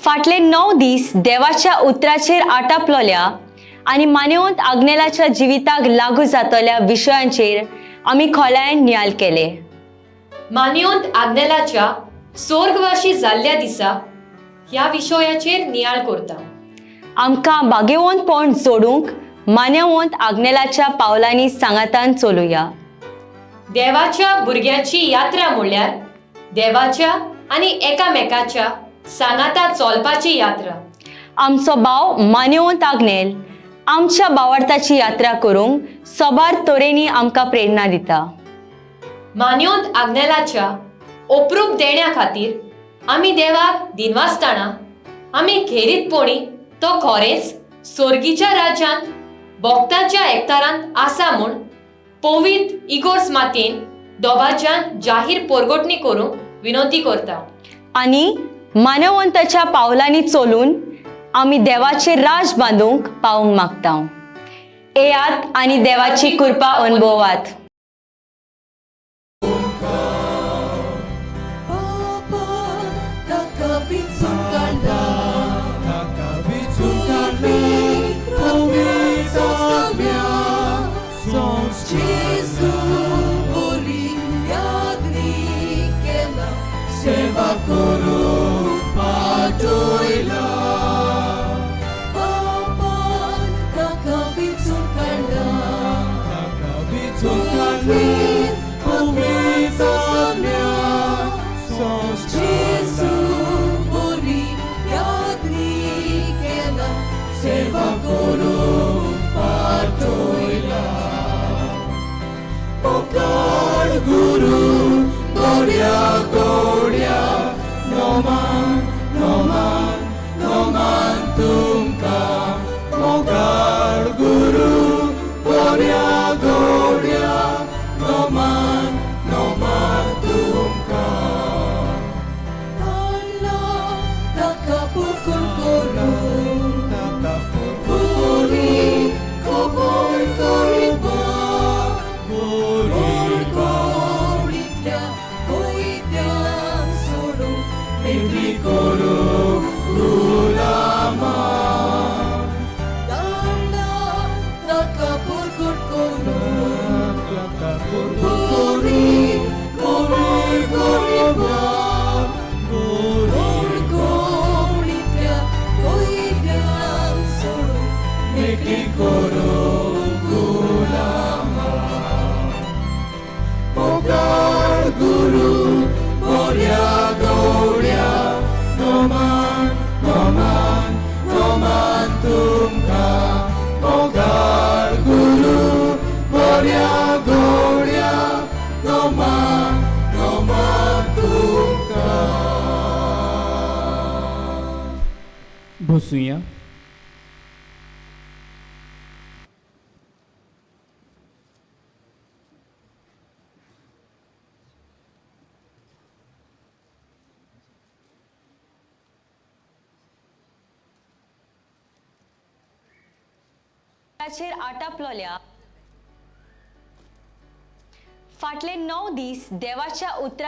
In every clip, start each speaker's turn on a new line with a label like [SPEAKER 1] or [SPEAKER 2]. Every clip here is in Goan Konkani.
[SPEAKER 1] फाटले 9 दीस देवाच्या उतराचेर आटापलोल्या आनी मानेवंत आग्नेलाच्या जिविताक लागू जातल्या विशयांचेर आमी खोलायेन नियाळ केले.
[SPEAKER 2] मानेवंत आग्नेलाच्या सोर्गवाशी जाल्ल्या दिसा ह्या विशयाचेर नियाळ करता.
[SPEAKER 1] आमकां भाग्यवंतपण जोडूंक मानेवंत आग्नेलाच्या पावलांनी सांगातान चलुया.
[SPEAKER 2] देवाच्या भुरग्याची यात्रा म्हणल्यार देवाच्या आनी एकामेकाच्या सांगाता चलपाची यात्रा.
[SPEAKER 1] आमचो भाव मानेवंत आग्नेल आमच्या बावडताची यात्रा करूंक सबार तरेनी आमकां प्रेरणा दिता.
[SPEAKER 2] मानेवंत आग्नेलाच्या ओप्रूप देण्या खातीर आमी देवाक दिनवासतना आमी खेरीतपणी तो खरेंच सोर्गीच्या राज्यांत भक्तांच्या एकतारांत आसा म्हूण पवित्र इगोर्स मातयेन दोबाज्यान जाहीर पोरगोटणी करूंक विनंती करता.
[SPEAKER 1] आनी मानवंताच्या पावलांनी चलून आमी देवाचे राज बांदूंक पावूंक मागता. येयात आनी देवाची कृपा अनुभवात.
[SPEAKER 3] सेवा करूंक पाठयला बापान ताका विचून काडला ताका विचून काडला पवित्र जेजू बरी यादनी केला सेवा करूंक पाठयला मोगाळ गुरू गोड्या गोड्या नोमान नोमान नोमान तुमकां मोगाळ गुरू गोड्या गोड्या नोमान नोमान तुमकां ताळ्ळा ताका पुरकून करूं ताका पुरी खबर करिपा गोडीतल्या कोयत्यांक सोडून मेकळी करूं गुलामा ताळ्ळा ताका पुरकूट करूं पुरी खबर करिपा गोडीतल्या कोयत्यांक सोडून मेकळी करूं गुलामा मोगाळ गुरू मोऱ्या गोड्या नोमान नोमान नोमान तुमकां मोगाळ गुरू मोऱ्या गोड्या नोमान नोमान तुमकां.
[SPEAKER 4] बसुया.
[SPEAKER 1] ताचेर आटापलोल्या फाटले 9 दीस देवाच्या उतरा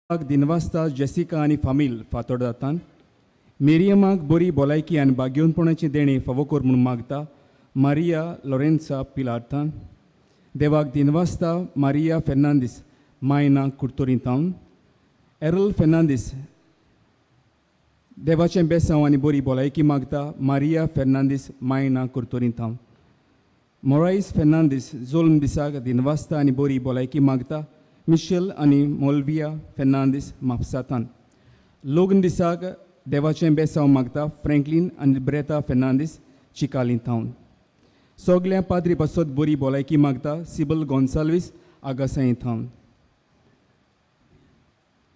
[SPEAKER 4] दिनवास्ता जेसिका आनी फामील फातोर्डातान मेरियमाक बरी भलायकी आनी भाग्योनपणाचें देणें फावो कर म्हूण मागता मारिया लॉरेन्सा पिलार्थान. देवाक दिनवास्ता मारिया फेर्नांदीस मायना कुर्तोरी थावन. एरल फेर्नांदीस देवाचें बेसांव आनी बरी भलायकी मागता मारिया फेर्नांदीस मायना कुर्तोरी थावन. मोरायस फेर्नांदीस जोल्म दिसाक दिनवास्ता आनी बरी भलायकी मागता मिशेल आनी मोलविया फेर्नांदीस म्हापसातान. लग्न दिसाक देवाचें बेसांव मागता फ्रँकलीन आनी ब्रेता फेर्नांदीस चिकाली थावन. सगल्या पाद्री पासत बरी भलायकी मागता सिबल गोन्साल्वीस आगासाई थावन.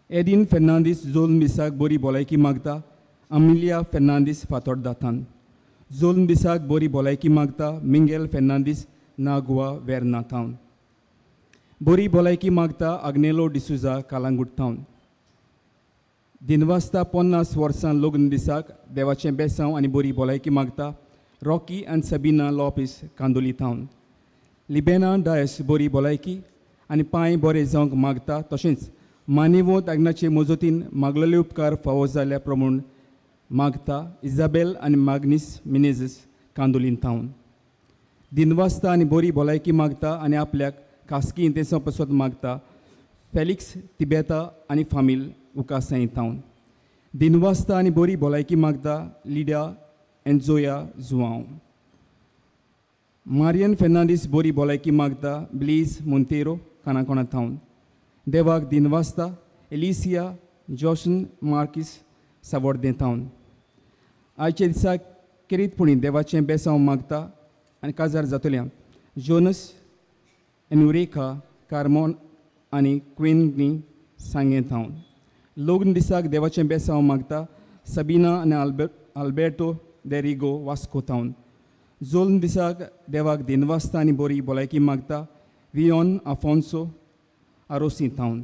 [SPEAKER 4] एदीन फेर्नांदीस जोल्म दिसाक बरी भलायकी मागता अमिलिया फेर्नांदीस फातोर्दाथान. जोल्म दिसाक बरी भलायकी मागता मिंगेल फेर्नांदीस नागवा वेर्ना थावन. बरी भलायकी मागता आग्नेलो डिसुजा कालांगूट थावन. दिनवास्ता 50 वर्सां लग्न दिसाक देवाचें बेसांव आनी बरी भलायकी मागता रॉकी आनी सबीना लोपीस कांदोली थावन. लिबेना डायस बरी भलायकी आनी पांय बरे जावंक मागता तशेंच मानेवोत आग्नाचे मजतीन मागलेले उपकार फावो जाल्या प्रमाण मागता इजाबेल आनी माग्नीस मिनेझीस कांदोलीन थावन. दिनवास्ता आनी बरी भलायकी मागता आनी आपल्याक खासगी इंतेसांव पासत मागता फेलिक्स तिबेता आनी फामील उकासाई थावन. दिनवास्ता आनी बरी भलायकी मागता लिडा एन्जोया जुआंव. मारियन फेर्नांदीस बरी भलायकी मागता ब्लीज मोंतेरो कानाकोणा थावन. देवाक दिनवास्ता एलिसिया जॉशन मार्कीस सावड्डें थावन. आयच्या दिसा केरीतपणी देवाचें बेसांव मागता आनी काजार जातल्या जोनस एनुरेखा कार्मोन आनी क्विनी सांगें थावन. लग्न दिसाक देवाचें बेसांव मागता सबीना आनी आल्बेर्टो देरिगो वास्को थावन. जोल्म दिसाक देवाक दिनवास्ता आनी बरी भलायकी मागता वियोन आफोन्सो आरोसी थावन.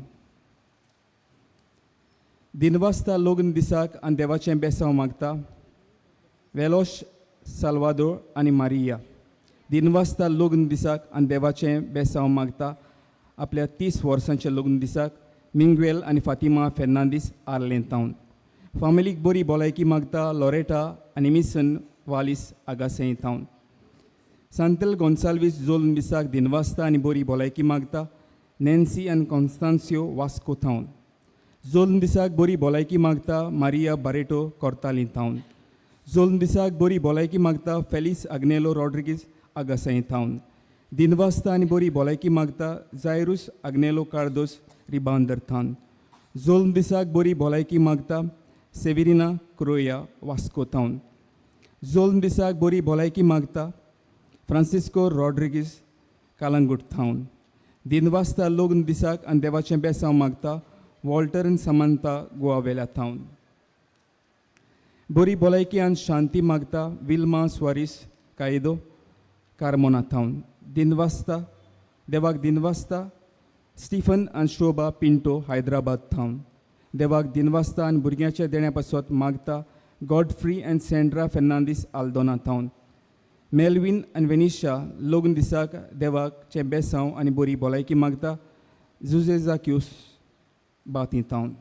[SPEAKER 4] दिनवास्ता लग्न दिसाक आनी देवाचें बेसांव मागता वेलोश साल्वादोर आनी मारिया. दिनवास्ता लग्न दिसाक आनी देवाचें बेसांव मागता आपल्या 30 वर्सांच्या लग्न दिसाक मिंग्वेल आनी फातिमा फेर्नांदीस आर्लें थावन. फामिलीक बरी भलायकी मागता लॉरेटा आनी मिसन वालीस आगासें थावन. सांतल गोन्साल्वीस जोल्म दिसाक दिनवास्ता आनी बरी भलायकी मागता नॅन्सी आनी कॉन्स्तान्सियो वास्को थावन. जोल्म दिसाक बरी भलायकी मागता मारिया बारेटो कोर्ताली थावन. जोल्म दिसाक बरी भलायकी मागता फेलिस आग्नेलो रॉड्रिगीज आगासाई थावन. दिनवास्ता आनी बरी भलायकी मागता जायरूस आग्नेलो कार्दोस रिबांदर थावन. जोल्म दिसाक बरी भलायकी मागता सेविरिना क्रोया वास्को थावन. जोल्म दिसाक बरी भलायकी मागता फ्रांसिस्को रॉड्रिगीज कालांगूट थावन. दिनवास्ता लग्न दिसाक आनी देवाचें बेसांव मागता वॉल्टर आनी समंता गोवावेल्या थावन. बरी भलायकी आनी शांती मागता विल्मा स्वारीस कायदो कार्मोना थावन. दिनवास्ता देवाक दिनवास्ता स्टीफन आनी शोभा पिंटो हैदराबाद थावन. देवाक दिनवास्ता आनी भुरग्यांच्या देण्या पासत मागता गॉडफ्री आनी सेंड्रा फेर्नांदीस आल्दोना थावन. मेलवीन आनी वेनिशा लग्न दिसाक देवाक बेसांव आनी बरी भलायकी मागता जुजे जाक्यूस बाती थावन.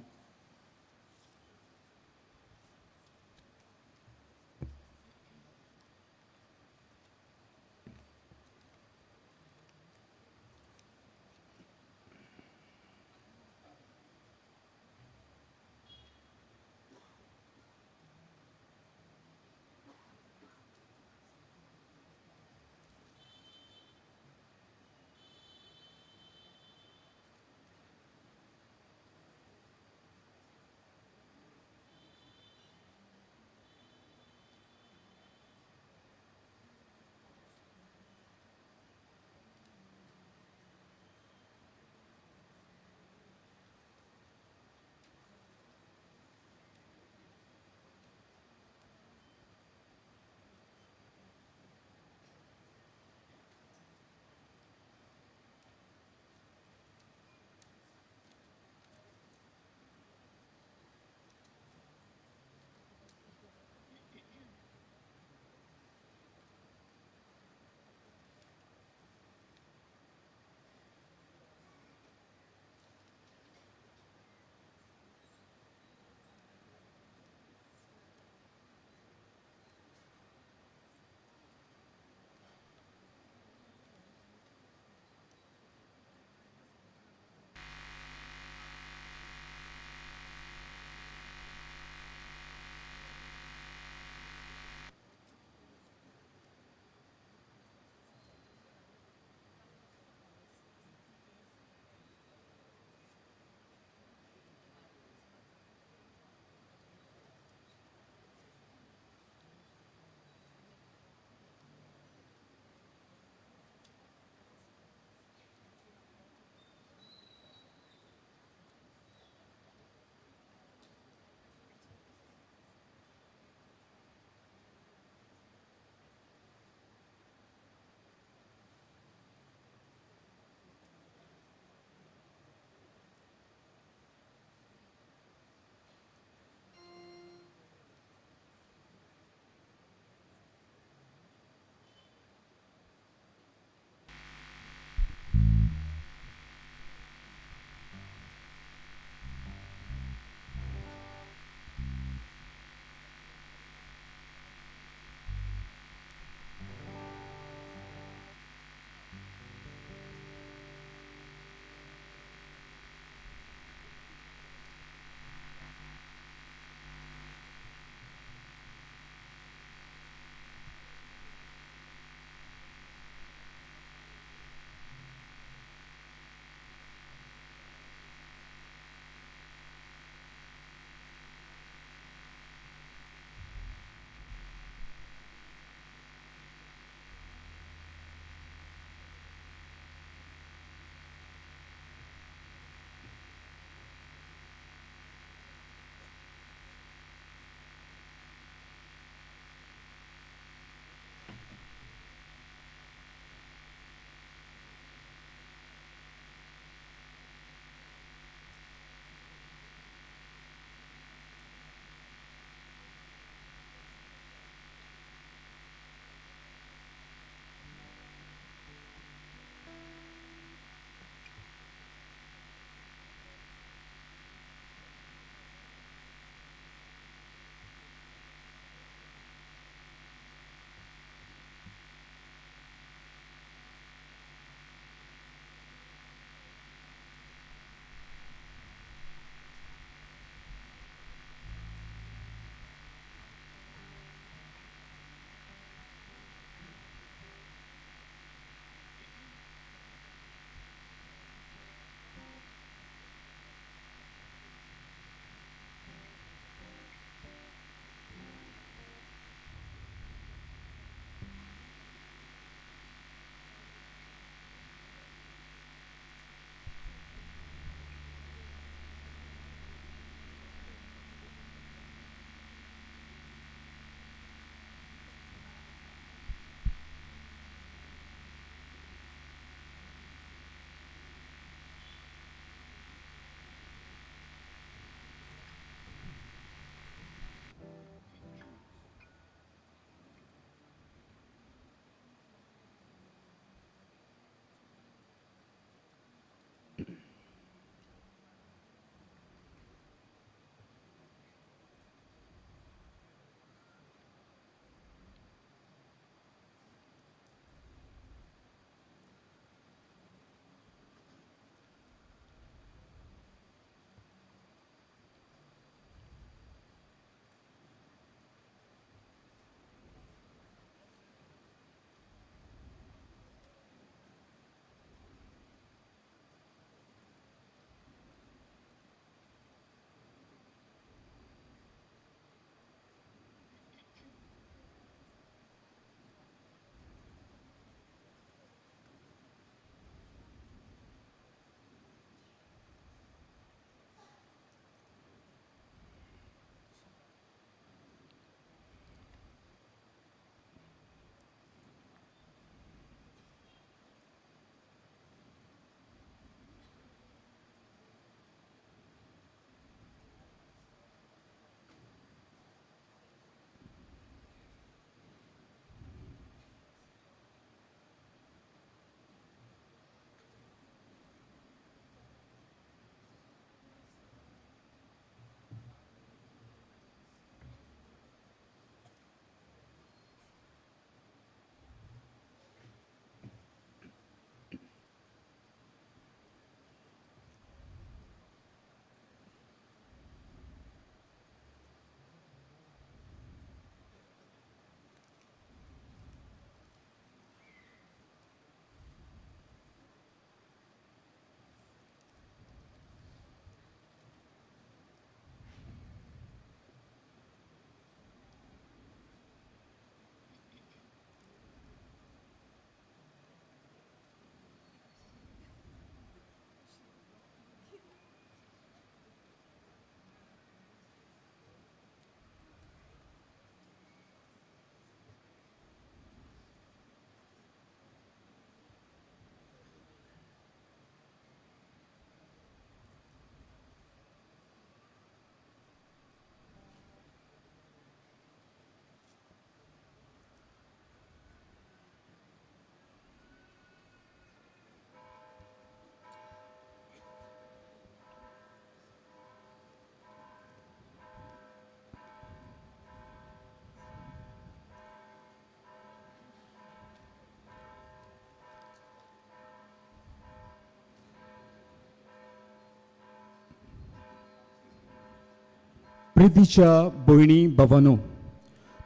[SPEAKER 4] प्रितीच्या भयणी भावानो,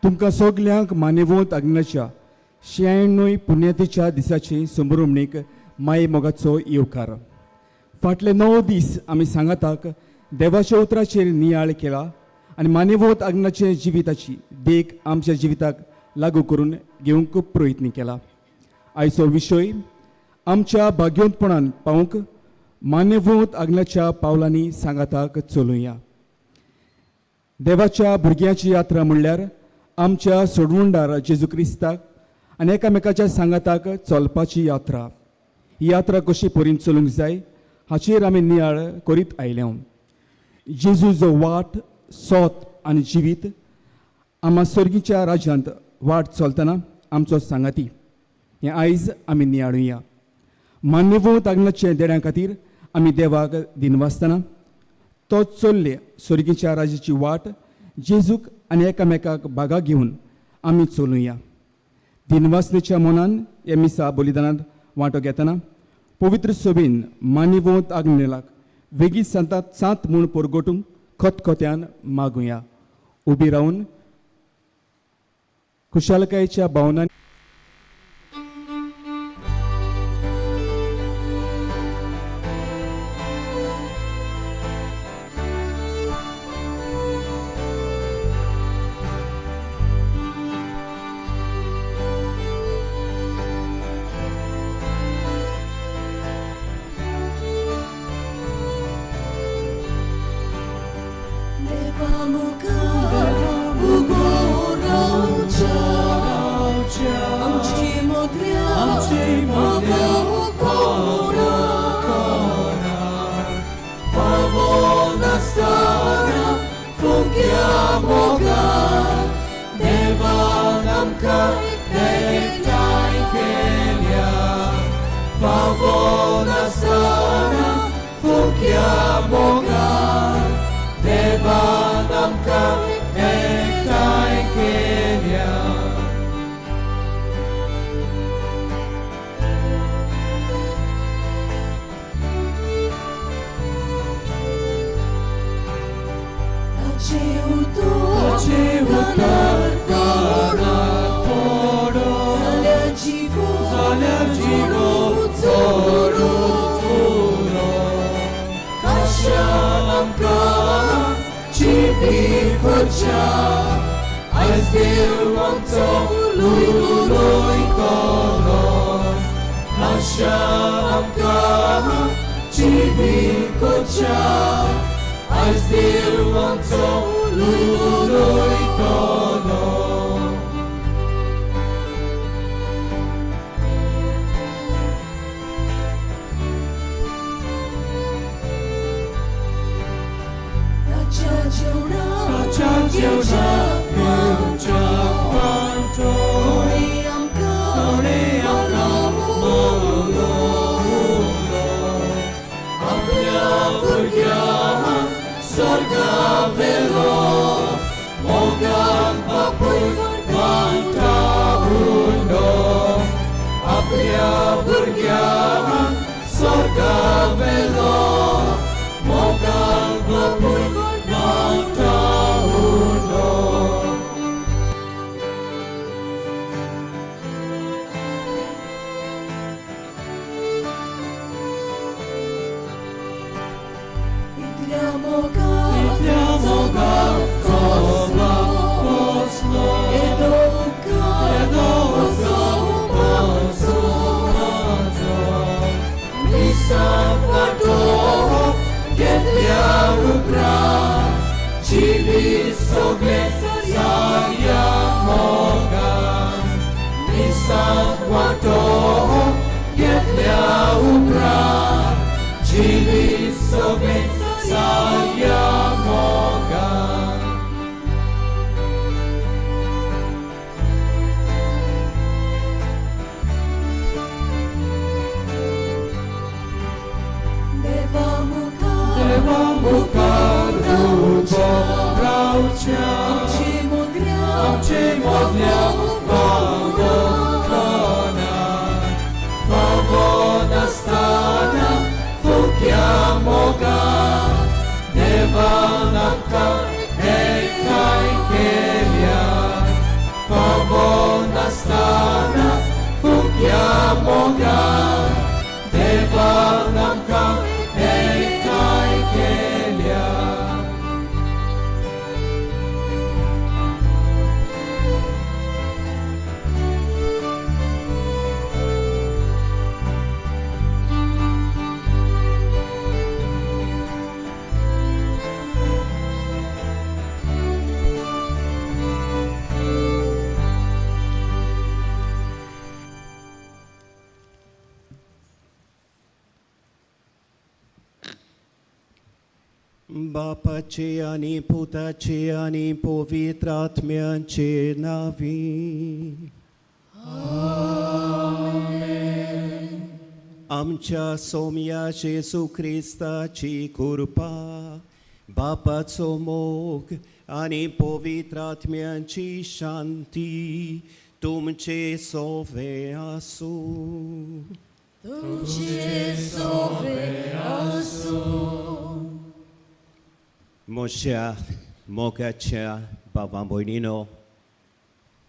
[SPEAKER 4] तुमकां सगल्यांक मानेवंत आग्नाच्या 96 पुण्यतेच्या दिसाचे संभ्रमणीक माये मोगाचो येवकार. फाटले 9 दीस आमी सांगाताक देवाच्या उतराचेर नियाळ केला आनी मानेवंत आग्नाचे जिविताची देख आमच्या जिविताक लागू करून घेवंक प्रयत्न केला. आयचो विशय आमच्या भाग्योंतपणान पावूंक मान्यवंत आग्नाच्या पावलांनी सांगाताक चलुया. देवाच्या भुरग्यांची यात्रा म्हणल्यार आमच्या सोडवणदार जेजू क्रिस्ताक आनी एकामेकाच्या सांगाताक चलपाची यात्रा. ही यात्रा कशी परीन चलूंक जाय हाचेर आमी नियाळ करीत आयल्या. जेजू जो वाट, सोत आनी जिवीत, आमा सर्गीच्या राज्यांत वाट चलतना आमचो सांगाती, हें आयज आमी नियाळुया. मान्यवंत आग्नाचे देण्या खातीर आमी देवाक दिनवासतना तो चल्ले सर्गीच्या राज्याची वाट जेजूक आनी एकामेकाक बागा घेवन आमी चलुया. दिनवासनेच्या मनान हे मिसा बलिदानांत वांटो घेतना पवित्र सोबीन मान्यवंत आग्नेलाक वेगीत सांतात सात म्हूण परगटूंक खतखत्यान मागुया. उबी रावन खुशालकायेच्या भावनांनी
[SPEAKER 5] बापाचे आनी पुताचे आनी पवित्र आत्म्याचे नांवी. आमच्या सोम्या जेजू क्रिस्ताची कृपा, बापाचो मोग आनी पवित्र आत्म्याची शांती तुमचे सोवे आसूं. म्हज्या मोगाच्या बाबा भयणीनो,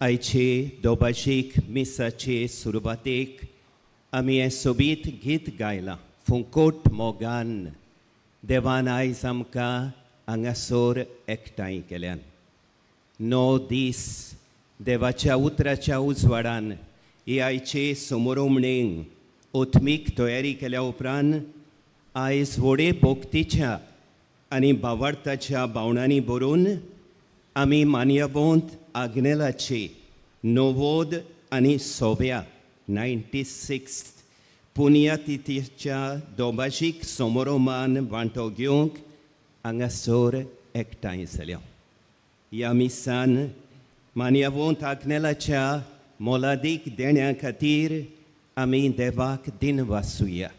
[SPEAKER 5] आयचे दोभाशीक मिसाचे सुरवातेक आमी हें सोबीत गीत गायलां. फुंकोट मोगान देवान आयज आमकां हांगासर एकठांय केल्यान. 9 दीस देवाच्या उतराच्या उजवाडान ही आयचे समोरोमणेंक ओथमीक तयारी केल्या उपरांत आयज व्हडे भक्तीच्या आनी भावार्थाच्या भावनांनी भरून आमी मान्यवंत आग्नेलाची 90 आनी 100व्या 96 पुण्यतिथीच्या दोभाशीक समारोमान वांटो घेवंक हांगासर एकठांय जाल्या. ह्या मिसान मान्यवंत आग्नेलाच्या मोलादीक देण्या खातीर आमी देवाक दिनवासुया,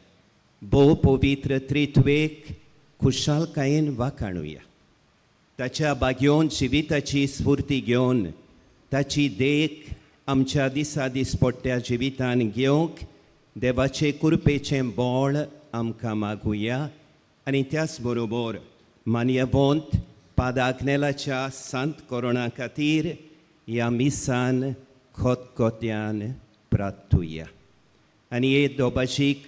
[SPEAKER 5] भोव पवित्र त्रित्वेक खुशालकायेन वाखाणुया, ताच्या बागेवन जिविताची स्फूर्ती घेवन ताची देख आमच्या दिसा दिसपट्ट्या जिवितान घेवंक देवाचे कृपेचें बळ आमकां मागुया. आनी त्याच बरोबर मान्यवंत पादाग्नेलाच्या सांत कोरोना खातीर ह्या मिसान खतखत्यान प्रार्थुया. आनी हे दोभाशीक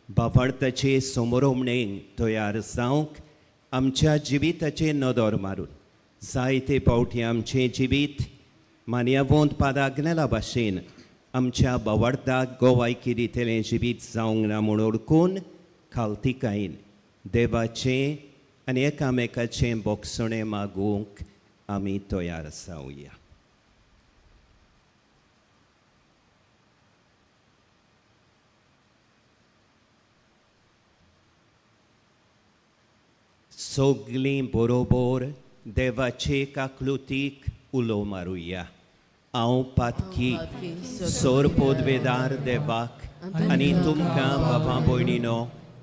[SPEAKER 5] भावार्थाचे समोरोमणेक तयार जावंक आमच्या जिविताचे नदर मारून जायते फावटी आमचें जिवीत मान्यवंत पादाग्नेला भाशेन आमच्या भावार्थाक गोवायकी दितलें जिवीत जावंक ना म्हूण ओळखून खालतिकायेन देवाचें आनी एकामेकाचें बोगसणें मागूंक आमी तयार जावया. सगलीं बरोबर देवाचे काकलुतीक उलो मारुया. हांव पातकी सोर पोदवेदार देवाक आनी तुमकां बाबा भयणीनो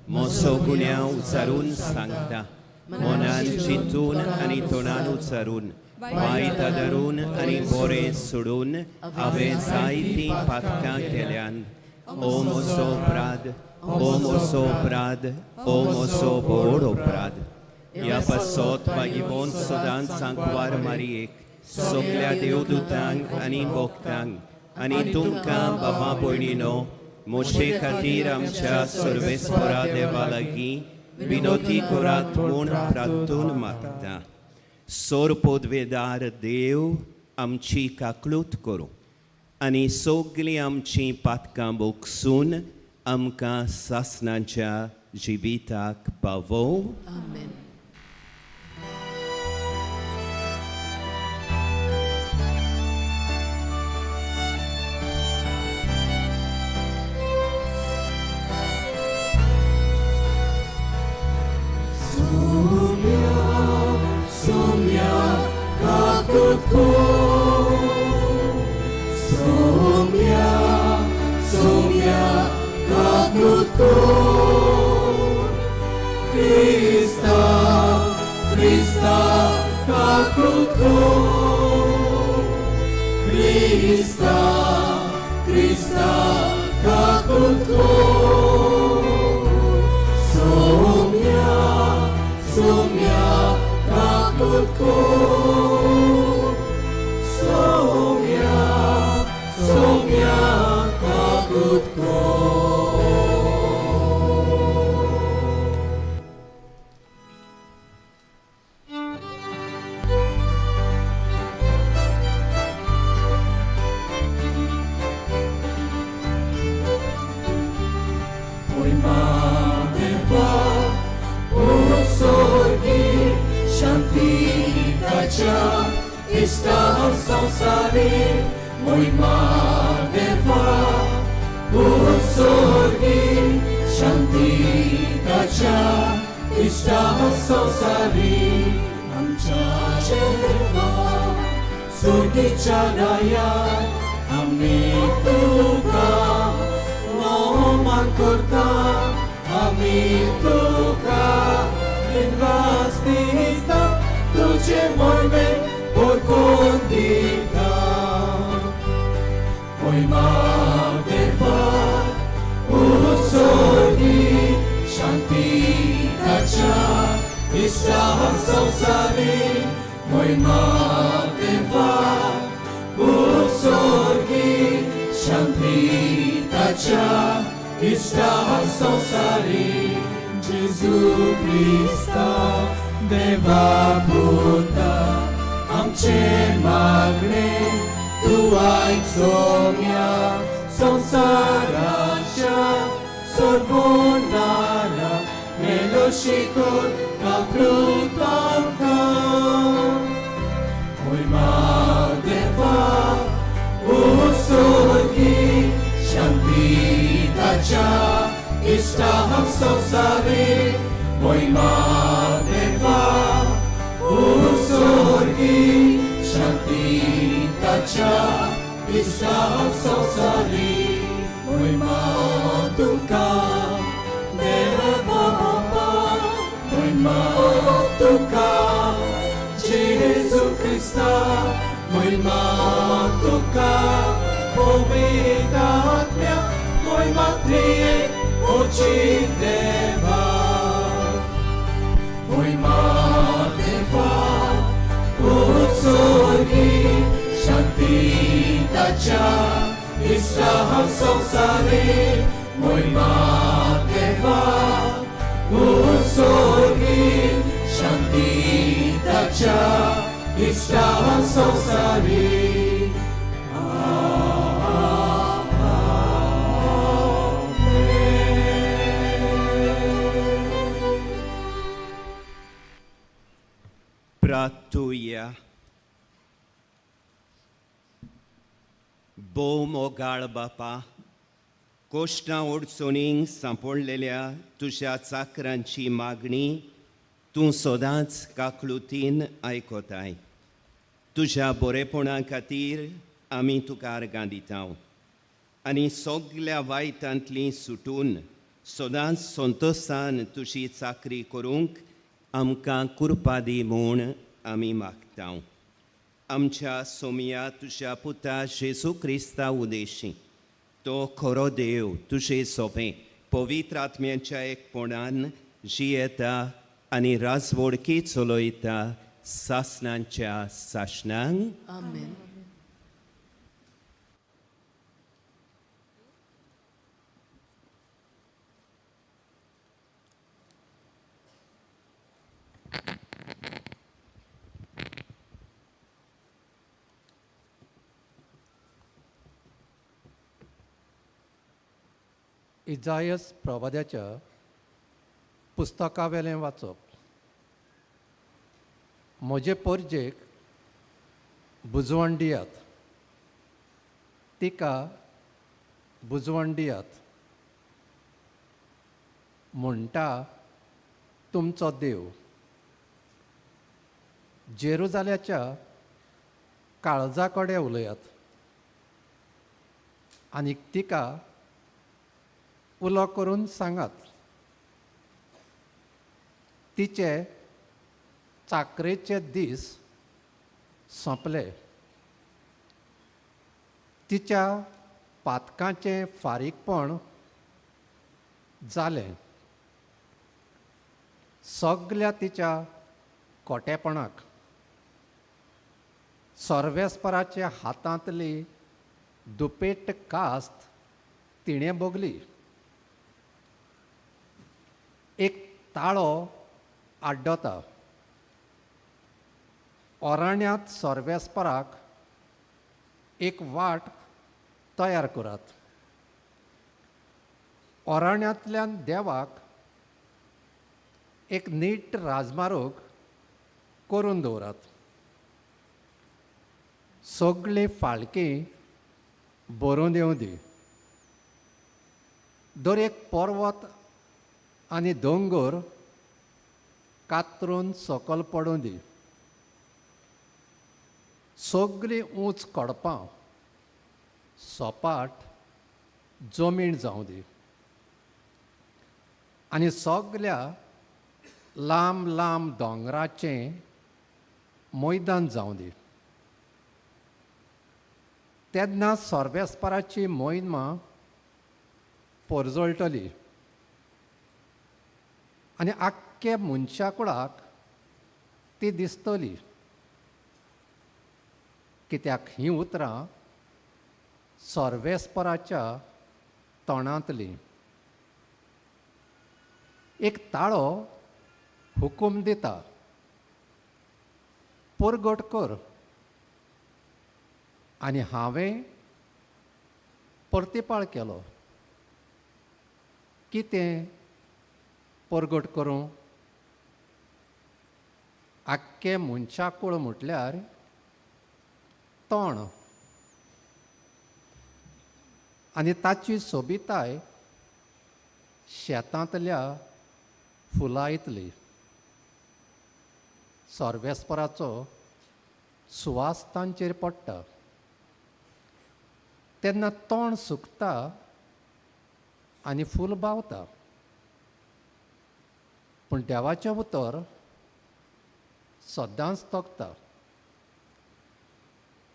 [SPEAKER 5] म्हजो गुन्यांव उचारून सांगता. मनान चिंतून आनी तोंडान उचारून, वायट धरून आनी बरें सोडून हांवें जायतीं पातकां केल्यान. ओ म्हजो अपराध, ओ म्हजो अपराध, ओ म्हजो व्हड अपराध. ह्या पासत मागीर सदांच सांकवार मारयेक, सगल्या देवदूतांक आनी भक्तांक आनी तुमकां बाबा भयणीनो म्हजे खातीर आमच्या सर्वेस्परा देवा लागीं विनोती करात म्हूण प्रार्थून मागता. सोर पोदवेदार देव आमची काकलूत करूं आनी सगलीं आमचीं पातकां बोगसून आमकां सासणाच्या जिविताक पावोवं.
[SPEAKER 6] आमेन.
[SPEAKER 3] इश्टा संवसारी आमच्या देवा सुगीच्या राया आमी तुका नोमान करता आमी तुका दिनवास दिता तुझे मोहिमे भरकून दिता मोहिमा देवा उत्सर्गी शांती ताच्या इश्टा संवसारी मोहिमा देवा उत्सर्गी शांती ताच्या इश्टा संवसारी जेजू क्रिस्ता देवा पुता आमचे मागणे तूं आयक सोम्या संवसाराच्या सर्वोनारा मेलो शिकोन काकृत आमकां मोहिमा देवा उत्सर्गी शांती ताच्या इश्टा संवसारी मोहिमा देवा उत्सर्गी शांती ताच्या इश्टा संवसारी मोहिमा तुमकां देवा बापा मोहिमा तुका जेजू क्रिस्ता मोहिमा तुका पवित्र आत्म्या मोहिमा त्रिएक ओची देवा मोहिमा देवा उत्सर्गी शांती ताच्या इश्टा संवसारी मोहिमा देवा उत्सर्गी शांती ताच्या इश्टा संवसारी.
[SPEAKER 5] प्रार्थुया. भोव मोगाळ बापा, कोश्टां अडचणींक सांपडलेल्या तुज्या चाकरांची मागणी तूं सदांच काकळुतीन आयकताय. तुज्या बरेपणा खातीर आमी तुका आर्गां दिता आनी सगल्या वायटांतलीं सुटून सदांच संतोसान तुजी चाकरी करूंक आमकां कृपा दी म्हूण आमी मागता. आमच्या सोमया तुज्या पुता जेजू क्रिस्ता उदेशी, तो खरो देव तुजे सोंपें पवित्र आत्म्याच्या एकपणान जियेता आनी राजवडकी चलयता सासणांच्या सासणांक.
[SPEAKER 6] आमेन.
[SPEAKER 7] इजायस प्रवाद्याच्या पुस्तकावेलें वाचप. म्हजे परजेक बुजवण दियात, तिका बुजवण दियात म्हणटा तुमचो देव. जेरुजाल्याच्या काळजा कडेन उलयात आनी तिका उलो करून सांगात, तिचे चाकरेचे दीस सोंपले, तिच्या पातकांचें फारीकपण जालें, सगल्या तिच्या कोटेपणाक सर्वेस्पराच्या हातांतली दुपेट कास्त तिणें भोगली. एक ताळो आड्डता, ओराण्यांत सर्वेस्पराक एक वाट तयार करात, ओराण्यांतल्यान देवाक एक नीट राजमार्ग करून दवरात. सगळीं फाळकी बरोवन येवं दी, दर एक पर्वत आनी दोंगर कातरून सकल पडूं दी. सगळीं ऊंच कडपां सपाट जमीन जावं दी आनी सगल्या लांब लांब दोंगराचें मैदान जावं दी. तेन्ना सर्वेस्पराची मोहिमा परजळटली आनी आख्खे मनशा कुळाक ती दिसतली. कित्याक हीं उतरां सर्वेस्पराच्या तोंडांतलीं. एक ताळो हुकूम दिता, परगट कर, आनी हांवें परतिपाळ केलो. कितें परगट करूं? आख्खें मनशाकूळ म्हटल्यार तोंड आनी ताची सोबिताय शेतांतल्या फुलां इतली. सर्वेस्पराचो सुवास तांचेर पडटा तेन्ना तोंड सुकता आनी फूल बावता. पूण देवाचें उतर सदांच तगता.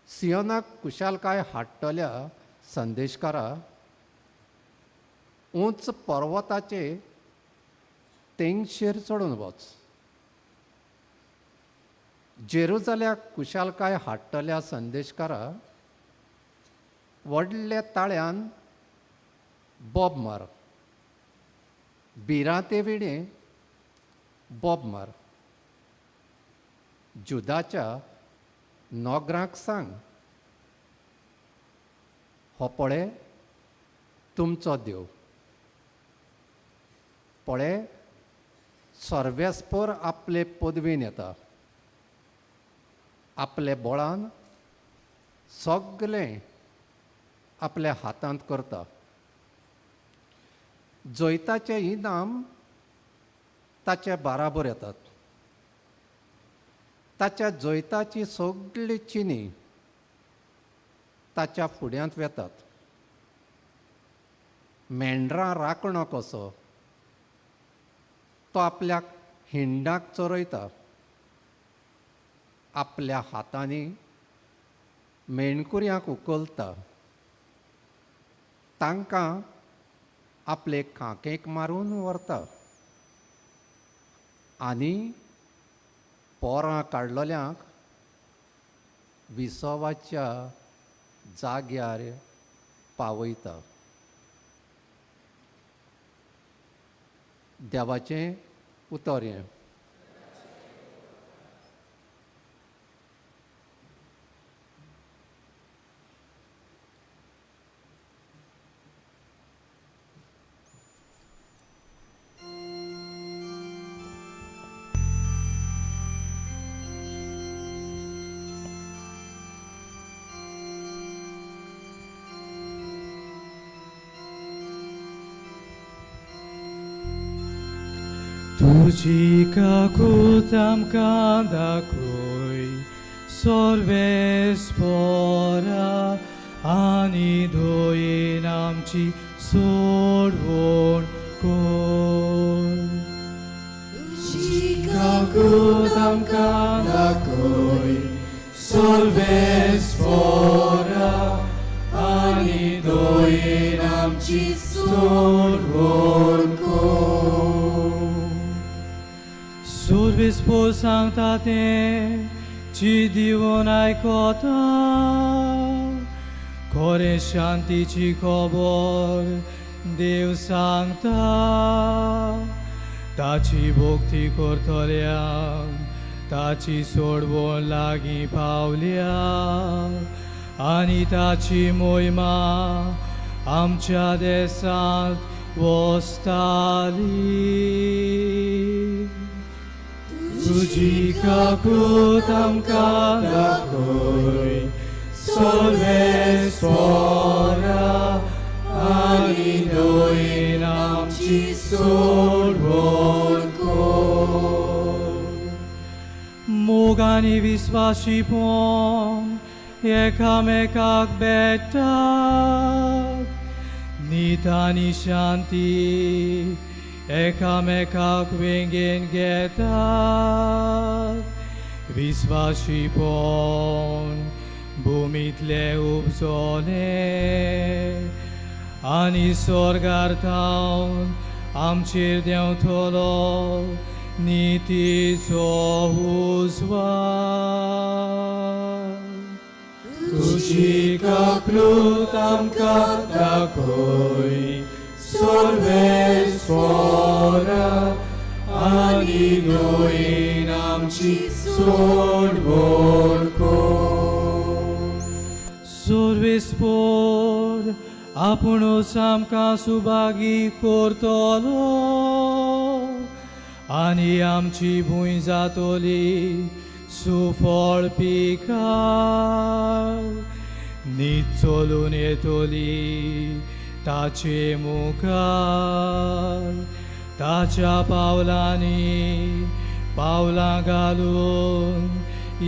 [SPEAKER 7] सियोनाक कुशालकाय हाडटल्या संदेशकारा, उंच पर्वताचे तेंगशेर चडून वच. जेरुजाल्याक कुशालकाय हाडटल्या संदेशकारा, व्हडल्या ताळ्यान बोब मार, भिरांते विणें बोब मार. जुदाच्या नोगरांक सांग, हो पळे तुमचो देव, पळे सर्वेस्पर आपले पदवीन येता, आपले बोळान सगलें आपल्या हातांत करता. जैताचें इनाम ताचे बाराबर येतात. ताच्या जैताची सगळी चिनी ताच्या फुड्यांत वेतात. मेंढरां राखणो कसो तो आपल्याक हिंडाक चरयता, आपल्या हातांनी मेणकुऱ्यांक उखलता, तांकां आपले खांकेक मारून व्हरता आनी पोरां काडलेल्यांक विसवाच्या जाग्यार पावयता. देवाचें उतर हें.
[SPEAKER 3] तुजी काकूत आमकां दाखय सर्वेस्परा, आनी दयेन आमची सोडवण कर. तुजी काकूत आमकां दाखय सर्वेस्परा, आनी दयेन आमची सोडवण कर.
[SPEAKER 6] सर्वेस्पर सांगता तें ची दिवन आयकता, खरें शांतीची खबर देव सांगता. ताची भक्ती करतल्यांक ताची सोडवण लागीं पावल्या आनी ताची मोहिमा आमच्या देसांत वसताली.
[SPEAKER 3] तुजी काकूत आमकां दाखय सर्वेस्परा, आनी दयेन आमची सोडवण कर.
[SPEAKER 6] आनी विस्वाशीपण एकामेकाक भेट्टात नीत आनी शांती एकामेकाक वेंगेन घेतात विस्वाशीपण भुमींतले उपजोले आनी स्वर्गार थावन आमचेर देंवतलो नितीचो उजवाड.
[SPEAKER 3] तुजी काकूत आमकां दाखय सर्वेस्पोरा आनी दयेन आमची सोडवण कर.
[SPEAKER 6] सर्वेस्पोर आपुणूच आमकां सुभागी करतलो आनी आमची भूंय जातली सुफळ पिकाळ नीत चलून येतली ताचे मुखार ताच्या पावलांनी पावलां घालून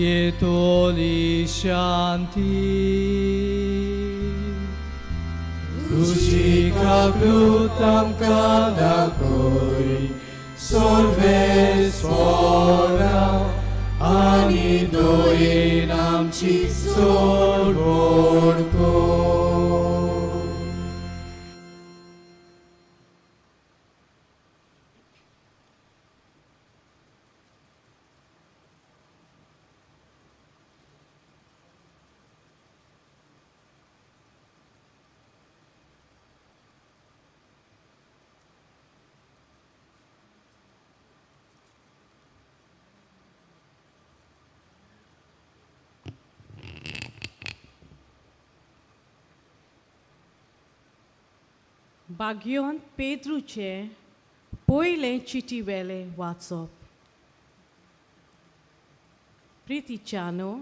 [SPEAKER 6] येतली शांती.
[SPEAKER 3] तुजी काकूत आमकां दाखय सर्वेस्पोरा आनी दयेन आमची सोडवण कर.
[SPEAKER 8] बागयोन पेद्रूचें पयलें चिटी वेलें वाचप. प्रितीच्यानो,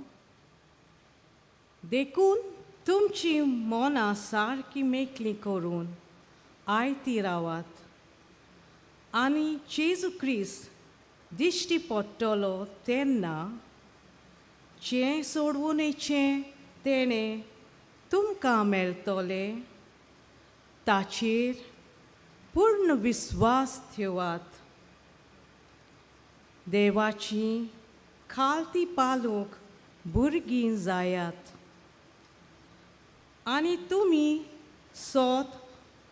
[SPEAKER 8] देखून तुमची मनां सारकी मेकळीं करून आयती रावात आनी जेजू क्रिस्त दिश्टी पडटलो तेन्ना जें सोडवणेचें तेणें तुमकां मेळटलें ताचेर पूर्ण विस्वास ठेवात. देवाची खालती पालूंक भुरगीं जायात आनी तुमी सोत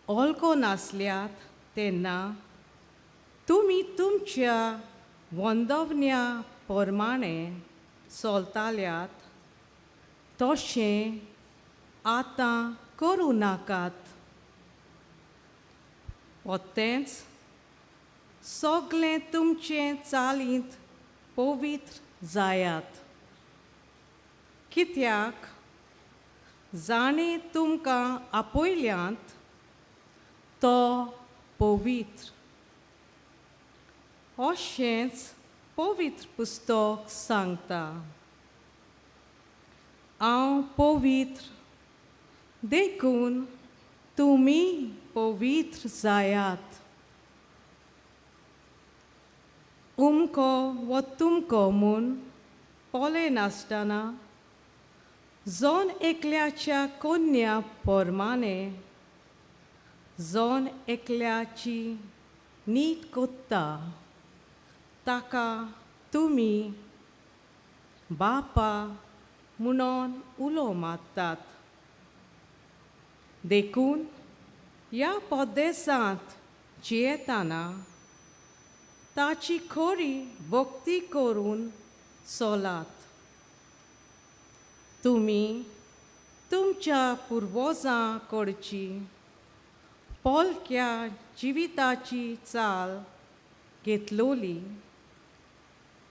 [SPEAKER 8] ओलको नासल्यात तेन्ना तुमी तुमच्या वंदवण्या प्रमाणे चलताल्यात तशें आतां करूं नाकात. पोत्तेंच सगळें तुमचें चालींत पवित्र जायात, कित्याक जाणें तुमकां आपयल्यांत तो पवित्र. अशेंच पवित्र पुस्तक सांगता, हांव पवित्र देखून तुमी पवित्र जायात. उमको वो तुमको म्हूण पळयनासतना जण एकल्याच्या कोन्या प्रमाणे जण एकल्याची नीट कोत्ता ताका तुमी बापा म्हणून उलो मारतात. देखून ह्या परदेसांत जियेतना ताची खरी भक्ती करून चलात. तुमी तुमच्या पुर्वजां कडची पोलक्या जिविताची चाल घेतलोली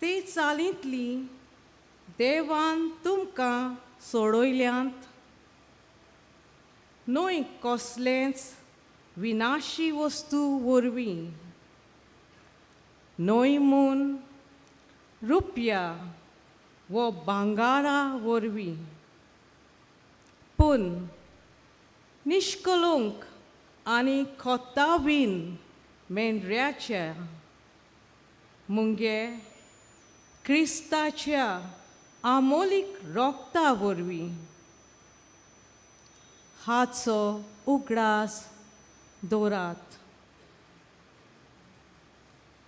[SPEAKER 8] ते चालींतली देवान तुमकां सोडयल्यांत न्हय कसलेंच विनाशी वस्तू वरवीं, न्हय म्हूण रुपया वो भांगारा वरवीं, पूण निश्कलंक आनी खोतावीन मेंढऱ्याच्या मुंगे क्रिस्ताच्या आमोलीक रोगता वरवीं हाचो उगडास दवरात.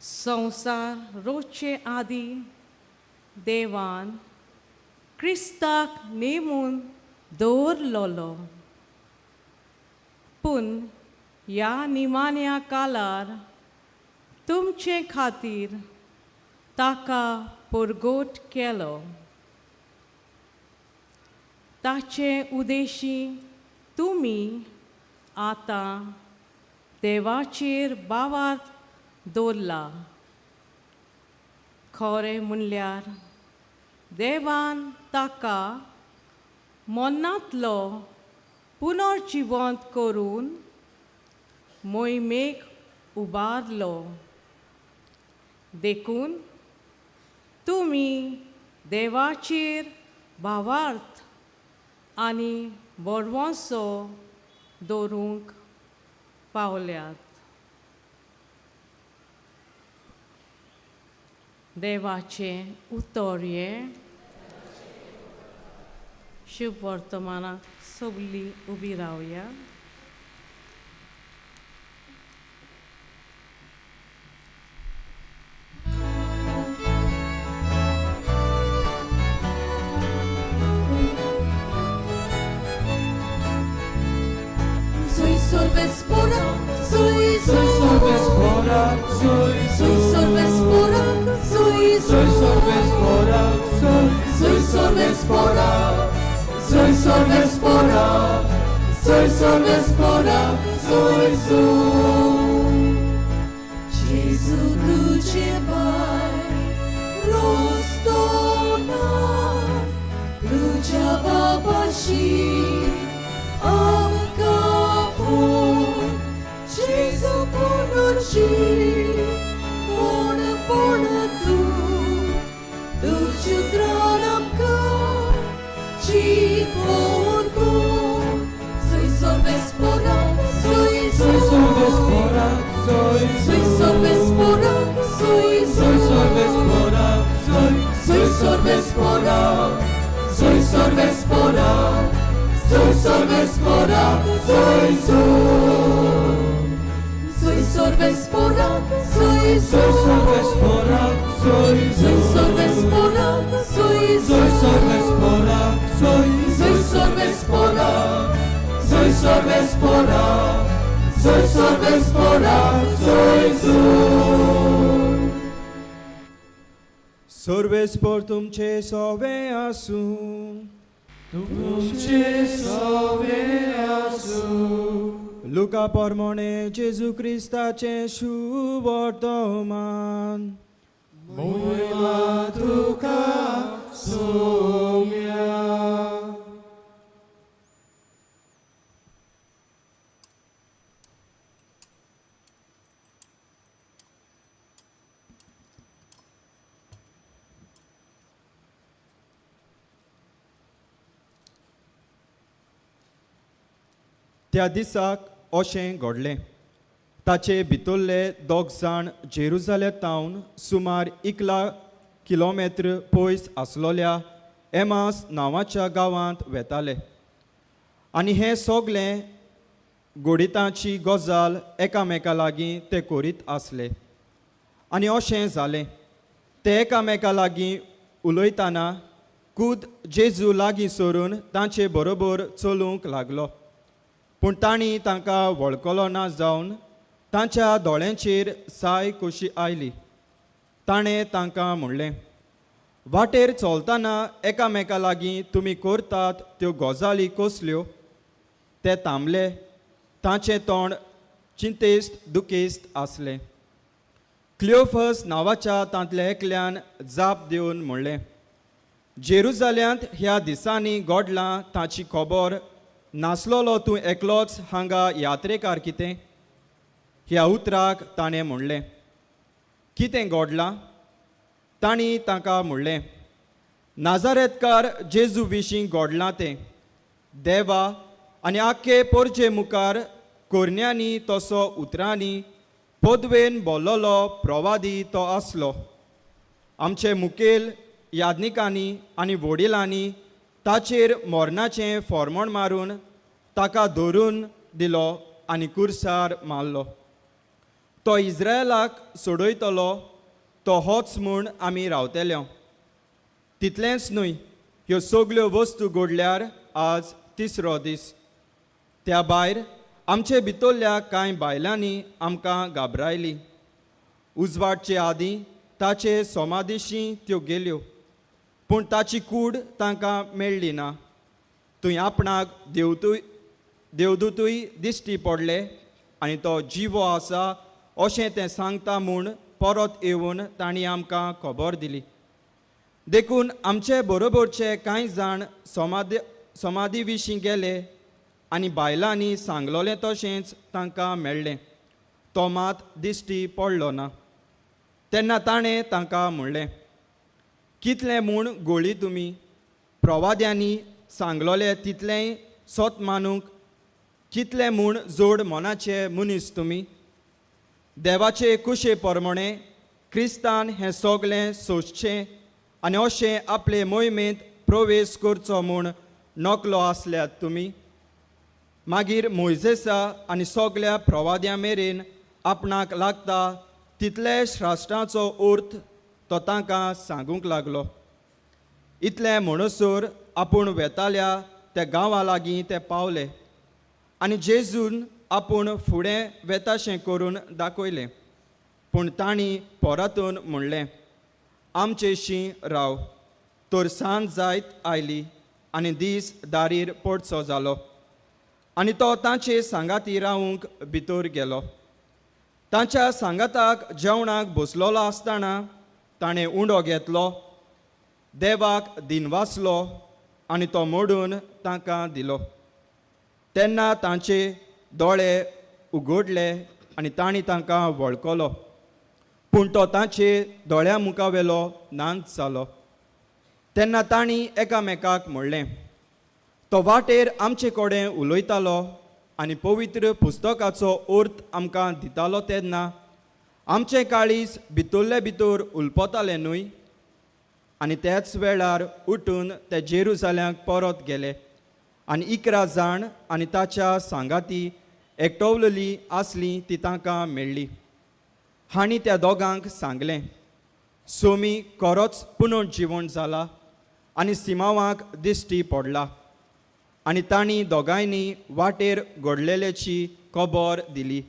[SPEAKER 8] संवसार रोजचे आदी देवान क्रिस्ताक नेमून दवरलोलो, पूण ह्या निमाण्या कालार तुमचे खातीर ताका परगोट केलो. ताचे उदेशी तुमी आतां देवाचेर बावार दवरला. खरें म्हणल्यार देवान ताका मनांतलो पुनर्जिवंत करून मोहिमेक उबारलो. देखून तुमी देवाचेर भावार्थ आनी बरवंसो दवरूंक पावल्यात. देवाचें उतर हें. शुभ वर्तमानाक सगळीं उबी रावया.
[SPEAKER 9] Soy sorvespora, soy
[SPEAKER 3] Soy sorvespora, soy
[SPEAKER 9] soy sorvespora, soy
[SPEAKER 3] Soy sorvespora, soy
[SPEAKER 9] soy sorvespora,
[SPEAKER 3] Soy sorvespora, soy sorvespora, soy soy.
[SPEAKER 9] Gesù duce mai rostona, तुझ्या बाबाशी आमकां फोन जेजू पुनर्जी कोण पण तूं तुज्या उतरान आमकां शिकोवन कोण. Soy sorvespora, soy
[SPEAKER 3] Soy sorvespora, soy
[SPEAKER 9] soy sorvespora, soy
[SPEAKER 3] Soy sorvespora, soy
[SPEAKER 9] soy sorvespora, soy sorvespora, soy sorvespora,
[SPEAKER 3] soy soy.
[SPEAKER 9] Soy sorvespora, soy
[SPEAKER 3] Soy sorvespora, soy
[SPEAKER 9] soy sorvespora, soy
[SPEAKER 3] Soy sorvespora, soy
[SPEAKER 9] soy sorvespora,
[SPEAKER 3] Soy sorvespora, soy sorvespora, soy soy.
[SPEAKER 4] सर्वेस्पोर तुमचे सोवे आसूं.
[SPEAKER 3] तुमचे सवे आसूं.
[SPEAKER 4] लुका पोरमोणे जेजू क्रिस्ताचें शुवर्तमान.
[SPEAKER 3] मोहिमा तुका सोम्या.
[SPEAKER 4] त्या दिसाक अशें घडलें, ताचे भितरले दोग जाण जेरुजालेम सुमार 11 किलोमेत्र पयस आसलोल्या एमास नांवाच्या गांवांत वेताले आनी हें सगलें गोडिताची गजाल एकामेका लागीं ते करीत आसले. आनी अशें जालें, ते एकामेका लागीं उलयतना कूद जेजू लागीं सरून तांचे बरोबर चलूंक लागलो, पूण तांणी तांकां वळखलो ना जावन तांच्या दोळ्यांचेर साय कशी आयली. ताणें तांकां म्हणलें, वाटेर चलतना एकामेका लागीं तुमी करतात त्यो गजाली कसल्यो? ते थांबले, तांचें तोंड चिंतेस्त दुखेस्त आसलें. क्लियोफस नांवाच्या तांतल्या एकल्यान जाप दिवन म्हणलें, जेरुजाल्यांत ह्या दिसांनी घडलां ताची खबर नासलोलो तूं एकलोच हांगा यात्रेकार कितें? ह्या उतराक ताणें म्हणलें, कितें घडलां? तांणी ताका म्हणलें, नाजारेतकार जेजू विशीं घडलां तें. देवा आनी आख्खे पोरजे मुखार कोरण्यांनी तसो उतरांनी पदवेन बोल्लोलो प्रवादी तो आसलो. आमचे मुखेल याज्ञिकांनी आनी वडिलांनी ताचेर मरणाचें फॉर्मोण मारून ताका धरून दिलो आनी कुर्सार मारलो. तो इस्रायलाक सोडयतलो तो होच म्हूण आमी रावतले. तितलेंच न्हय, ह्यो सगल्यो वस्तू घडल्यार आज तिसरो दीस. त्या भायर आमचे भितरल्या कांय बायलांनी आमकां घाबरायली. उजवाडचे आदीं ताचे सोमादिशी त्यो गेल्यो, पूण ताची कूड तांकां मेळ्ळी ना. थंय आपणाक देवदूतूय दिश्टी पडले आनी तो जिवो आसा अशें तें सांगता म्हूण परत येवन तांणी आमकां खबर दिली. देखून आमचे बरोबरचे कांय जाण समाधी विशीं गेले आनी बायलांनी सांगलोलें तशेंच तांकां मेळ्ळें. तो मात दिश्टी पडलो ना. तेन्ना ताणें तांकां म्हणलें, कितलें म्हूण गोळी तुमी प्रवाद्यांनी सांगलोलें तितलेंय सत मानूंक कितलें म्हूण जोड मनाचे मनीस तुमी. देवाचे कुशे प्रमाणें क्रिस्तान हें सगलें सोंसचें आनी अशें आपले मोहिमेंत प्रवेश करचो म्हूण नकलो आसल्यात तुमी. मागीर मोयजेसा आनी सगल्या प्रवाद्यां मेरेन आपणाक लागता तितले राष्ट्राचो अर्थ तो तांकां सांगूंक लागलो. इतलें म्हणसर आपूण वेताल्या त्या गांवा लागीं ते पावले आनी जेजून आपूण फुडें वेताशें करून दाखयलें. पूण तांणी परतून म्हणलें, आमचेशी राव, तर सांज जायत आयली आनी दीस दारीर पडचो जालो. आनी तो तांचे सांगाती रावूंक भितर गेलो. तांच्या सांगाताक जेवणाक बसलोलो आसतना ताणें उंडो घेतलो, देवाक दिनवासलो आनी तो मोडून तांकां दिलो. तेन्ना तांचे दोळे उगडले आनी तांणी तांकां वळखलो, पूण तो तांचे दोळ्या मुखावेलो नाच जालो. तेन्ना तांणी एकामेकाक म्हणलें, तो वाटेर आमचे कडेन उलयतालो आनी पवित्र पुस्तकाचो अर्थ आमकां दितालो तेन्ना आमचें काळीज भितरले भितर उलपतालें न्हय. आनी त्याच वेळार उठून ते जेरुजाल्यांक परत गेले आनी 11 जाण आनी ताच्या सांगाती एकटवलेली आसली ती तांकां मेळ्ळी. हांणी त्या दोगांक सांगलें, सोमी खरोच पुनर्जिवण जाला आनी सिमांवाक दिश्टी पडला. आनी तांणी दोगांयनी वाटेर घडलेल्याची खबर दिली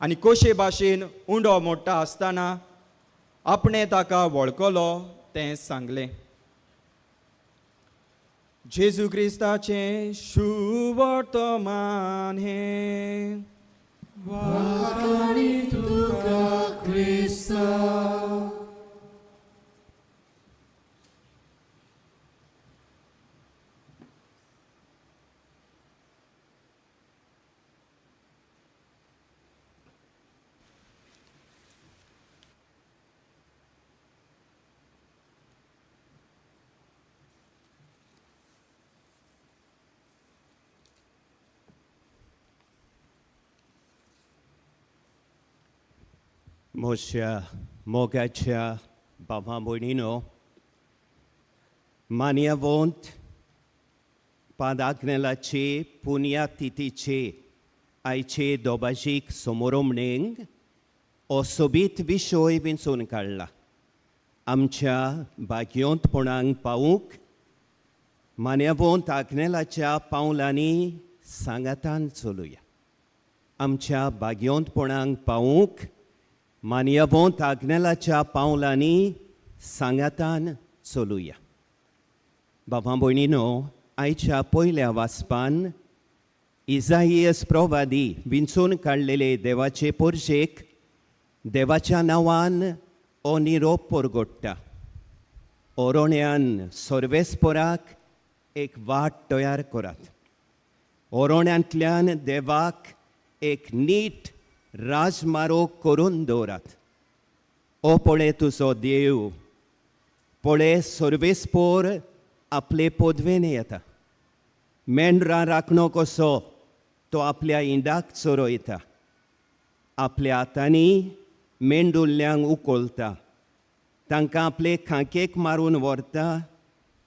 [SPEAKER 4] आनी कशे भाशेन उंडो मोडटा आसतना आपणें ताका वळखलो तें सांगलें. जेजू क्रिस्ताचें शुवर्तमान हें.
[SPEAKER 3] वाखाणी तुका क्रिस्ता.
[SPEAKER 5] म्हज्या मोगाच्या भावा भयणीनो, मान्यवंत पादाग्नेलाचे पुण्यतिथीचे आयचे दोबाजीक समोरमणेंक हो सोबीत विशय विंचून काडला. आमच्या भाग्योंतपणाक पावूंक मान्यवंत आग्नेलाच्या पावलांनी सांगातान चलुया. आमच्या भाग्योंतपणाक पावूंक मान्यवंत आग्नेलाच्या पावलांनी सांगातान चलुया. बाबा भयणीनो, आयच्या पयल्या वाचपान इजाइयस प्रवादी विंचून काडलेले देवाचे पोरशेक देवाच्या नांवान हो निरोप परगोडटा. ओरोण्यान सर्वेस्पोराक एक वाट तयार करात. ओरोण्यांतल्यान देवाक एक नीट राजमारो करून दवरात. ओ पळय तुजो देव, पळय सर्वेस्पोर आपले पदवेन येता. मेंढरां राखणो कसो तो आपल्या इंडाक चरयता, आपल्या हातांनी मेंडुल्ल्यांक उखलता, तांकां आपले खांकेक मारून व्हरता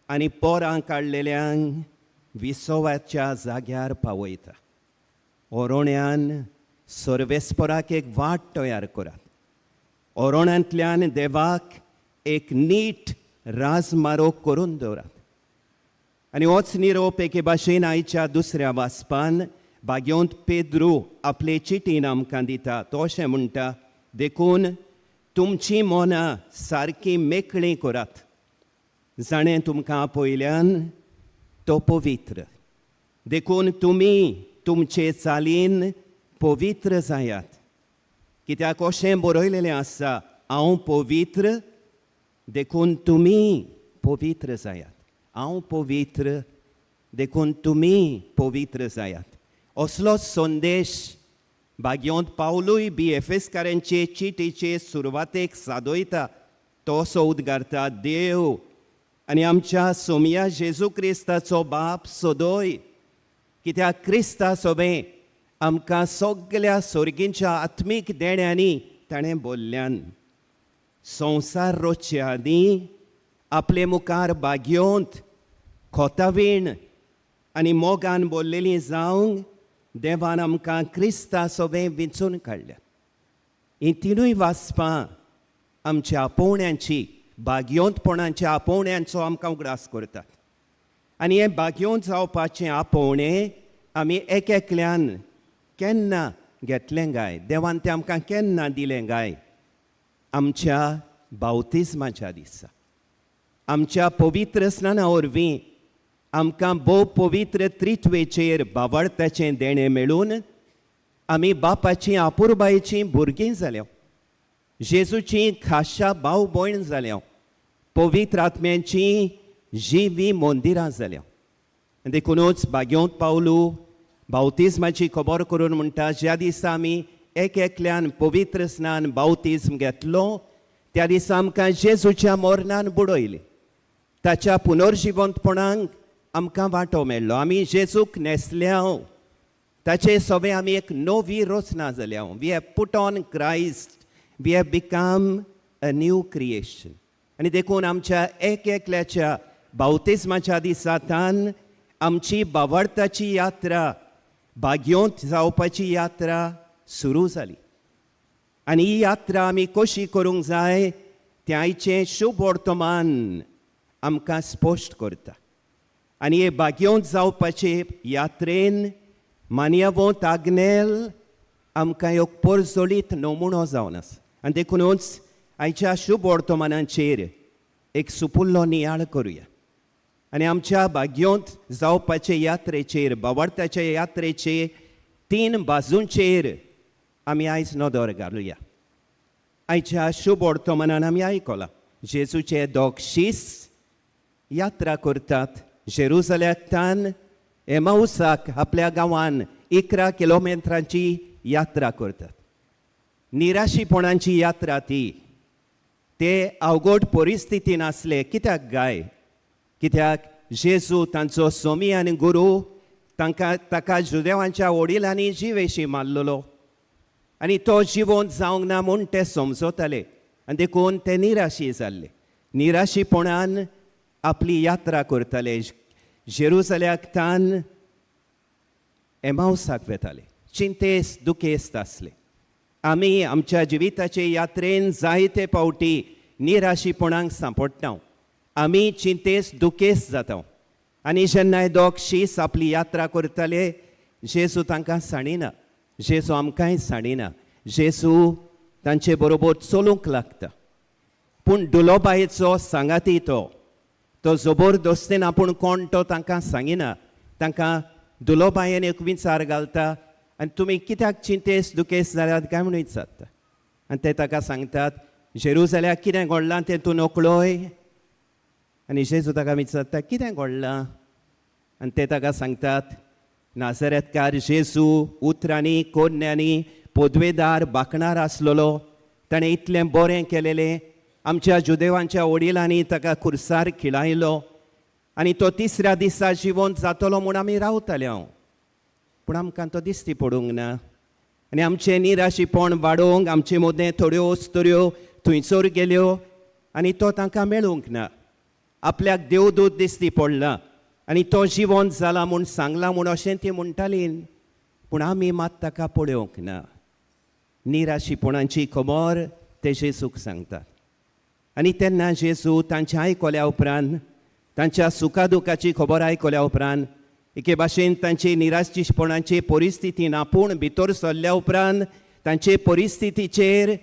[SPEAKER 5] आनी पोरां काडलेल्यांक विसवाच्या जाग्यार पावयता. ओरोण्यान सर्वेस्पराक एक वाट तयार करात. ओरोण्यांतल्यान देवाक एक नीट राजमारो करून दवरात. आनी होच निरोप एके भाशेन आयच्या दुसऱ्या वाचपान भाग्योंत पेद्रू आपले चिटीन आमकां दिता. तो अशें म्हणटा, देखून तुमचीं मनां सारकीं मेकळीं करात, जाणें तुमकां आपयल्यान तो पवित्र, देखून तुमी तुमचे चालीन पवित्र जायात. कित्याक अशें बरयलेलें आसा, हांव पवित्र देखून तुमी पवित्र जायात. हांव पवित्र देखून तुमी पवित्र जायात. असलो संदेश भाग्योंत पावलूय बी एफेसकारांचे चिटीचे सुरवातेक सादयता. तो असो उद्गारता, देव आनी आमच्या सोमया जेजू क्रिस्ताचो बाप सोदोय, कित्याक क्रिस्ता सोबें आमकां सगल्या सोर्गींच्या आत्मीक देण्यांनी ताणें बोल्ल्यान. संवसार रोचचे आदीं आपले मुखार भाग्योंत खोतावीण आनी मोगान बोल्लेली जावंक देवान आमकां क्रिस्ता सोबें विंचून काडल्या. हीं तिनूय वाचपां आमच्या आपोवण्यांची, भाग्योंतपणाच्या आपोवण्यांचो आमकां उगडास करतात. आनी हें भाग्योंत जावपाचें आपोवणें आमी एक एकल्यान केन्ना घेतलें गाय, देवान तें आमकां केन्ना दिलें गाय? आमच्या बावतिज्माच्या दिसा, आमच्या पवित्र स्नाना वरवीं आमकां भोव पवित्र त्रित्वेचेर बावडताचें देणें मेळून आमी बापाचीं आपुरबायेचीं भुरगीं जाल्या, जेजूची खाशा भाव भयण जाल्या, पवित्र आत्म्यांची जिवी मंदिरां जाल्या. देखुनूच भाग्योंत पावलू बावतिज्माची खबर करून म्हणटा, ज्या दिसा आमी एक एकल्यान पवित्र स्नान बावतिज्म घेतलो त्या दिसा आमकां जेजूच्या मरणान बुडयली, ताच्या पुनर्जिवंतपणाक आमकां वांटो मेळ्ळो. आमी जेजूक न्हेसल्या, ताचे सवे आमी एक नवी रचना जाल्या. We have put on Christ, we have become a new creation. आनी देखून आमच्या एक एकल्याच्या बावतिज्माच्या दिसांतान आमची बावडताची यात्रा, भाग्योंत जावपाची यात्रा सुरू जाली. आनी ही यात्रा आमी कशी करूंक जाय तें आयचें शुभ वर्तमान आमकां स्पश्ट करता. आनी हे भाग्योंत जावपाचे यात्रेन मानयवोंत आग्नेल आमकां एक परजळीत नमुनो जावन आसा. आनी देखुनूच आयच्या शुभ वर्तमानाचेर एक सुपुल्लो नियाळ करुया आनी आमच्या भाग्योंत जावपाचे यात्रेचेर, बावडताचे यात्रेचे तीन बाजूंचेर आमी आयज नदर घालुया. आयच्या शुभ वर्तमानान आमी आयकलां, जेजूचे दोग शीस यात्रा करतात जेरुजल्याकतान एमाउसाक आपल्या गांवान 11 किलोमिटरांची यात्रा करतात. निराशीपणाची यात्रा ती. ते अवघड परिस्थितीन आसले. कित्याक गाय? कित्याक जेजू तांचो सोमी आनी गुरू तांकां ताका जुदेवांच्या वडिलांनी जिवेशी मारलेलो आनी तो जिवंत जावंक ना म्हूण ते समजताले आनी देखून ते निराशी जाल्ले. निराशीपणान आपली यात्रा करताले, जेरुजल्याकतान एमावसाक वेताले, चिंतेस्त दुखेस्त आसले. आमी आमच्या जिविताचे यात्रेन जायते फावटी निराशीपणाक सांपडटा, आमी चिंतेस्त दुखेस्त जाता. आनी जेन्ना दोग शीस आपली यात्रा करताले, जेजू तांकां सांडिना, जेजू आमकांय सांडिना. जेजू तांचे बरोबर चलूंक लागता, पूण दुलोबायेचो सांगाती तो तो जबरदस्तीन आपूण कोण तो तांकां सांगिना. तांकां दुलोबायेन एक विचार घालता आनी तुमी कित्याक चिंतेस दुखेस जाल्यात काय म्हणून विचारता. आनी ते ताका सांगतात, जेरुजल्याक कितें घडलां तें तूं नकळय. आनी जेजू ताका विचारता, कितें घडलां? आनी ते ताका सांगतात, नाजरेतकार जेजू उतरांनी कोन्यांनी पदवेदार बाकणार आसलेलो, ताणें इतलें बरें केलेलें, आमच्या जुदेवांच्या वडिलांनी ताका खुर्सार खिळायलो आनी तो तिसऱ्या दिसा जिवंत जातलो म्हूण आमी रावताले हांव, पूण आमकां तो दिश्टी पडूंक ना. आनी आमचें निराशीपण वाडोवंक आमचे मदें थोड्यो अस्तुऱ्यो थंयसर गेल्यो आनी तो तांकां मेळूंक ना. आपल्याक देवदूत दिसती पडला आनी तो जिवंत जाला म्हूण सांगला म्हूण अशें ती म्हणटाली, पूण आमी मात ताका पळोवंक ना. निराशीपणाची खबर ते जेजूक सांगतात आनी तेन्ना जेजू तांच्या आयकल्या उपरांत, तांच्या सुखा दुखाची खबर आयकल्या उपरांत, एके भाशेन तांची निराशीपणाची परिस्थितीन आपूण भितर सरल्या उपरांत तांचे परिस्थितीचेर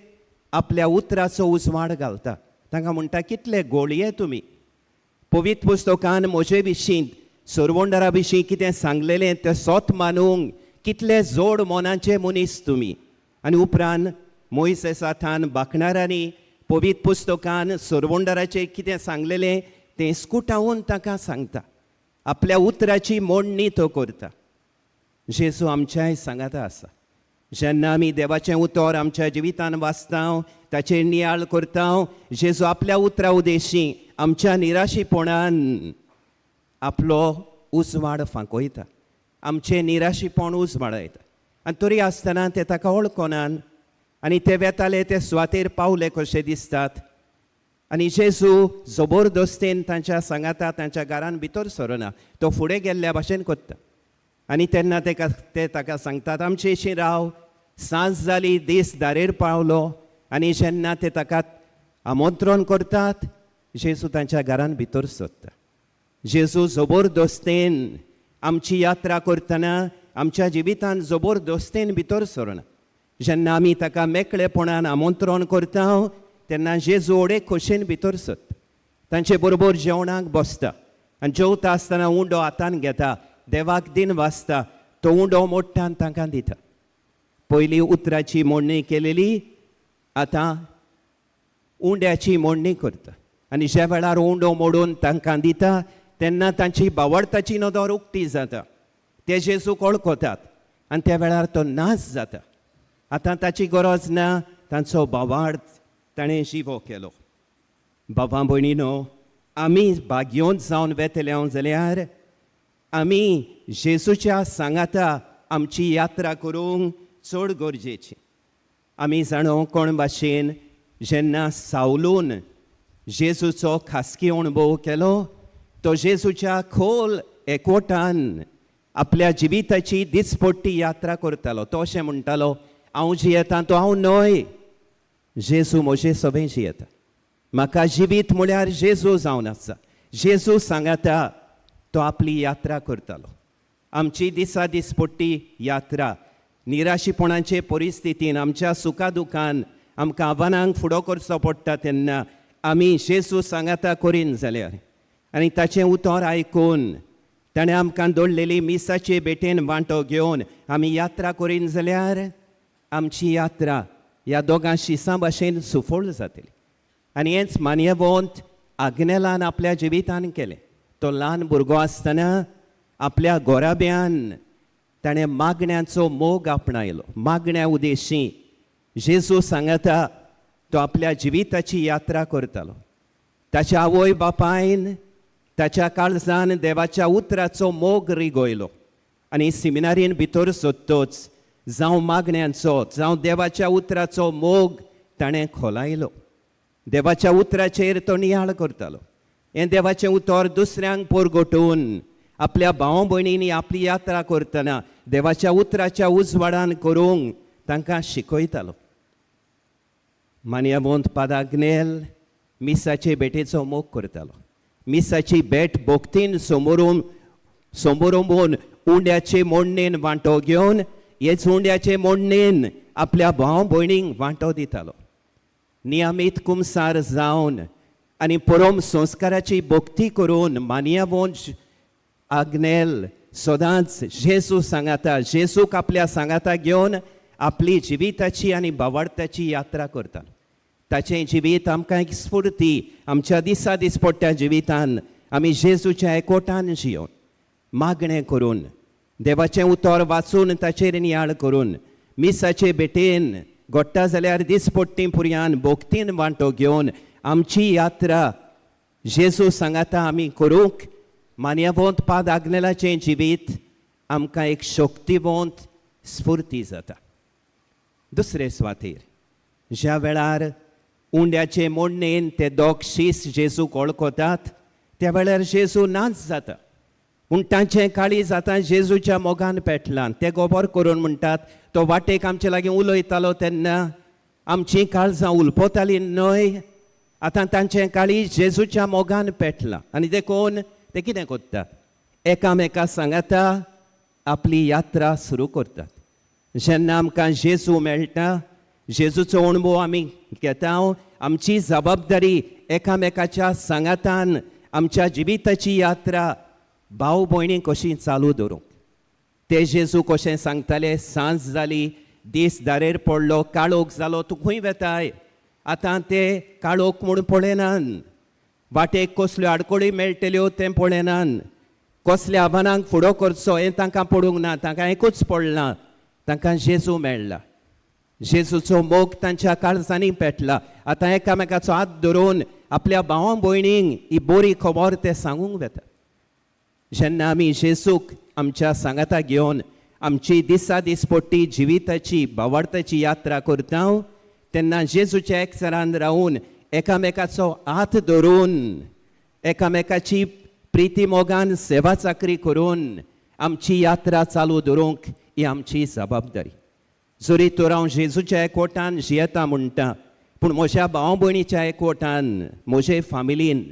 [SPEAKER 5] आपल्या उतराचो उजवाड घालता. तांकां म्हणटा, कितले गोळये तुमी, पवित्र पुस्तकान म्हजे विशीं सरवंडरा विशीं कितें सांगलेलें तें सोत मानूंक कितले जोड मनाचे मनीस तुमी. आनी उपरांत मोयसेसाथान बाकणारांनी पवित्र पुस्तकान सरवंडराचें कितें सांगलेलें तें स्कुटावन ताका सांगता. आपल्या उतराची मोडणी तो करता. जेजू आमच्याय सांगाता आसा. जेन्ना आमी देवाचें उतर आमच्या जिवितान वाचता, ताचेर नियाळ करता, जेजू आपल्या उतरा उदेशी आमच्या निराशीपणान आपलो उजवाड फांकयता, आमचें निराशीपण उजवाडायता. आनी तरी आसतना ते ताका वळखनात आनी ते वेताले ते सुवातेर पावले कशे दिसतात. आनी जेजू जबरदस्तेन तांच्या सांगाता तांच्या घरान भितर सरना, तो फुडें गेल्ल्या भाशेन करता. आनी तेन्ना ते ताका सांगतात, आमचे अशी राव, सांज जाली, दीस दारेर पावलो. आनी जेन्ना ते ताका आमंत्रण करतात, जेजू तांच्या घरान भितर सरता. जेजू जबरदस्तेन आमची यात्रा करतना आमच्या जिवितान जबरदस्तेन भितर सरना. जेन्ना आमी ताका मेकळेपणान आमंत्रण करता तेन्ना जेजू ओडे खोशेन भितर सरता, तांचे बरोबर जेवणाक बसता आनी जेवता आसतना उंडो हातान घेता, देवाक दिन वाचता, तो उंडो मोडटान तांकां दिता. पयलीं उतराची मोडणी केलेली, आतां उंड्याची मोडणी करता. आनी ज्या वेळार उंडो मोडून तांकां दिता तेन्ना तांची बावडताची नदर उक्ती जाता, ते जेजूक वळखतात आनी त्या वेळार तो नाश जाता. आतां ताची गरज ना, तांचो बावार्थ ताणें जिवो केलो. बाबा भयणीनो, आमी भाग्योंत जावन वेतले जाल्यार आमी जेजूच्या सांगाता आमची यात्रा करूंक चड गरजेची. आमी जाणो कोण भाशेन जेन्ना सावलून जेजूचो खासगी अणभव केलो, तो जेजूच्या खोल एकवटान आपल्या जिविताची दिसपट्टी यात्रा करतालो. तो अशें म्हणटालो, हांव जियेता तो हांव न्हय, जेजू म्हजे सगळें जियेता. म्हाका जिवीत म्हळ्यार जेजू जावन आसा. जेजू सांगाता तो आपली यात्रा करतालो. आमची दिसा दिसपट्टी यात्रा निराशीपणाचे परिस्थितीन आमच्या सुखा दुखान आमकां आव्हानांक फुडो करचो पडटा तेन्ना आमी जेजू सांगाता करीन जाल्यार आनी ताचें उतर आयकून ताणें आमकां दवरलेली मिसाचे भेटेन वांटो घेवन आमी यात्रा करीन जाल्यार आमची यात्रा ह्या दोगां शिसां भाशेन सुफळ जातली. आनी हेंच मान्यवंत आग्नेलान आपल्या जिवितान केलें. तो ल्हान भुरगो आसतना आपल्या गोराब्यान ताणें मागण्यांचो मोग आपणायलो. मागण्या उदेशी जेजू सांगाता तो आपल्या जिविताची यात्रा करतालो. ताच्या आवय बापायन ताच्या काळजान देवाच्या उतराचो मोग रिगयलो आनी सिमिनारीन भितर सोदतोच जावं मागण्यांचो जावं देवाच्या उतराचो मोग ताणें खोलायलो. देवाच्या उतराचेर तो नियाळ करतालो. हें देवाचें उतर दुसऱ्यांक पोरगोटून आपल्या भाव भयणींनी आपली यात्रा करतना देवाच्या उतराच्या उजवाडान करूंक तांकां शिकयतालो. मान्यवंत पादाग्नेल मिसाचे भेटेचो मोग करतालो. मिसाची भेट भोक्तीन समोरून समोरून उंड्याचे मोडणेन वांटो घेवन हेच उंड्याचे मोडणेन आपल्या भाव भयणींक वांटो दितालो. नियमीत कुमसार जावन आनी परम संस्काराची भक्ती करून मान्यवंत आग्नेल सदांच जेजू सांगाता, जेजूक आपल्या सांगाता घेवन आपली जिविताची आनी बावडताची यात्रा करता. ताचें जिवीत आमकां एक स्फुर्ती, आमच्या दिसा दिसपट्ट्या जिवितान आमी जेजूच्या एकवटान जियोवन मागणें करून देवाचें उतर वाचून ताचेर नियाळ करून मिसाचे भेटेन घडटा जाल्यार दिसपट्टी पुरयान भोक्तीन वांटो घेवन आमची यात्रा जेजू सांगाता आमी करूंक मान्यवंत पाद आग्नेलाचें जिवीत आमकां एक शक्तिवंत स्फुर्ती जाता. दुसरे सुवातेर ज्या वेळार उंड्याचे मोडणेन ते दोग शीस जेजूक वळखतात त्या वेळार जेजू नाच जाता. पूण तांचें काळीज आतां जेजूच्या मोगान पेटलां. ते गोबोर करून म्हणटात तो वाटेक आमचे लागीं उलयतालो तेन्ना आमचीं काळजां उलपतालीं न्हय, आतां तांचें काळीज जेजूच्या मोगान पेटलां. आनी देखून ते कितें करतात, एकामेका सांगाता आपली यात्रा सुरू करतात. जेन्ना आमकां जेजू मेळटा, जेजूचो अणभव आमी घेता, आमची जबाबदारी एकामेकाच्या सांगातान आमच्या जिविताची यात्रा भाव भयणी कशी चालू दवरूंक. ते जेजू कशें सांगताले, सांज जाली, दीस दारेर पडलो, काळोख जालो, तूं खंय वेताय? आतां ते काळोख म्हूण पळयनान, वाटेक कसल्यो आडखळी मेळटल्यो तें पळयनान, कसल्या आव्हानांक फुडो करचो हें तांकां पडूंक ना. तांकां एकूच पडलां, तांकां जेजू मेळ्ळा, जेजूचो मोग तांच्या काळजांनी पेटला. आतां एकामेकाचो हात धरून आपल्या भावां भयणींक ही बरी खबर ते सांगूंक वेता. जेन्ना आमी जेजूक आमच्या सांगाता घेवन आमची दिसा दिसपट्टी जिविताची भावार्थाची यात्रा करता तेन्ना जेजूच्या एकसरान रावून एकामेकाचो हात धरून एकामेकाची प्रिती मोगान सेवा चाकरी करून आमची यात्रा चालू दवरूंक ही आमची जबाबदारी. जरी तर हांव जेजूच्या एकवटान जियेता म्हणटा, पूण म्हज्या भाव भयणीच्या एकवटान, म्हजे फामिलीन,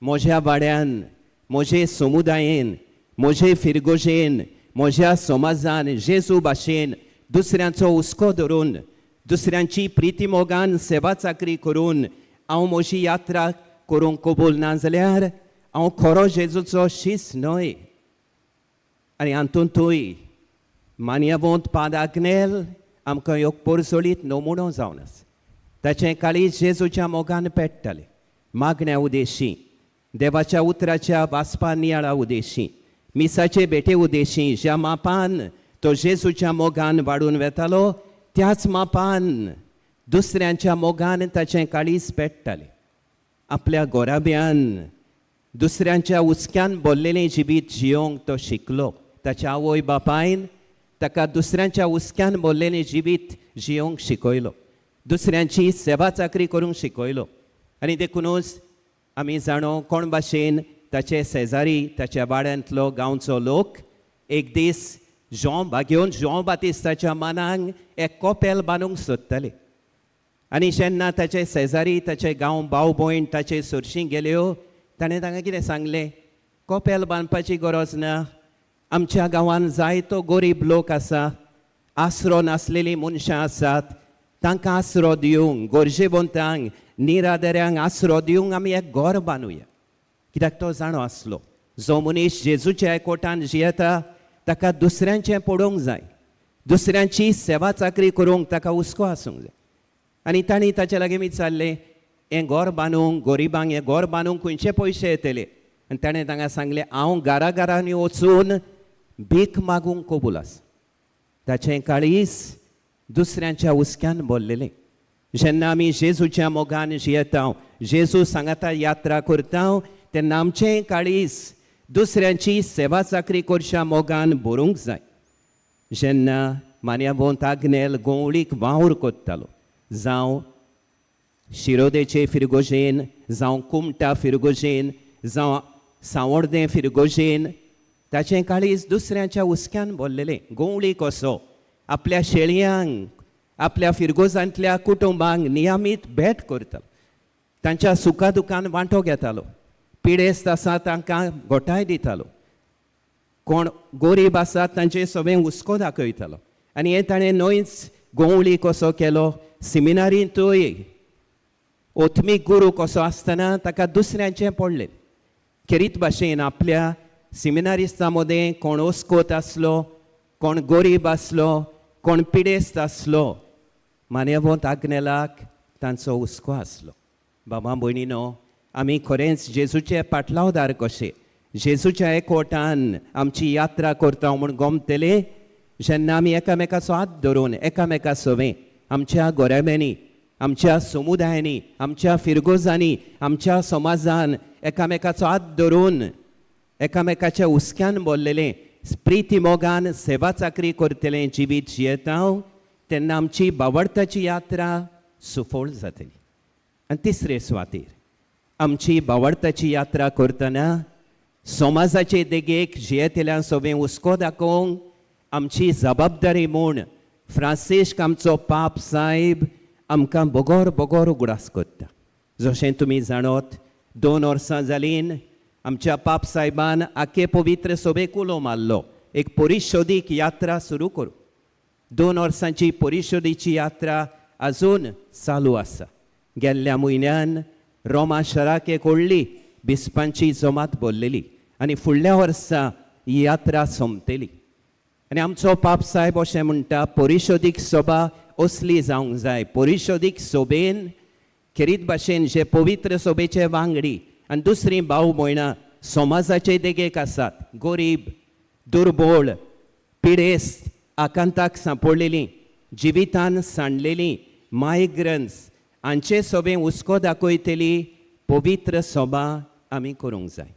[SPEAKER 5] म्हज्या वाड्यान, म्हजे समुदायेन, म्हजे फिरगोजेन, म्हज्या समाजान जेजू भाशेन दुसऱ्यांचो हुस्को धरून दुसऱ्यांची प्रिती मोगान सेवा चाकरी करून हांव म्हजी यात्रा करूंक कबूल ना जाल्यार हांव खरो जेजूचो शीस न्हय. आनी हातूंतूय मान्यवंत पाद आग्नेल आमकां एक पोरसोळीत नमुनो जावन आसा. ताचें काळीज जेजूच्या मोगान पेट्टालें. मागण्या उदेशी, देवाच्या उतराच्या वाचपा नियाळा उदेशी, मिसाचे भेटे उदेशी ज्या मापान तो जेजूच्या मोगान वाडून वेतालो त्याच मापान दुसऱ्यांच्या मोगान ताचें काळीज पेट्टालें. आपल्या गोराब्यान दुसऱ्यांच्या हुस्क्यान भरलेलें जिवीत जियोंक तो शिकलो. ताच्या आवय बापायन ताका दुसऱ्यांच्या हुस्क्यान भरलेलें जिवीत जियोंक शिकयलो, दुसऱ्यांची सेवा चाकरी करूंक शिकयलो. आनी देखुनूच आमी जाणो कोण भाशेन ताचे शेजारी, ताच्या वाड्यांतलो गांवचो लोक एक दीस जों घेवन जों बातिस्ताच्या मानांक एक कोपेल बांदूंक सोदताले. आनी जेन्ना ताचे शेजारी, ताचे गांव भाव भयण ताचे सरशीं गेल्यो, ताणें तांकां कितें सांगलें, कोपेल बांदपाची गरज ना, आमच्या गांवांत जायतो गरीब लोक आसा, आसरो नासलेलीं मनशां आसात, तांकां आसरो दिवंक, गरजेवंतांक, निरादऱ्यांक आसरो दिवंक आमी एक घर बांदुया. कित्याक तो जाणो आसलो, जो मनीस जेजूच्या एकवटान जियेता ताका दुसऱ्यांचें पडोवंक जाय, दुसऱ्यांची सेवा चाकरी करूंक ताका हुस्को आसूंक जाय. आनी तांणी ताचे लागीं विचारलें, हें घर बांदूंक, गरिबांक हें घर बांदूंक खंयचे पयशे येतले? आनी ताणें तांकां सांगलें, हांव घरा घरांनी वचून भीक मागूंक कबूल आसा. ताचें काळीज दुसऱ्यांच्या हुस्क्यान भरलेलें. जेन्ना आमी जेजूच्या मोगान जियेता, जेजू सांगाता यात्रा करता तेन्ना आमचें काळीज दुसऱ्यांची सेवा चाकरी करच्या मोगान भरूंक जाय. जेन्ना मान्यावंत आग्नेल गोंवळीक वावर करतालो, जावं शिरोदेचे फिरगोजेन, जावं कुमटा फिरगोजेन, जावं सांवड्डें फिरगोजेन, ताचें काळीज दुसऱ्यांच्या हुस्क्यान भरलेलें. गोंवळी कसो आपल्या शेळयांक, आपल्या फिरगोजांतल्या कुटुंबांक नियमीत भेट करतालो, तांच्या सुखा दुखान वांटो घेतालो, पिडेस्त आसा तांकां गोठाय दितालो, कोण गोरीब आसा तांचे सगळें हुस्को दाखयतालो. आनी हें ताणें न्हयच गोंवळी कसो केलो, सिमिनारींतूय ओथमीक गुरू कसो आसतना ताका दुसऱ्यांचें पडलें. खेरीत भाशेन आपल्या सिमिनारिस्तां मदें कोण ओस्कोत आसलो, कोण गोरीब आसलो, कोण पिडेस्त आसलो, मान्यवंत आग्नेलाक तांचो हुस्को आसलो. बाबा भयणीनो, आमी खरेंच जेजूचे पाटलावदार कशे जेजूच्या एकवटान आमची यात्रा करता म्हूण गोमतले जेन्ना आमी एकामेकाचो हात धरून एकामेका सवें आमच्या गोऱ्याब्यांनी, आमच्या समुदायांनी, आमच्या फिरगोजांनी, आमच्या समाजान एकामेकाचो हात धरून एकामेकाच्या हुस्क्यान भरलेलें प्रिती मोगान सेवा चाकरी करतलें जिवीत जियेता तेन्ना आमची बावडताची यात्रा सुफळ जातली. आनी तिसरे सुवातेर आमची बावडताची यात्रा करतना समाजाचे देगेक जियेतल्या सोबें हुस्को दाखोवंक आमची जबाबदारी म्हूण फ्रांसिस्क आमचो पाप सायब आमकां बोगोर बोगोर उगडास करता. जशें तुमी जाणत 2 वर्सां जालीं आमच्या पाप सायबान आखे पवित्र सोबेक उलो मारलो एक परिशोदीक यात्रा सुरू करूं. 2 वर्सांची परिशोदीची यात्रा अजून चालू आसा. गेल्ल्या म्हयन्यान रोमा शहराक एक व्हडली बिस्पांची जमात भरलेली आनी फुडल्या वर्सा ही यात्रा सोंपतली. आनी आमचो पाप सायब अशें म्हणटा परिशोदीक सभा असली जावंक जाय. परिशोदीक सोबेन खेरीत भाशेन जे पवित्र सोबेचे वांगडी आनी दुसरीं भाव भयणां समाजाचे देगेक आसात, गरीब, दुर्बळ, पिडेस्त, आकांताक सांपडलेलीं, जिवितान सांडलेलीं, मायग्रंट्स हांचे सोबें हुस्को दाखयतली पवित्र सभा आमी करूंक जाय.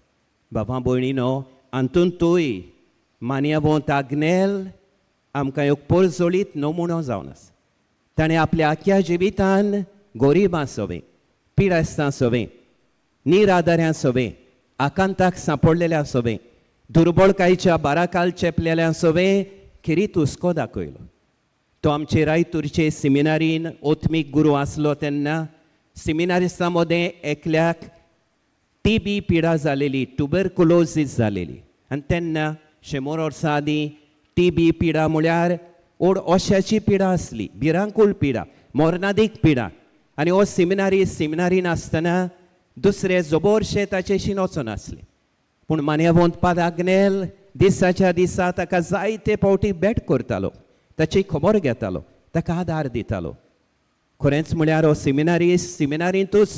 [SPEAKER 5] बाबा भयणीनो, हातूंतूय मान्यवंत आग्नेल आमकां एक परजळीत नमुनो जावन आसा. ताणें आपल्या आख्या जिवितान गरिबां सोबें, पिडेस्तां सोबें, निराधाऱ्यां सोबें, आकांताक सांपडलेल्या सोबें, दुर्बळकायच्या बाराकाल चेपलेल्या सोबें खेरीत हुस्को दाखयलो. तो आमचे रायतूरचे सिमिनारीन ओत्मीक गुरू आसलो तेन्ना सिमिनारिस्तां मदें एकल्याक टीबी पिडा जालेली, ट्युबरकुलोजीस जालेली. आनी तेन्ना 100 वर्सां आदीं टीबी पिडा म्हळ्यार ओड ओश्याची पिडा आसली, भिरांकूळ पिडा, मरणादीक पिडा. आनी हो सिमिनारी सिमिनारीन आसतना दुसरे जबरशे ताचेशीन वचनासले. पूण मान्यवंत पाद आग्नेल दिसाच्या दिसा ताका जायते फावटी भेट करतालो, ताची खबर घेतालो, ताका आदार दितालो. खरेंच म्हळ्यार हो सिमिनारी सिमिनारींतूच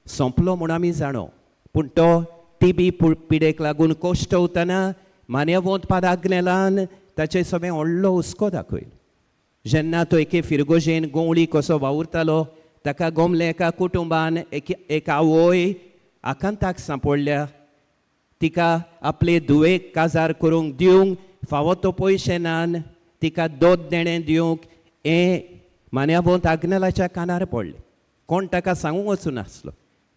[SPEAKER 5] सोंपलो म्हूण आमी जाणो, पूण तो टीबी पिडेक लागून कश्टवतना मान्यवंत पाद आग्नेलान ताचे सगळें व्हडलो हुस्को दाखयलो. जेन्ना तो एके फिरगोजेन गोंवळी कसो वावुरतालो ताका गोमले एका कुटुंबान एक आवय आकांताक सांपडल्या, तिका आपले धुवेक काजार करूंक दिवंक फावो तो पयशे नान, तिका दोद देणें दिवंक हें मान्यवंत आग्नेलाच्या कानार पडलें. कोण ताका सांगूंक वचूं नासलो,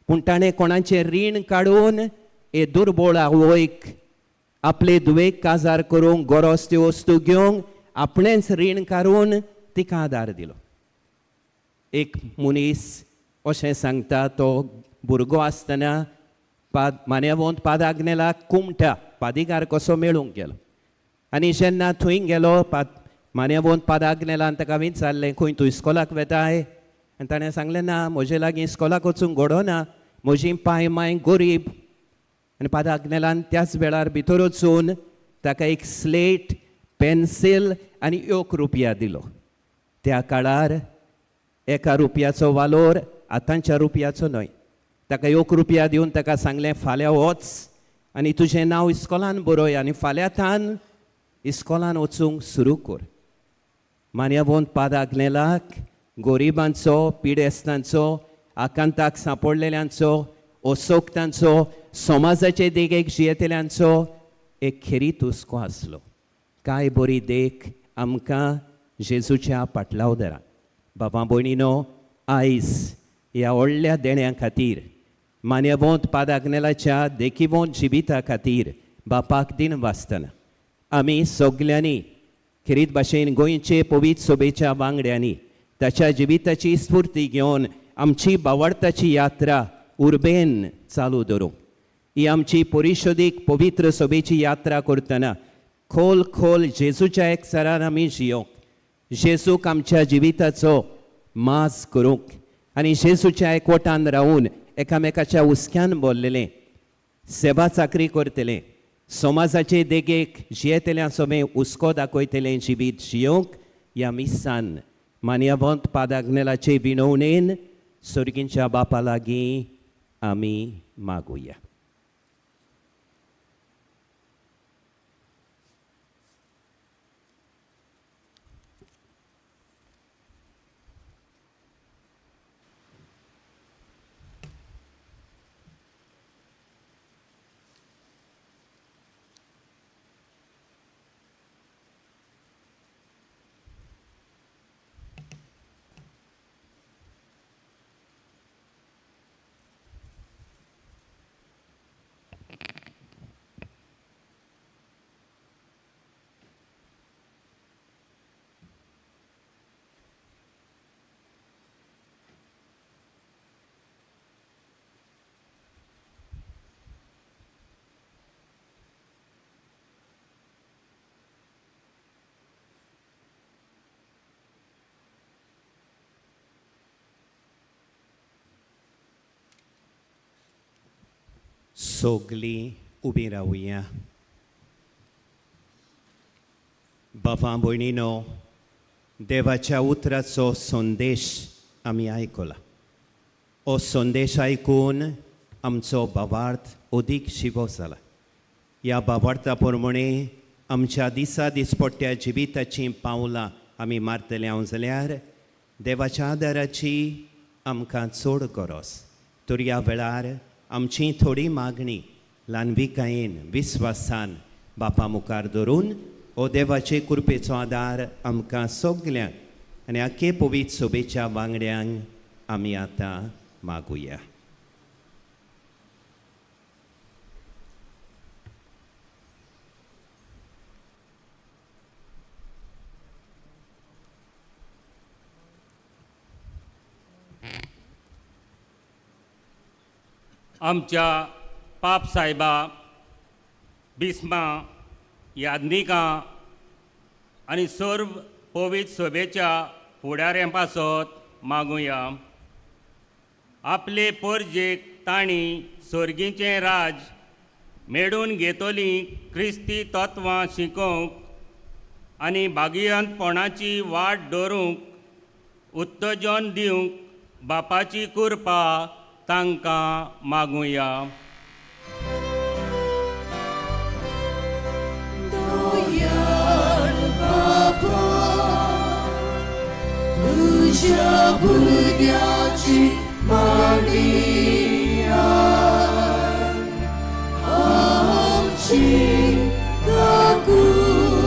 [SPEAKER 5] पूण ताणें कोणाचें रीण काडून हे दुर्बळ आवयक आपले धुवेक काजार करूंक गरज त्यो वस्तू घेवंक आपणेंच रीण काडून तिका आदार दिलो. एक मनीस अशें सांगता, तो भुरगो आसतना मान्यवंत पाद आग्नेलाक कुमटा पादिगार कसो मेळूंक गेलो. आनी जेन्ना थंय गेलो मान्यवंत पाद आग्नेलान ताका विचारलें, खंय तूं इस्कोलाक वेताय? आनी ताणें सांगलें, ना, म्हजे लागीं इस्कोलाक वचूंक घडोना, म्हजी पांय मांय गरीब. आनी पाद आग्नेलान त्याच वेळार भितर वचून ताका एक स्लेट, पेन्सील आनी 1 रुपया दिलो. त्या काळार 1 रुपयाचो वालोर आतांच्या रुपयाचो न्हय. ताका 1 रुपया दिवन ताका सांगलें, फाल्यां वच आनी तुजें नांव इस्कोलान बरय आनी फाल्यां तान इस्कोलान वचूंक सुरू कर. मान्यवंत पाद आग्नेलाक गरिबांचो, पिडेस्तांचो, आकांताक सांपडलेल्यांचो, असोक्तांचो, समाजाचे देगेक जियेतल्यांचो एक खेरीत हुस्को आसलो. कांय बरी देख आमकां जेजूच्या पाटलावदारान. बाबा भयणीनो, आयज ह्या व्हडल्या देण्या खातीर मान्यवंत पाद आग्नेलाच्या देखिवंत जिविता खातीर बापाक दिन वाचतना आमी सगल्यांनी खेरीत भाशेन गोंयचे पवित्र सोबेच्या वांगड्यांनी ताच्या जिविताची स्फूर्ती घेवन आमची बावडताची यात्रा उर्बेन चालू दवरूंक. ही आमची परिशोदीक पवित्र सोबेची यात्रा करतना खोल खोल जेजूच्या एकचारान आमी जियोंक, जेजूक आमच्या जिविताचो मास करूंक आनी जेजूच्या एकवटान रावून एकामेकाच्या हुस्क्यान बोल्लेलें सेवा चाकरी करतलें, समाजाचे देगेक जियेतल्या सोबें हुस्को दाखयतलें जिवीत जियोंक ह्या मिसान मान्यवंत पाद आग्नेलाचे विनवणेन सर्गींच्या बापा लागीं आमी मागुया. सगलीं उबीं रावया. बाबा भयणीनो, देवाच्या उतराचो संदेश आमी आयकला. हो संदेश आयकून आमचो भावार्थ अदीक शिवो जाला. ह्या भावार्था प्रमाणे आमच्या दिसा दिसपट्ट्या जिविताचीं पावलां आमी मारतले हांव जाल्यार देवाच्या आदाराची आमकां चड गरज. तर ह्या वेळार आमची थोडी मागणी ल्हानविकायेन विस्वासान बापा मुखार धरून हो देवाचे कृपेचो आदार आमकां सगल्यांक आनी आखे पवित्र सोबेच्या वांगड्यांक आमी आतां मागुया.
[SPEAKER 10] आमच्या पाप सायबा बिस्मा याज्ञिकां आनी सर्व पवित्र सभेच्या फुडाऱ्यां पासत मागुया. आपले परजेक तांणी सर्गीचें राज मेडून घेतली क्रिस्ती तत्वां शिकोवंक आनी भागियंतपणाची वाट धरूंक उत्तेजन दिवंक बापाची कृपा तांकां मागुया.
[SPEAKER 9] दयाळ बाबा, तुज्या भुरग्याची मागणी आयक, आमची काकूत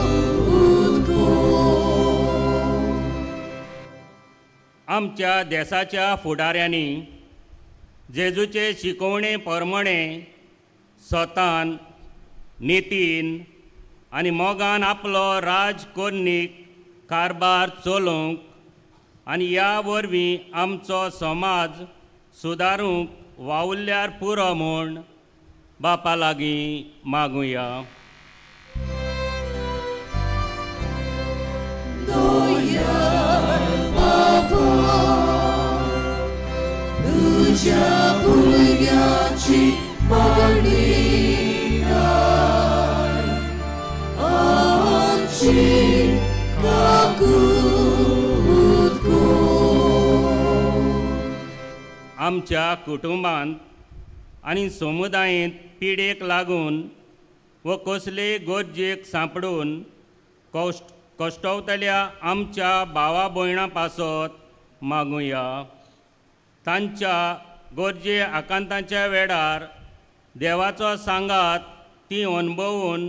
[SPEAKER 9] कर.
[SPEAKER 10] आमच्या देसाच्या फुडाऱ्यांनी जेजूचे शिकवणे परमणे स्वतान नितीन आनी मोगान आपलो राज कोन्नीक कारबार चलोवंक आनी ह्या वरवीं आमचो समाज सुदारूंक वावुरल्यार पुरो म्हूण बापा लागीं मागुया.
[SPEAKER 9] दयाळ बाबा, तुज्या भुरग्याची मागणी आयक, आमची काकूत कर.
[SPEAKER 10] आमच्या कुटुंबांत आनी समुदायेंत पिडेक लागून व कसलेय गरजेक सांपडून कश्टवतल्या आमच्या भावा भयणां पासत मागुया. तांच्या गरजे आकांताच्या वेळार देवाचो सांगात ती अणभवून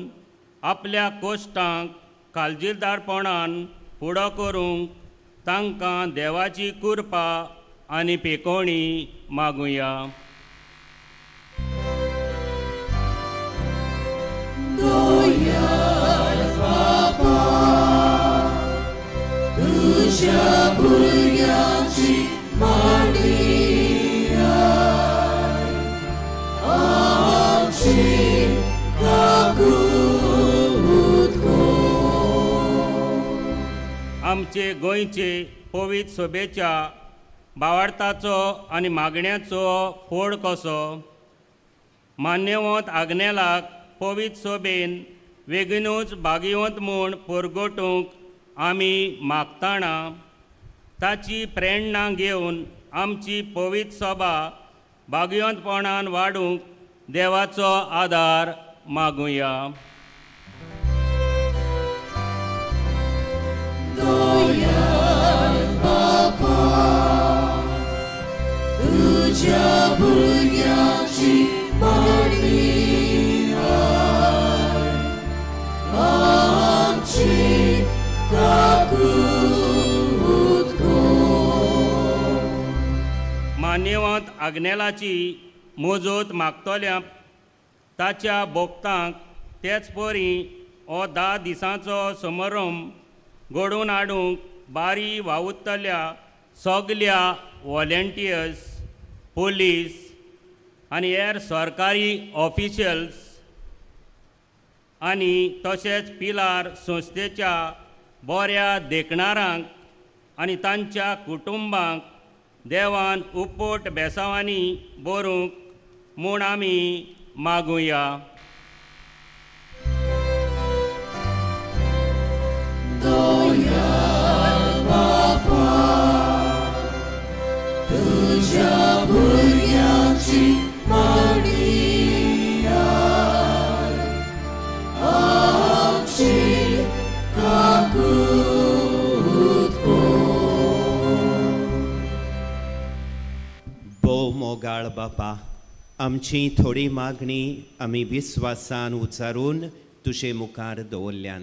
[SPEAKER 10] आपल्या कश्टांक काळजीदारपणान फुडो करूंक तांकां देवाची कृपा आनी पेकोवणी मागुया.
[SPEAKER 9] दयाळ बाबा, तुज्या भुरग्याची मागणी आयक, आमची काकूत कर.
[SPEAKER 10] आमचे गोंयचे पवित्र सभेच्या भावार्थाचो आनी मागण्याचो फोड कसो मान्यवंत आग्नेलाक पवित्र सभेन बेगीनूच भागिवंत म्हूण परगटूंक आमी मागताना ताची प्रेरणा घेवन आमची पवित्र सभा भागिवंतपणान वाडूंक देवाचो आदार मागुया.
[SPEAKER 9] दयाळ बाबा, तुज्या भुरग्याची मागणी आयक, आमची काकूत कर.
[SPEAKER 10] मान्यवंत आग्नेलाची मोजोत मागतल्या ताच्या भोक्तांक तेच परी हो 10 दिसांचो समारंभ घडोवन हाडूंक बारी वावुरतल्या सगल्या वॉलेंटियर्स, पोलीस आनी हेर सरकारी ऑफिशल्स आनी तशेंच पिलार संस्थेच्या बऱ्या देखणारांक आनी तांच्या कुटुंबांक देवान उपट बेसांवांनी बरूंक म्हूण आमी
[SPEAKER 3] मागुया.
[SPEAKER 10] दयाळ बापा, तुज्या भुरग्यांची मागणी आमची काकूत कर.
[SPEAKER 5] भोव मोगाळ बापा, आमची थोडी मागणी आमी विस्वासान उचारून तुजे मुखार दवरल्यान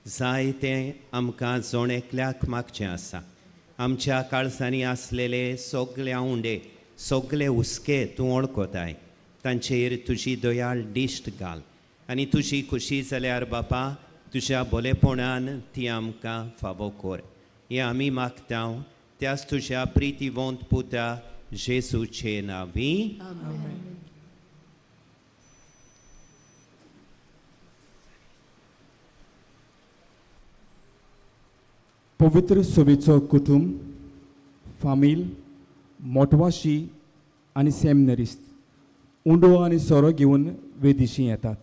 [SPEAKER 5] जाय तें आमकां जण एकल्याक मागचें आसा. आमच्या काळजांनी आसलेले सगळे उंडे, सगळे हुस्के तूं वळखताय. तांचेर तुजी दयाळ दिश्ट घाल आनी तुजी खुशी जाल्यार बापा तुज्या बोलेपणान ती आमकां फावो कर. हें आमी मागता त्याच तुज्या प्रितीवंत पुता जेसूचे नांवी.
[SPEAKER 4] पवित्र सोबेचो कुटुंब, फामील, मोटवाशी आनी सेमनरिस्त उंडो आनी सोरो घेवन वेदिशी येतात.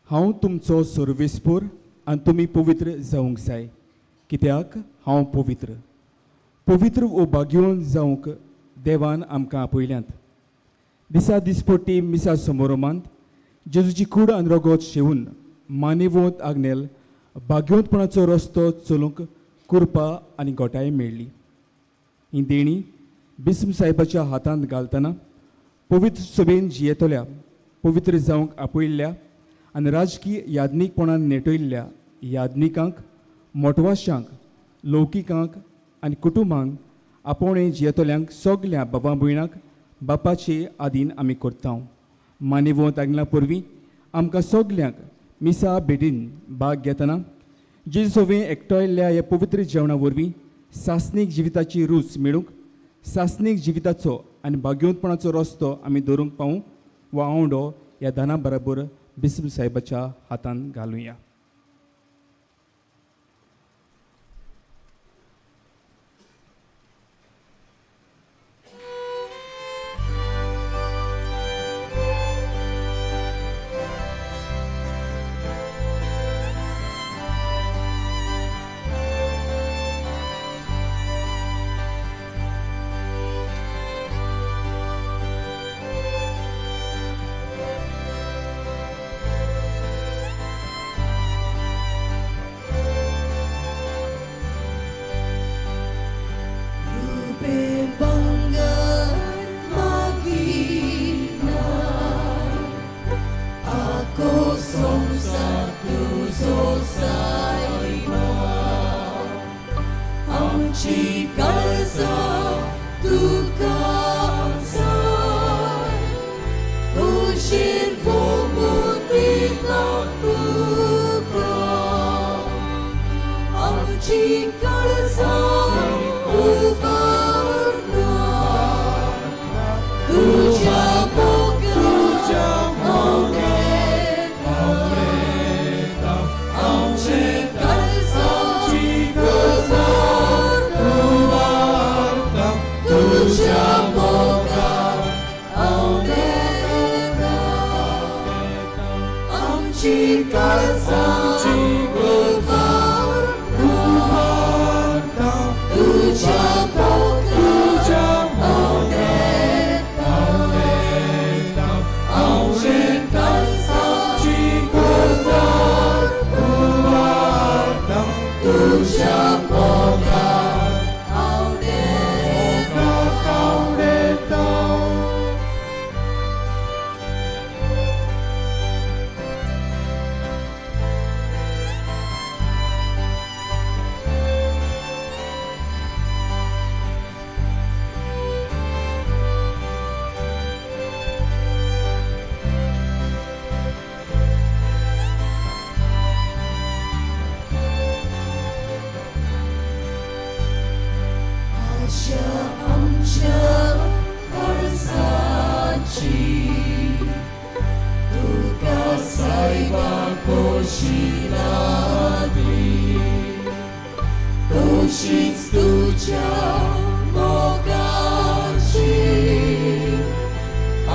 [SPEAKER 4] हांव तुमचो सर्वेस्पोर आनी तुमी पवित्र जावंक जाय, कित्याक हांव पवित्र. पवित्र वो भाग्यवंत जावंक देवान आमकां आपयल्यांत. दिसा दिसपट्टी मिसा समारोमांत जेजूची कूड आनी रगत शेवून मानेवंत आग्नेल भाग्यवंतपणाचो रस्तो चलूंक कृपा आनी गोटाय मेळ्ळी. ही देणी बिस्म साहेबाच्या हातांत घालतना पवित्र सभेन जियेतल्या, पवित्र जावंक आपयल्ल्या आनी राजकीय याज्ञीकपणान नेटयल्ल्या याज्ञिकांक, मोटवाशांक, लौकिकांक आनी कुटुंबांक आपोवणें जियेतल्यांक सगल्या बाबा भयणांक बापाचे आदीन आमी करता. मानेवंत आग्नेला पुरवीं आमकां सगल्यांक मिसा भेटीन भाग घेतना जेजू सोवें एकटोयल्ल्या ह्या पवित्र जेवणा वरवीं सासणीक जिविताची रूच मेळूंक, सासणीक जिविताचो आनी भाग्यवंतपणाचो रस्तो आमी धरूंक पावूं वा आवंडो ह्या दाना बराबर बिस्म साहेबाच्या हातान घालुया.
[SPEAKER 10] रुपे बंगर मागिना, आको संवसार तुजो सायबा, आमची काळजां तुका जाय, उशीर भोंवती तुका, आमची काळजां उबारना, तुज्या मोगान उडयता, आमची काळजां उबारना, तुज्या मोगान उडयता, आमची काळजां उबारना, तुज्या मोगान उडयता, आमची काळजां उबारना, तुज्या मोगान उडयता. आशा आमच्या काळजाची तुका सायबा खोशी लागली तशीच तुज्या मोगाची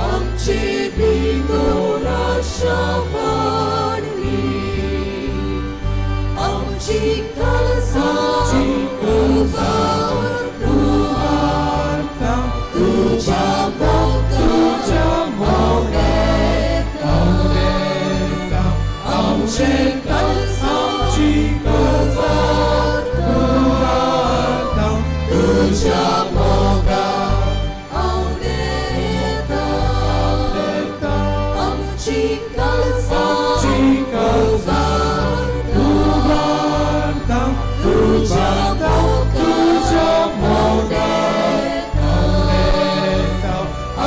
[SPEAKER 10] आमचे भितर आशा वाडली आमची काळजां उबारता तुज्या मोगाक आंवडेता आमचे काळजां उबारता तुज्या मोगाक आंवडेता आमची काळजां उबारता तुज्या मोगाक आंवडेता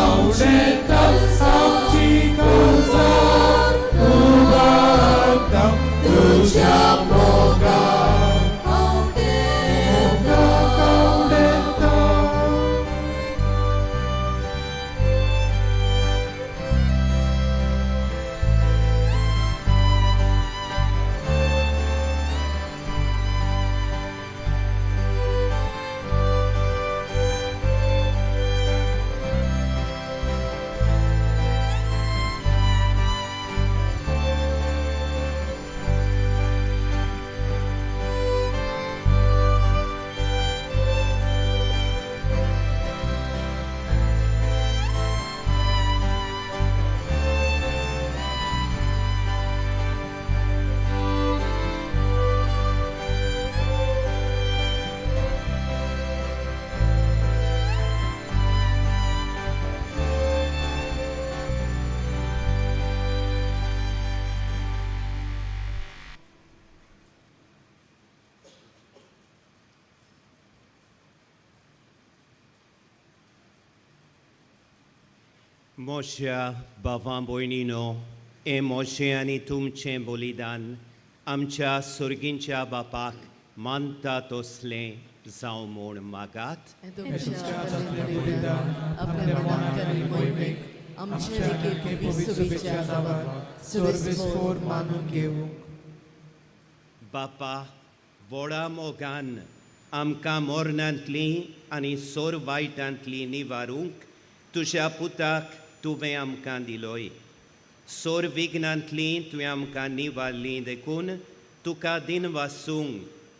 [SPEAKER 10] आमचे काळजां उबारता तुज्या मोगाक आंवडेता.
[SPEAKER 5] मोश्या भावां भयणीनो, हें मोशें आनी तुमचें बलिदान आमच्या सोर्गींच्या बापाक मानता तसलें जावं म्हूण मागात.
[SPEAKER 3] बलिदान आपल्या मनाक आनी मोहिमेक आमच्या लेगीत पवित्र नांवान सर्वेस्पोर मानून घेवंक.
[SPEAKER 5] बापा, व्हडा मोगान आमकां मोरणांतली आनी सोर वायटांतली निवारूंक तुज्या पुताक तुवें आमकां दिलोय. सोर विघ्नांतली तुवें आमकां निवारली देखून तुका दिनवासूंक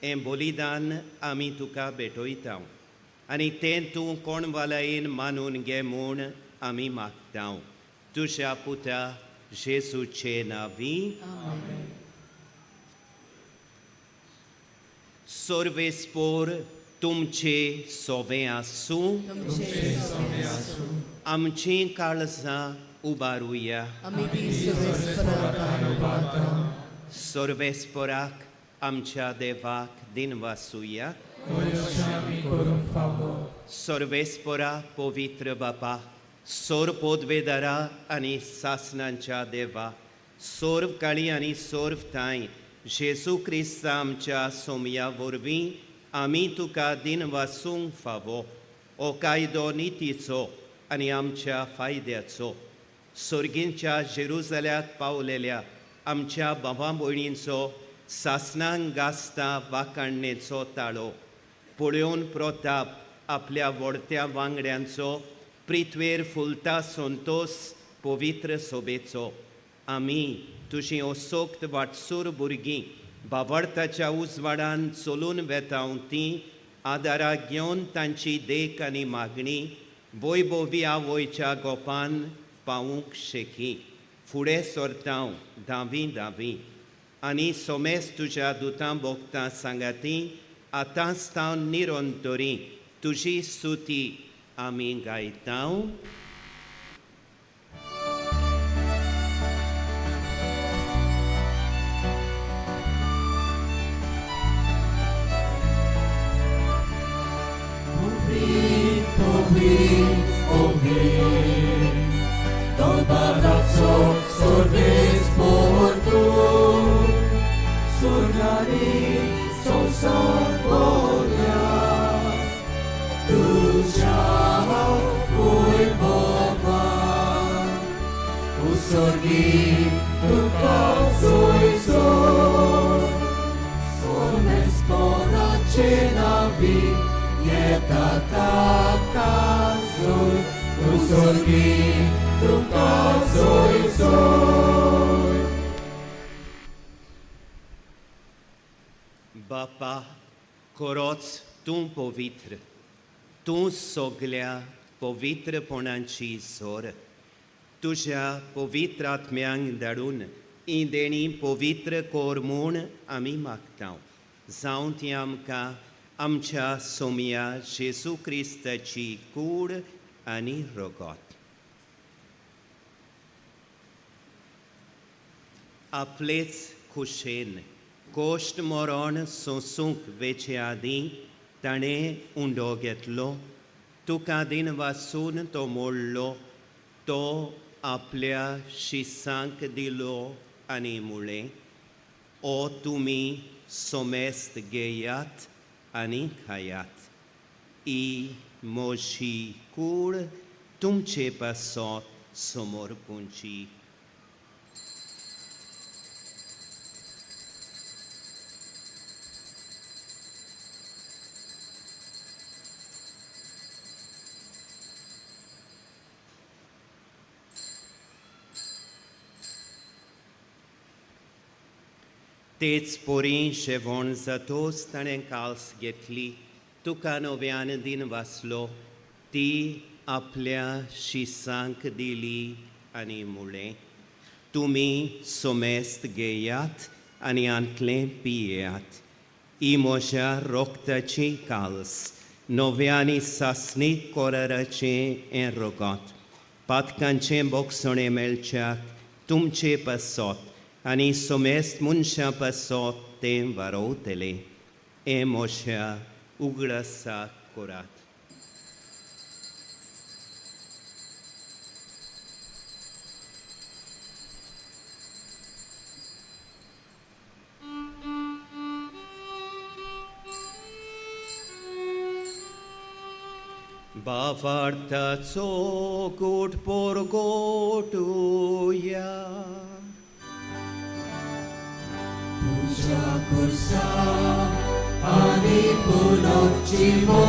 [SPEAKER 5] हें बलिदान आमी तुका भेटयता आनी तें तूं कोण वालायेन मानून घे म्हूण आमी मागता, तुज्या पुता जेजूचे नांवी. सर्वेस्पोर तुमचे सोवें आसूं. आमचीं काळजां उबारुया. सर्वेस्पोराक आमच्या देवाक दिनवासुया. सर्वेस्पोरा पवित्र बापा, सोर पोदवेदारा आनी सासनांच्या देवा, सोर्व काळी आनी सोर्व थांय जेजू क्रिस्ता आमच्या सोमया वरवीं आमी तुका दिनवासूंक फावो. हो कायदो नितीचो आनी आमच्या फायद्याचो. सोर्गींच्या जेरुजाल्याक पावलेल्या आमच्या भावा भयणींचो सासनांक गाजता वाकाणणेचो ताळो पळोवन प्रताप आपल्या व्हडत्या वांगड्यांचो प्रिथवेर फुलता संतोस पवित्र सोबेचो. आमी तुजी असोक्त वाटसूर भुरगीं बावडताच्या उजवाडान चलून वेता तीं आदाराक घेवन तांची देख आनी मागणी वैभवी आवयच्या गोपान पावूंक शेकी फुडें सरता धांवी धांवी आनी सोमेस तुज्या दुतां भोगतां सांगाती आतांच तावन निरंतरी तुजी स्तुती आमी गायता.
[SPEAKER 3] Sorgi tuka.
[SPEAKER 10] वरवीं येता ताका जोड उसोर्गी तुमकां सोय सोय.
[SPEAKER 5] बापा, खरोच तूं पवित्र, तूं सगल्या पवित्रपणाची सोर. तुज्या पवित्र आत्म्यांक धाडून ही देणी पवित्र कर म्हूण आमी मागता, जावं ती आमकां आमच्या सोमया जेजू क्रिस्ताची कूड आनी रगत. आपलेच खुशेन कोश्ट मरण सोंसूंक वेचे आदीं ताणें उंडो घेतलो, तुका दिन वासून तो मोडलो, तो आपल्या शिसांक दिलो आनी मुळें, ओ तुमी सोमेस्त घेयात आनी खायात, ही म्हजी कूड तुमचे पासत समर्पूंची. तेच पोरी जेवण जातोच ताणें काल्स घेतली, तुका नव्यान दिन वाचलो, ती आपल्या शिसांक दिली आनी मुळें, तुमी सोमेस्त घेयात आनी आंतलें पियेयात, ही म्हज्या रोगताची काल्स, नव्या आनी सासणीक कोराराचें हें रगत, पातकांचें बोगसणें मेळच्याक तुमचे पासत आनी सोमेस्त मनशां पासत तें वारोवतलें. हें म्हज्या उगडासाक करात. बावार्थाचो गोट पोरगोटुया.
[SPEAKER 10] तुज्या खुर्सा आनी पुनर्जिवंतपणा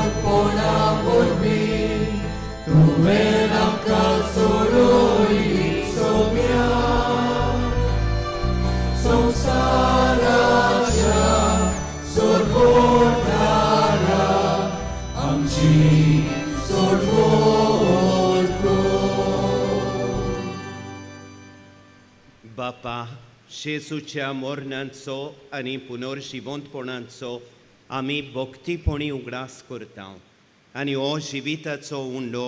[SPEAKER 10] वरवीं तुवें आमकां सोडयली सोम्या. संवसाराच्या सोडवणारा आमची सोडवण कर.
[SPEAKER 5] बापा, जेजूच्या मरणाचो आनी पुनर्जिवंतपणाचो आमी भक्तीपणी उगडास करता आनी हो जिविताचो उंडो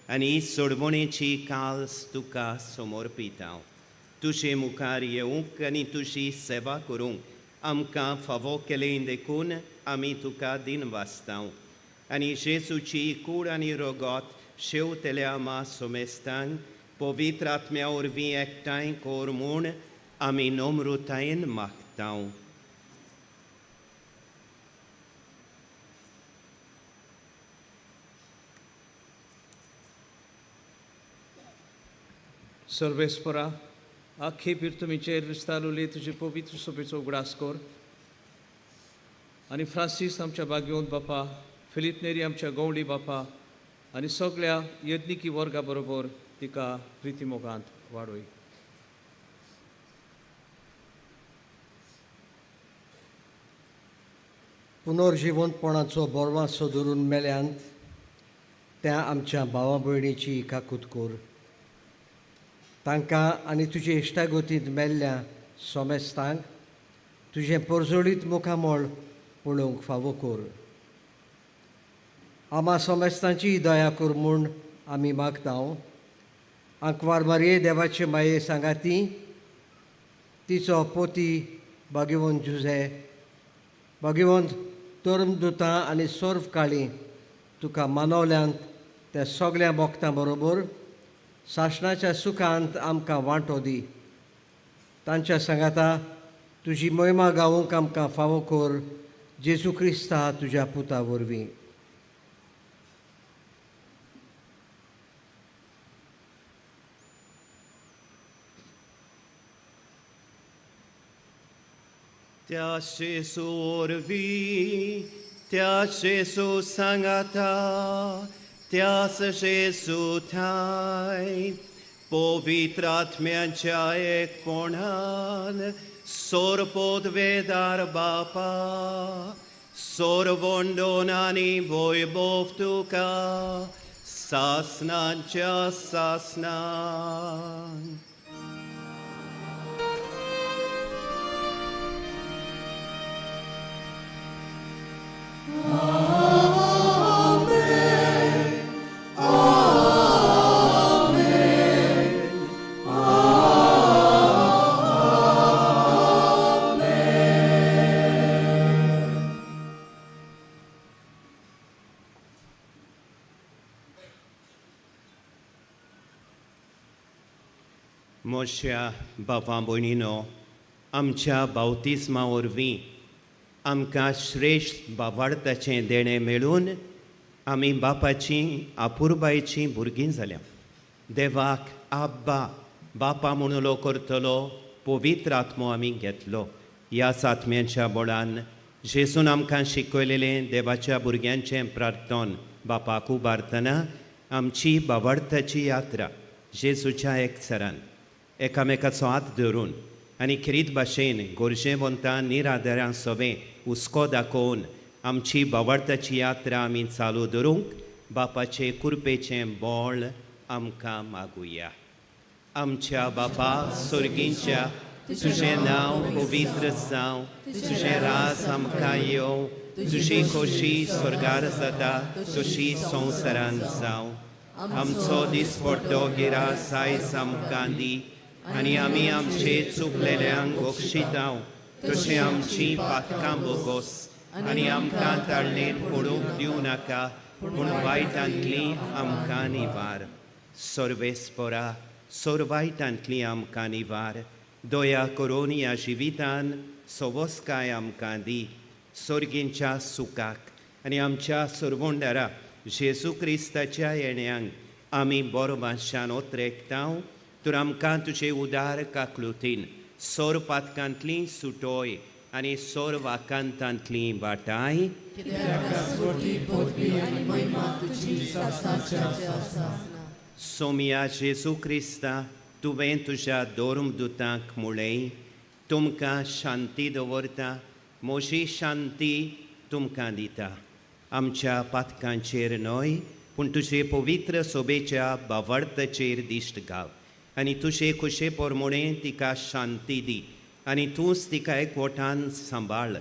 [SPEAKER 5] आनी सोडवणेची काल्स तुका समर्पिता. तुजे मुखार येवंक आनी तुजी सेवा करूंक आमकां फावो केलें देखून आमी तुका दिन वाचता आनी जेजूची कूड आनी रगत शेवतल्या आमा सोमेस्तांक पवित्र आत्म्या वरवीं एकठांय कर म्हूण आमी नम्रतायेन मागता.
[SPEAKER 7] सर्वेस्परा, आख्खे पिरतुमीचेर विस्तारलेली तुजे पवित्र सोबेचो उगडास कर आनी फ्रांसीस आमच्या बागेवंत बापा, फिलीप नेरी आमच्या गवळी बापा आनी सगळ्या यज्ञिकी वर्गा बरोबर तिका प्रितीमोगांत वाडय.
[SPEAKER 11] पुनर्जिवंतपणाचो बोरवासो धरून मेल्यांत त्या आमच्या भावा भयणीची काकूत कर. तांकां आनी तुजे इश्टागतींत मेल्ल्या सोमेस्तांक तुजें परजळीत मुखामळ पळोवंक फावो कर. आमा सोमेस्तांची दया कर म्हूण आमी मागता. आंकवार मारये देवाचे माये सांगाती तिचो पोती भाग्यवंत जुझे, भाग्यवंत धर्मदुतां आनी सर्व काळी तुका मानवल्यांत त्या सगळ्या भक्तां बरोबर सासणाच्या सुखांत आमकां वांटो दी. तांच्या सांगाता तुजी मोहिमा गावोंक आमकां फावो कर, जेजू क्रिस्ता तुज्या पुता वरवीं.
[SPEAKER 5] त्या जेजू वरवीं, त्या जेजू सांगाता त्यास जेजू ठाय पवित्र आत्म्यांच्या एकपणान सोरपोत वेदार बापा सोरवंडोन आनी वैभव तुका सासनाच्या सासनान. मोश्या बाबा भयणीनो, आमच्या बावतिस्मा वरवीं आमकां श्रेश्ठ बावार्थाचें देणें मेळून आमी बापाचीं आपुरबायचीं भुरगीं जाल्या. देवाक आब्बा बापा म्हणून उलो करतलो पवित्र आत्मो आमी घेतलो. ह्याच आत्म्यांच्या बळान जेजून आमकां शिकयलेलें देवाच्या भुरग्यांचें प्रार्थन बापाक उबारतना आमची बावार्थाची यात्रा जेजूच्या एकसरान एकामेकाचो हात धरून आनी खेरीत भाशेन गोरजेवंतां निराधारां सवें हुस्को दाखोवन आमची बावार्थाची यात्रा आमी चालू दवरूंक बापाचे कुरपेचें बळ आमकां मागुया. आमच्या बापा सोर्गींच्या, तुजें नांव पवित्र जावं, तुजें राज आमकां येवं, तुजी खोशी स्वर्गार जाता तशी संवसारान जावं. आमचो दिसपड्डो गिरास आयज आमकां दी आनी आमी आमचे चुकलेल्यांक बक्षितांव तशें आमची पातकां बोगोस आनी आमकां ताळणेर पडूंक दिवं नाका पूण वायटांतली आमकां निवार. सर्वेस्परा, सोर वायटांतली आमकां निवार, दया करून ह्या जिवितान सवस्काय आमकां दी सोर्गींच्या सुखाक आनी आमच्या सरवंडारा जेजू क्रिस्ताच्या येण्यांक आमी बरो भाशान ओतरेकतांव. तर आमकां तुजे उदार काकलुतीन सोर पातकांतली सुटोय आनी सोर वाकांतांतली वाटाय. सोमिया जेजू क्रिस्ता, तुवें तुज्या धर्मदुतांक मुळें, तुमकां शांती दवरता, म्हजी शांती तुमकां दिता. आमच्या पातकांचेर न्हय पूण तुजे पवित्र सोबेच्या बावार्थाचेर दिश्ट घाल आनी तुजे खुशे पोरमोणें तिका शांती दी आनी तूंच तिका एकवटान सांबाळ,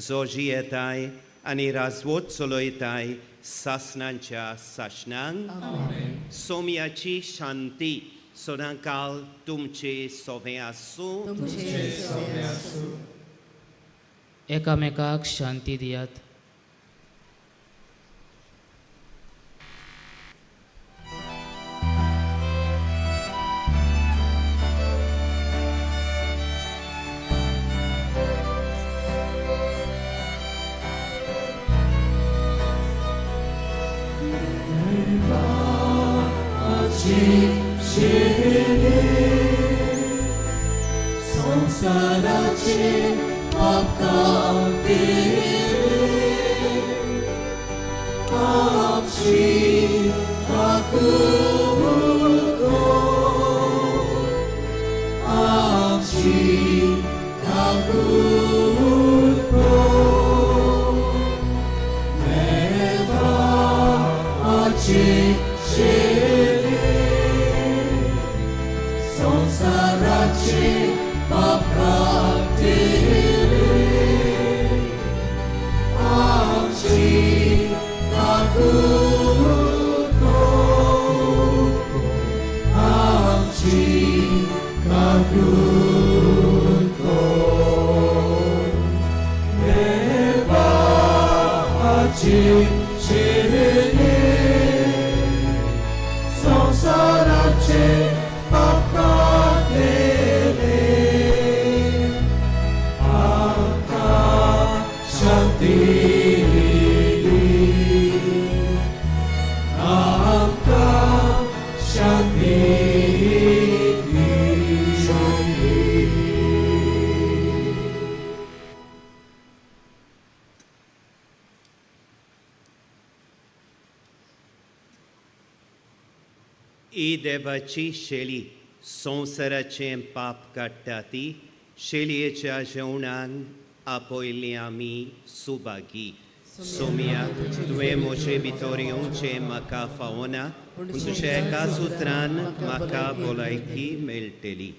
[SPEAKER 5] जो जियेताय आनी राजवट चलयताय सासणांच्या सासणांक. सोम्याची शांती सदांकाल तुमचे सोवें आसूं.
[SPEAKER 12] एकामेकाक शांती दियात.
[SPEAKER 10] संवसाराचे पाप काडटले, आमची काकूळ कर, आमची काकूळ कर. देवाचे शेरे, संवसाराचे पाप काडटले, आमची काकूळ कर, आमची काकूळ कर. देवाचे शेरे, संवसाराचे पाप काडटले.
[SPEAKER 5] ही देवाची शेली संवसाराचें पाप काडटा ती शेलयेच्या जेवणान आपयल्ली आमी सुभागी. सोम्या, तुवें म्हजे भितर येवचें म्हाका फावना, पूण तुज्या एका सुत्रान म्हाका भलायकी मेळटली.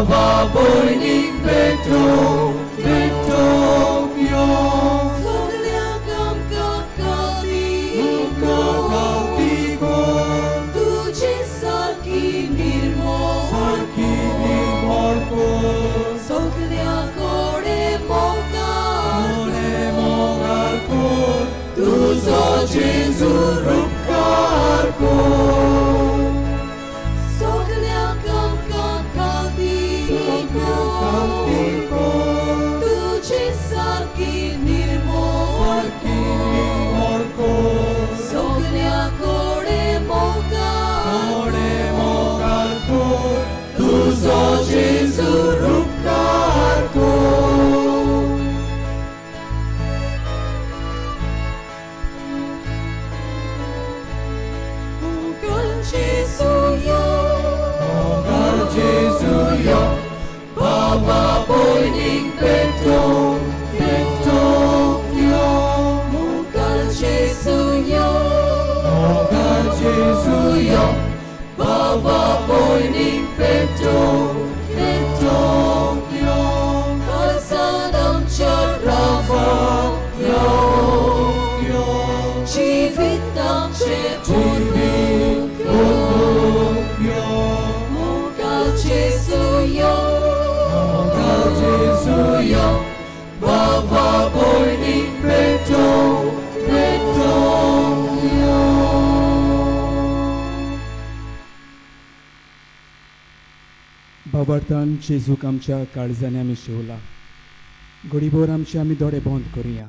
[SPEAKER 10] भावा भयणींक भेटोवंक भेटोवंक यो.
[SPEAKER 3] सगल्यांक आमकां खाती
[SPEAKER 10] खाती कर.
[SPEAKER 3] तुजे सारकी निर्मोळ
[SPEAKER 10] सारकी निर्मोळ कर.
[SPEAKER 3] सगल्या कडेन मोगार
[SPEAKER 10] कोणे मोगार कर. तुजो जेजू रुपकार कर.
[SPEAKER 3] सगल्यांक आमकां खाती
[SPEAKER 10] खाती कर.
[SPEAKER 3] तुजे सारकी निर्मोळ
[SPEAKER 10] सारकी निर्मोळ कर.
[SPEAKER 3] सगल्या कडेन मोगार
[SPEAKER 10] कोणे मोगार कर. तुजो जेजू रुपकार कर.
[SPEAKER 3] मोगार जेजू यो.
[SPEAKER 10] मोगार जेजू यो. बाबा भयणींक भेटोवंक भेटोवंक यो.
[SPEAKER 3] मोगार जेजू यो.
[SPEAKER 10] मोगार जेजू यो. बाबा भयणींक भेटोवंक भेटोवंक यो.
[SPEAKER 3] काळजांत आमच्या रावोंक यो.
[SPEAKER 10] यो.
[SPEAKER 3] जिवीत आमचें भरून यो.
[SPEAKER 10] यो.
[SPEAKER 3] मोगार जेजू यो.
[SPEAKER 10] मोगार जेजू यो. बाबा भयणींक भेटोवंक भेटोवंक यो.
[SPEAKER 4] भावार्थान जेजूक आमच्या काळजांनी आमी शिवला. घडीभर आमचे आमी दोळे बंद करुया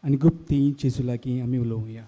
[SPEAKER 4] आनी गुप्ती जेजू लागीं आमी उलोवया.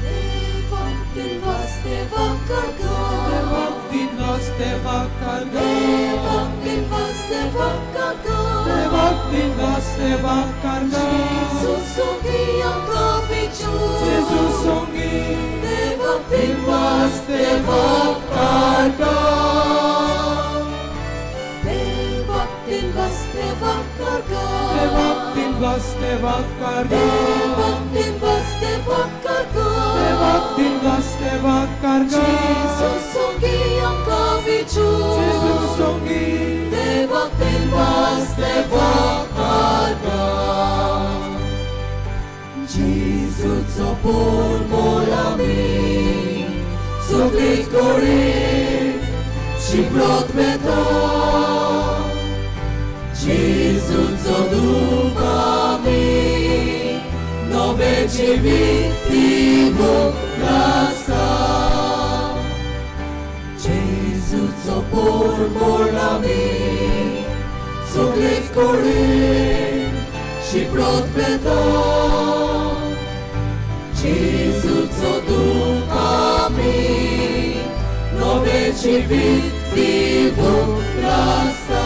[SPEAKER 3] देवाक दिनवास देवाक करगार.
[SPEAKER 10] देवाक दिनवास देवाक करगार.
[SPEAKER 3] देवाक दिनवास देवाक करगार.
[SPEAKER 10] देवाक दिनवास देवाक करगार.
[SPEAKER 3] जेजू सोंगी आमकां विचून.
[SPEAKER 10] जेजू सोंगी.
[SPEAKER 3] देवाक
[SPEAKER 10] दिनवास देवाक करगार.
[SPEAKER 3] देवाक दिनवास देवाक करगार.
[SPEAKER 10] देवाक दिनवास देवाक करगार.
[SPEAKER 3] देवाक दिनवास देवाक करगार.
[SPEAKER 10] देवाक दिनवास देवाक करगार.
[SPEAKER 3] जेजू सोंगी आमकां विचून.
[SPEAKER 10] जेजू सोंगी.
[SPEAKER 3] देवाक दिनवास देवाक करगार. जेजूचो पोरमोल आमी सगळीच कडेन शिंपडत वेता. जेजूचो दूख आमी नवें जिवीत दिवंक आसा. जेजूचो पोरमोल आमी सगळीच कडेन शिंपडत वेता. जेजूचो दूख आमी नवें जिवीत दिवंक आसा.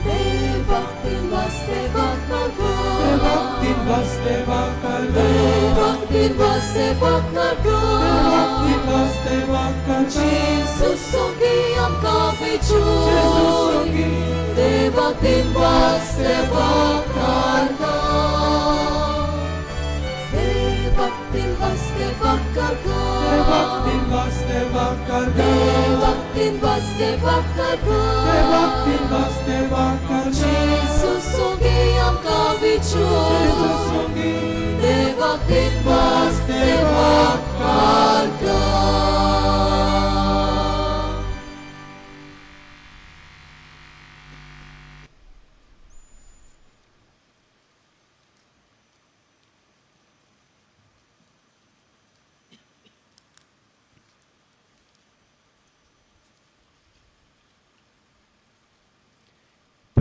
[SPEAKER 3] देवाक दिनवास देवाक करगार.
[SPEAKER 10] देवाक दिनवास देवाक करगार.
[SPEAKER 3] देवाक दिनवास देवाक करगार.
[SPEAKER 10] देवाक दिनवास देवाक करगार.
[SPEAKER 3] जेजू सोंगी आमकां विचून.
[SPEAKER 10] जेजू सोंगी.
[SPEAKER 3] देवाक दिनवास देवाक करगार. देवाक दिनवास देवाक करगार.
[SPEAKER 10] देवाक दिनवास देवाक करगार.
[SPEAKER 3] देवाक दिनवास देवाक करगार.
[SPEAKER 10] देवाक दिनवास देवाक करगार.
[SPEAKER 3] जेजू सोंगी आमकां विचून.
[SPEAKER 10] जेजू सोंगी.
[SPEAKER 3] देवाक दिनवास देवाक करगार.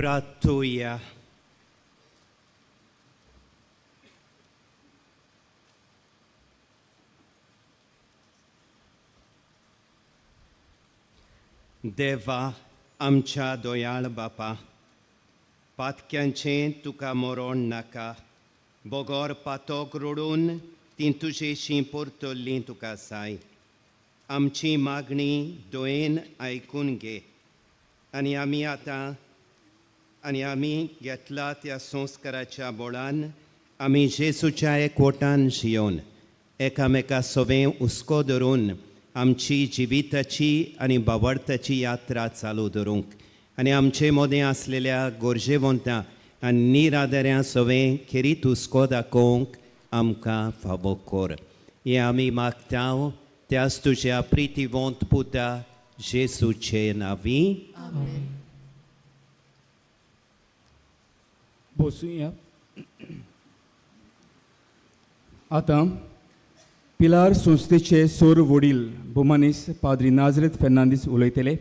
[SPEAKER 5] प्रार्थुया. देवा आमच्या दोयाळ बापा, पातक्यांचें तुका मरण नाका, बगर पातोक रडून तीं तुजेशी परतल्लीं तुका जाय. आमची मागणी दोयेन आयकून घे आनी आमी आतां आनी आमी घेतला त्या संस्काराच्या बळान आमी जेजूच्या एकवटान जियोवन एकामेका सवें हुस्को धरून आमची जिविताची आनी बावडताची यात्रा चालू दवरूंक आनी आमचे मदें आसलेल्या गरजेवंतां आनी निरादऱ्यां सवें खेरीत हुस्को दाखोवंक आमकां फावो कर. हें आमी मागता त्याच तुज्या प्रितीवंत पुता जेजूचे नांवी.
[SPEAKER 4] बसुया. आतां पिलार संस्थेचे सोर वडील भोमानीस पाद्री नाजरेत फेर्नांदीस उलयतले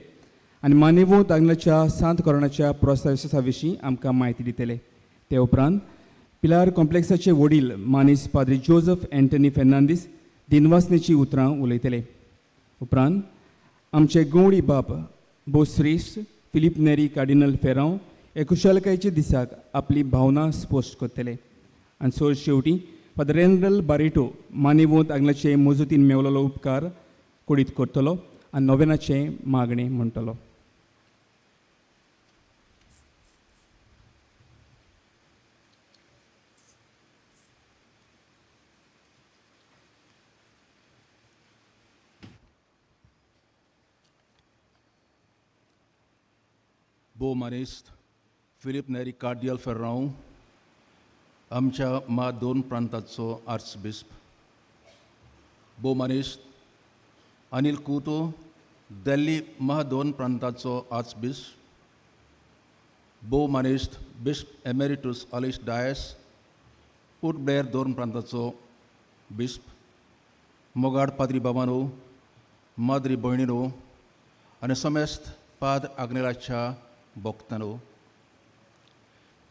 [SPEAKER 4] आनी मानेवो तांगल्याच्या सांत कोरोनाच्या प्रोत्साहसा विशीं आमकां म्हायती दितले. ते उपरांत पिलार कॉम्प्लेक्साचे वडील मानीस पाद्री जोजफ एंटनी फेर्नांदीस दिनवासनेची उतरां उलयतले. उपरांत आमचे गवळी बाप भोवश्रेश्ठ फिलीप नेरी कार्डिनल फेरांव हे कुशलकायच्या दिसाक आपली भावना स्पश्ट करतले. आनी सोर शेवटी फादर रेनरल बारेटो मानेवोंत आंगलाचे मजुतीन मेवलेलो उपकार कोडीत करतलो आनी नोवेनाचें मागणें म्हणटलो.
[SPEAKER 13] भोवमानेस्त फिलीप नेरी कार्डियल फेर्रांव, आमच्या मा दोन प्रांताचो आर्चबिस्प, भोवमानेस्त अनिल कुतो, दिल्ली महा दोन प्रांताचो आर्चबिस्प, भोवमानेस्त बिस्प एमेरिटूस अलिश डायस, पोर्ट ब्लेअर दोन प्रांताचो बिस्प, मोगाड पाद्री बाबानो, माद्री भयणीनो आनी समेस्त पाद आग्नेलाच्या भोक्तानो,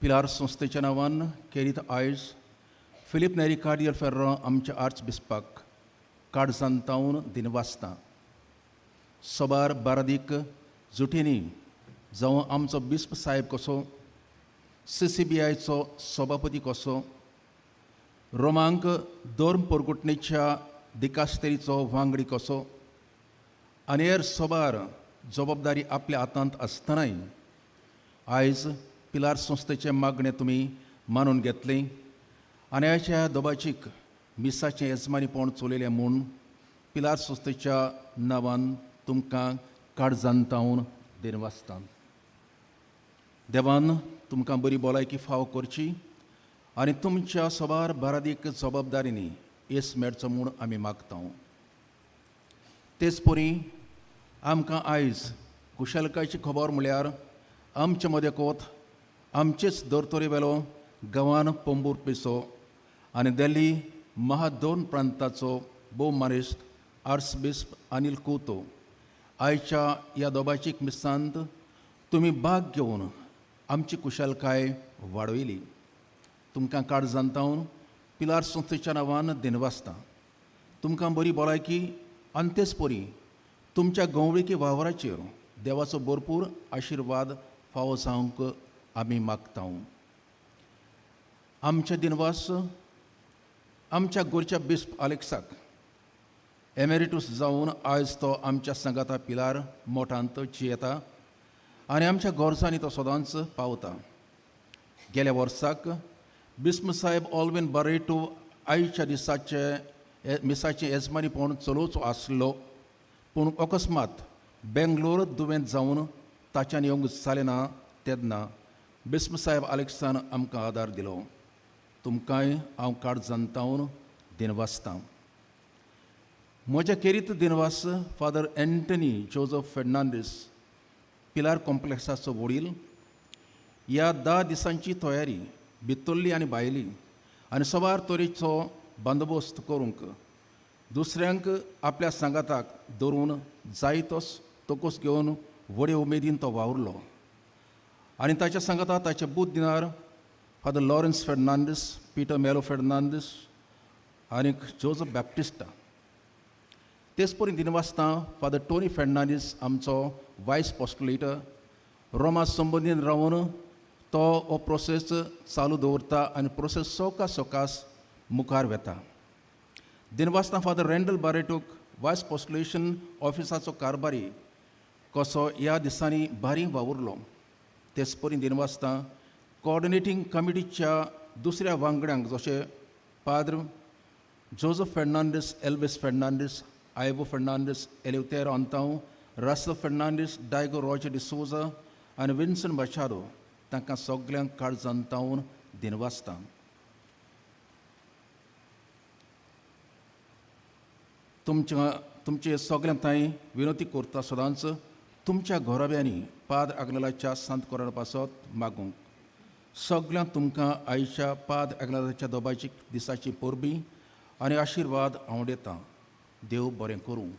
[SPEAKER 13] पिलार संस्थेच्या नांवान केरीत आयज फिलीप नेरी कार्डियल फेर्रो आमच्या आर्च बिस्पाक काळजान तावन दिनवासता. सबार बारादीक जुटींनी जावं आमचो बिस्प साहेब कसो, CCBIचो सभापती कसो, रोमांक धर्म पोरकुटणेच्या दिकास्तेरीचो वांगडी कसो आनी हेर सबार जबाबदारी आपल्या हातांत आसतनाय आयज पिलार संस्थेचें मागणें तुमी मानून घेतलें आनी आयच्या दोबाचीक मिसाचें येजमानीपण चलयलें म्हूण पिलार संस्थेच्या नांवान तुमकां काळजान तावन दिनवासता. देवान तुमकां बरी भलायकी फावो करची आनी तुमच्या सबार बारादीक जबाबदारींनी येस मेळचो म्हूण आमी मागता. तेच परी आमकां आयज कुशलकायची खबर म्हळ्यार आमचे मदें कोत आमचेच धर्तरे वेलो गांवान पोंबूर पिसो आनी दिल्ली महा दोन प्रांताचो भोवमानेस्त आर्चबिस्प अनिल कुतो आयच्या ह्या दोबाचीक मिसांत तुमी भाग घेवन आमची कुशलकाय वाडयली. तुमकां काळजान तावन पिलार संस्थेच्या नांवान दिनवासता. तुमकां बरी भलायकी आनी तेच परी तुमच्या गंवळीकी वावराचेर देवाचो भरपूर आशिर्वाद फावो जावंक आमी मागता. आमचे दिनवास आमच्या गोरच्या बिस्प आलेक्साक एमेरिटूस जावन आयज तो आमच्या सांगाता पिलार मोठांत जियेता आनी आमच्या गरजांनी तो सदांच पावता. गेल्या वर्साक बिस्म साहेब ऑलवीन बारेटो आयच्या दिसाचे मिसाचें येजमानीपण चलोवचो आसलो, पूण अकस्मात बेंगलोर दुयेंत जावन ताच्यान येवंक जालें ना. तेन्ना बिस्म साहेब आलेक्सान आमकां आदार दिलो. तुमकांय हांव काळजान तावन दिनवासता. म्हज्या खेरीत दिनवास फादर एंटनी जोजफ फेर्नांडीस पिलार कॉम्प्लेक्साचो वडील. ह्या 10 दिसांची तयारी भितरली आनी भायली आनी सवार तरेचो बंदोबस्त करूंक दुसऱ्यांक आपल्या सांगाताक धरून जायतोच तोकोस घेवन व्हडे उमेदीन तो वावुरलो. आनी ताच्या सांगाता ताचे बूत दिनार father Lawrence Fernandes, Peter Melo Fernandes आनीक जोजफ बॅप्टिस्टा. तेच परी दिनवासता फादर टोनी फेर्नांडीस आमचो वायस पोस्टुलेटर, रोमा संबंदीन रावन तो हो प्रोसेस चालू दवरता आनी प्रोसेस सवकास सवकास मुखार वेता. दिनवासता फादर रेंडल बारेटूक वायस पोस्टुलेशन ऑफिसाचो कारभारी कसो ह्या दिसांनी भारी वावुरलो. तेच परी दिनवासता कॉर्डिनेटींग कमिटीच्या दुसऱ्या वांगड्यांक जशे Padu Joseph Fernandes, Elvis Fernandes, Ivo Fernandes, Eleuterio Antao, Russell Fernandes, Diogo Roger D'Souza आनी विन्सन मचादो तांकां सगल्यांक काळजान तावन दिनवासता. तुमचे सगल्यांक तांय विनवती करता सदांच तुमच्या घराब्यांनी पाद आग्नेलाच्या सांत कोराड पासत मागूंक. सगल्यांक तुमकां आयच्या पाद आग्नेलाच्या दोबाची दिसाची परबी आनी आशिर्वाद हांव दितां. देव बरें करूं.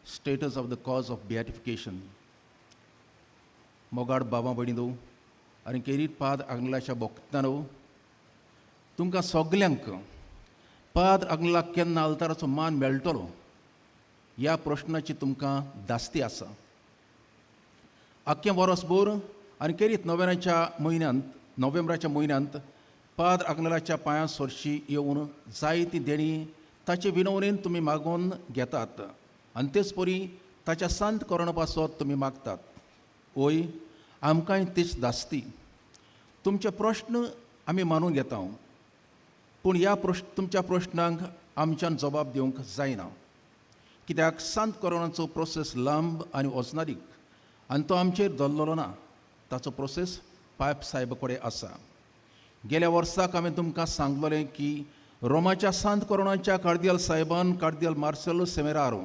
[SPEAKER 13] Status of the cause of beatification. मोगाड बाबा भयणीनो आनी केरीत पाद आग्नेलाच्या भक्तानो, तुमकां सगल्यांक पाद आग्नेलाक केन्ना आल्ताराचो मान मेळटलो ह्या प्रश्नाची तुमकां दास्ती आसा. आख्खें वरसभर आनी केरीत नोव्हेंबराच्या म्हयन्यांत पाद आग्नेलाच्या पांयां सरशी येवन जायती देणी ताचे विनवणेन तुमी मागोवन घेतात आनी तेच परी ताच्या सांत कोरणा पासत तुमी मागतात. ओय आमकांय तीच दास्ती. तुमचे प्रश्न आमी मानून घेता, पूण ह्या तुमच्या प्रश्नांक आमच्यान जबाब दिवंक जायना, कित्याक सांत कोरोनाचो प्रोसेस लांब आनी वचनादीक आनी तो आमचेर दवरलेलो ना. ताचो प्रोसेस पायप साहेबा कडेन आसा. गेल्या वर्साक हांवें तुमकां सांगलें की रोमाच्या सांत कोरोनाच्या कार्दियल साहेबान कार्दियल मार्सेलो सेमेरारो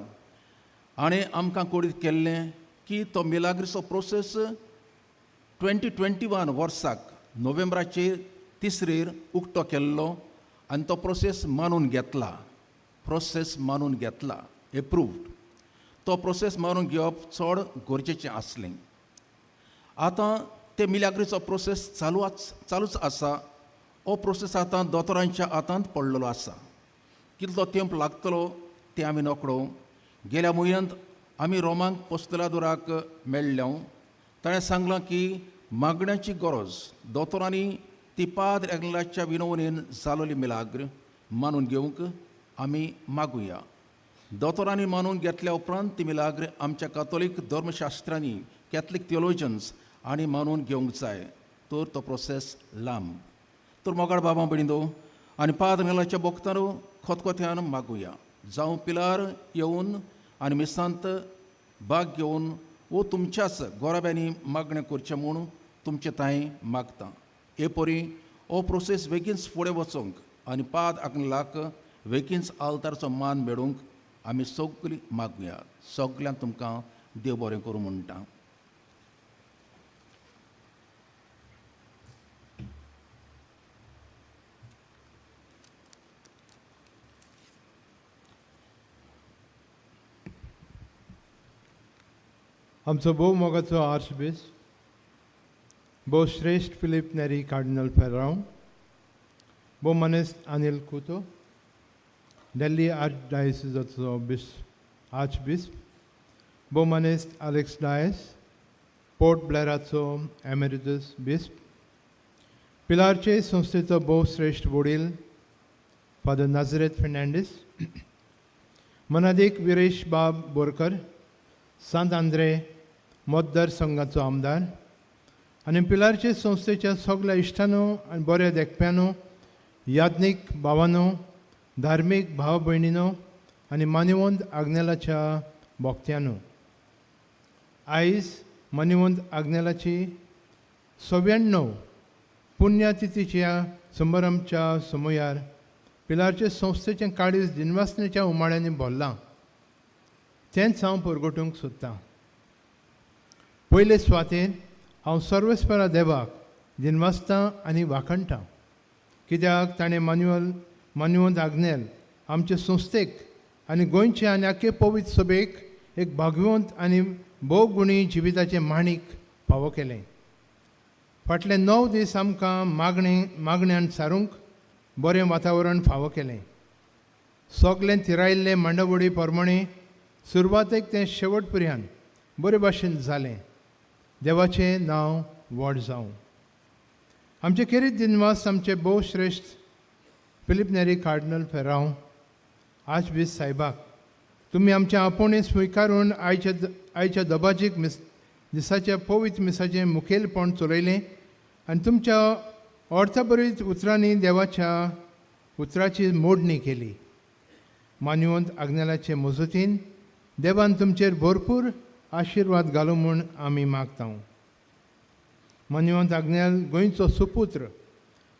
[SPEAKER 13] हाणें आमकां कोडीत केल्लें की तो मिलाग्रिचो प्रोसेस 2021 वर्साक नोव्हेंबराचे तिसरेर उक्तो केल्लो आनी तो प्रोसेस मानून घेतला, प्रोसेस मानून घेतला, एप्रूव्ड. तो प्रोसेस मानून घेवप चड गरजेचें आसलें. आतां ते मिलाग्रिचो प्रोसेस चालूच आसा. हो प्रोसेस आतां दोतोरांच्या हातांत पडलेलो आसा. कितलो तेंप लागतलो तें आमी नकळो. गेल्या म्हयन्यांत आमी रोमांक पोस्तलादोराक मेळ्ळ्या. ताणें सांगलां की मागण्याची गरज दोतोरांनी ती पाद्र आग्नेलाच्या विनवणेन जालोली मिलाग्र मानून घेवंक आमी मागुया. दोतोरांनी मानून घेतल्या उपरांत ती मिलाग्र आमच्या कातोलीक धर्मशास्त्रांनी, कॅथलीक थियोलॉजन्स आनी मानून घेवंक जाय, तर तो प्रोसेस लांब. तर मोगाळ बाबा भयणीनो आनी पाद्र आग्नेलाच्या भक्तानो खोतखोत्यान मागुया. जावं पिलार येवन आनी मिसांत भाग घेवन वो तुमच्याच गोराब्यांनी मागणें करचें म्हूण तुमचे तांय मागता. हे परी हो प्रोसेस बेगीनच फुडें वचोंक आनी पाद आग्नेलाक बेगीनच आल्तारचो मान मेळूंक आमी सगळीं मागुया. सगल्यांक तुमकां देव बरें करूं म्हणटा.
[SPEAKER 14] आमचो भोव मोगाचो आर्चबिस्प भोव श्रेश्ठ फिलीप नेरी कार्डिनल फेर्रांव, भोव मनेस्त अनिल कुतो, दिल्ली आर्चडायसिसाचो आर्चबिस्प, भोव मनेस्त अलेक्स डायस, पोर्ट ब्लॅराचो एमेरिटस बिस्प, पिलारचे संस्थेचो भोव श्रेश्ठ वडील फादर नाजरेत फेर्नांडीस, मनादीक विरेश बाब बोरकर, सांत आंद्रे मतदार संघाचो आमदार आनी पिलारचे संस्थेच्या सगल्या इश्टांनो आनी बऱ्या देखप्यांनो, याज्ञीक भावानो, धार्मीक भाव भयणीनो आनी मानिवंत आग्नेलाच्या भोक्त्यानो, आयज मानिवंत आग्नेलाची 94 पुण्यतिथीच्या समारंभच्या समयार पिलारचे संस्थेचें काळीज दिनवासनेच्या उमाळ्यांनी भरलां तेंच हांव परगटूंक सोदतां. पयले सुवातेर हांव सर्वेस्परा देवाक दिनवासतां आनी वाखणटां, कित्याक ताणें मान्युवंत आग्नेल आमचे संस्थेक आनी गोंयचे आनी आख्खे पवित्र सभेक एक भागवंत आनी भोवगुणी जिविताचें माणीक फावो केलें. फाटले 9 दीस आमकां मागण्यान सारूंक बरें वातावरण फावो केलें. सगळें थिरायल्लें मांडावळी प्रमाणें सुरवातेक तें शेवट पर्यंत बरे भाशेन जालें. देवाचें नांव व्हड जावं. आमचे खेरीत दिनवास आमचे भोव श्रेश्ठ फिलीप नेरी कार्डिनल फेरांव आर्चबिशप साहेबाक तुमी आमचें आपोवणें स्विकारून आयच्या दबाजीक दिसाच्या पवित्र मिसाचें मुखेलपण चलयलें आनी तुमच्या अर्थभरीत उतरांनी देवाच्या उतराची मोडणी केली. मान्यवंत आग्नेलाचे मजतीन देवान तुमचेर भरपूर आशिर्वाद घालूं म्हूण आमी मागता. मान्यवंत आग्नेल गोंयचो सुपुत्र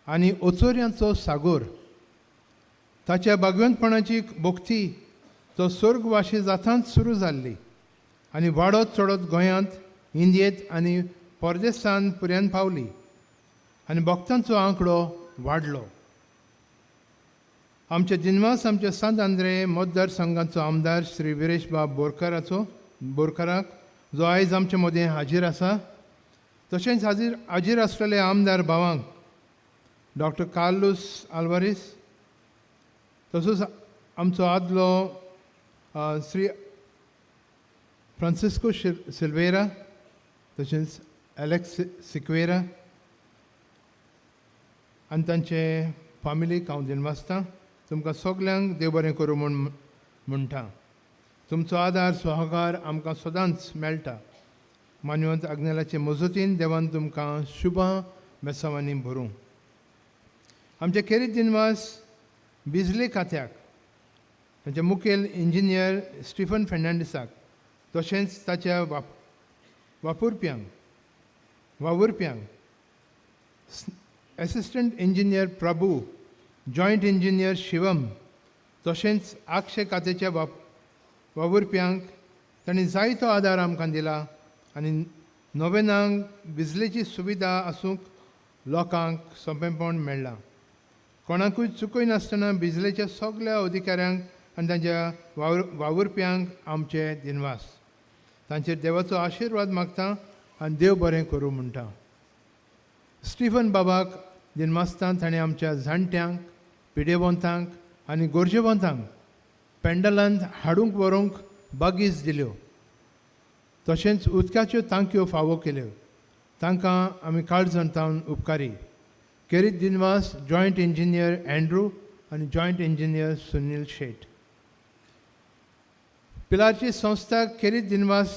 [SPEAKER 14] आनी ओचोऱ्यांचो सागोर, ताच्या भागवंतपणाची भक्ती तो स्वर्गवाशी जातांत सुरू जाल्ली आनी वाडत चडत गोंयांत, इंडियेंत आनी परदेसान पर्यंत पावली आनी भक्तांचो आंकडो वाडलो. आमचे दिनवास आमचे सांत आंद्रे मतदारसंघाचो आमदार श्री विरेश बाब बोरकराक जो आयज आमचे मदें हाजीर आसा, तशेंच हाजीर आसलेले आमदार भावांक डॉक्टर कार्लूस आल्वारीस, तसोच आमचो आदलो श्री फ्रांसिस्को सिल्वेरा, तशेंच एलेक्स सिक्वेरा आनी तांचे फामिलीक हांव दिनवासतां. तुमकां सगल्यांक देव बरें करूं म्हूण म्हणटा. तुमचो आदार सहकार आमकां सदांच मेळटा. मान्यवंत आग्नेलाचे मजतीन देवान तुमकां शुभां बेसांवांनी भरूं. आमचे खेरीत दिनवास बिजली खात्याक, तांचे मुखेल इंजिनियर स्टिफन फेर्नांडीसाक, तशेंच ताच्या वावुरप्यांक assistant engineer Prabhu, joint engineer Shivam, तशेंच आगशे खात्याच्या वावुरप्यांक तांणी जायतो आदार आमकां दिला आनी नोवेनांक बिजलेची सुविधा आसूंक लोकांक सोंपेंपण मेळ्ळां. कोणाकूय चुकयनासतना बिजलेच्या सगल्या अधिकाऱ्यांक आनी तांच्या वावुरप्यांक आमचे दिनवास. तांचेर देवाचो आशिर्वाद मागता आनी देव बरें करूं म्हणटा. स्टिफन बाबाक दिनवासता ताणें आमच्या जाणट्यांक, पिडेवंतांक आनी गरजेवंतांक पेंडलांत हाडूंक व्हरूंक बागीज दिल्यो, तशेंच उदकाच्यो तांक्यो फावो केल्यो. तांकां आमी काळजान तावन उपकारी. खेरीत दिनवास जॉयंट इंजिनियर एंड्रू आनी जॉयंट इंजिनियर सुनील शेट. पिलारची संस्था खेरीत दिनवास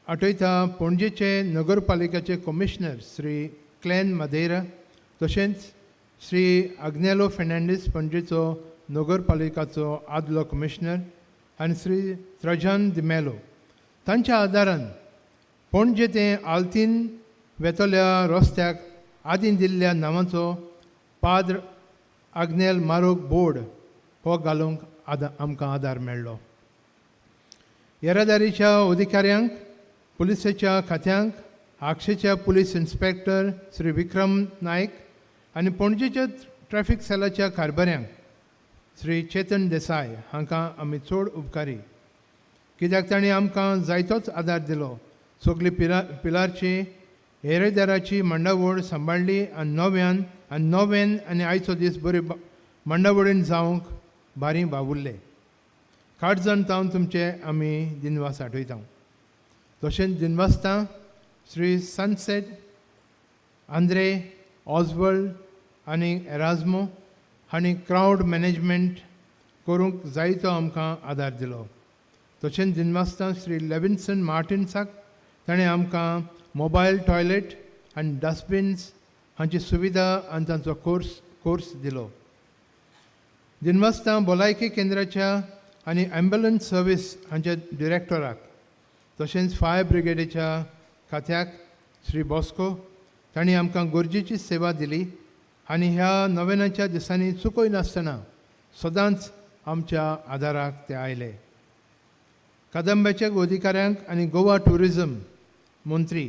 [SPEAKER 14] आठयता पणजेचे नगरपालिकेचे कमिशनर श्री क्लॅन मदेरा, तशेंच श्री आग्नेलो फेर्नांडीस पणजेचो नगरपालिकाचो आदलो कमिशनर आनी श्री त्रजन दिमेलो. तांच्या आदारान पणजे ते आल्तीन वेतल्या रस्त्याक आदीं दिल्ल्या नांवाचो पाद्र आग्नेल मारोग बोर्ड हो घालूंक आमकां आदार मेळ्ळो. येरादारीच्या अधिकाऱ्यांक, पुलिसेच्या खात्यांक, आगशेच्या पुलीस इन्स्पेक्टर श्री विक्रम नायक आनी पणजेच्या ट्रॅफिक सेलाच्या कारभाऱ्यांक श्री चेतन देसाय हांकां आमी चड उपकारी, कित्याक तांणी आमकां जायतोच आदार दिलो. सगली पिलारची येरादाराची मांडावळ सांबाळ्ळी आनी नव्यान आनी नव्यान आनी आयचो दीस बरी मांडावळीन जावंक बारी वावुरले. काळजान तावन तुमचे आमी दिनवास आठयता. तशेंच दिनवासता श्री सनसेट आंद्रे ऑजवर्ल्ड आनी एराजमो हांणी क्रावड मॅनेजमेंट करूंक जायतो आमकां आदार दिलो. तशेंच दिनवासता श्री लेविन्सन मार्टिन्साक, ताणें आमकां मोबायल टॉयलेट आनी डस्टबिन्स हांची सुविधा आनी तांचो कोर्स दिलो. दिनवासता भलायकी केंद्राच्या आनी ॲम्ब्युलन्स सर्वीस हांच्या डिरेक्टराक, तशेंच फायर ब्रिगेडीच्या खात्याक श्री बॉस्को, तांणी आमकां गरजेची सेवा दिली आनी ह्या नव्यानाच्या दिसांनी चुकयनासतना सदांच आमच्या आदाराक ते आयले. कादंब्याच्या अधिकाऱ्यांक आनी गोवा ट्युरिजम मंत्री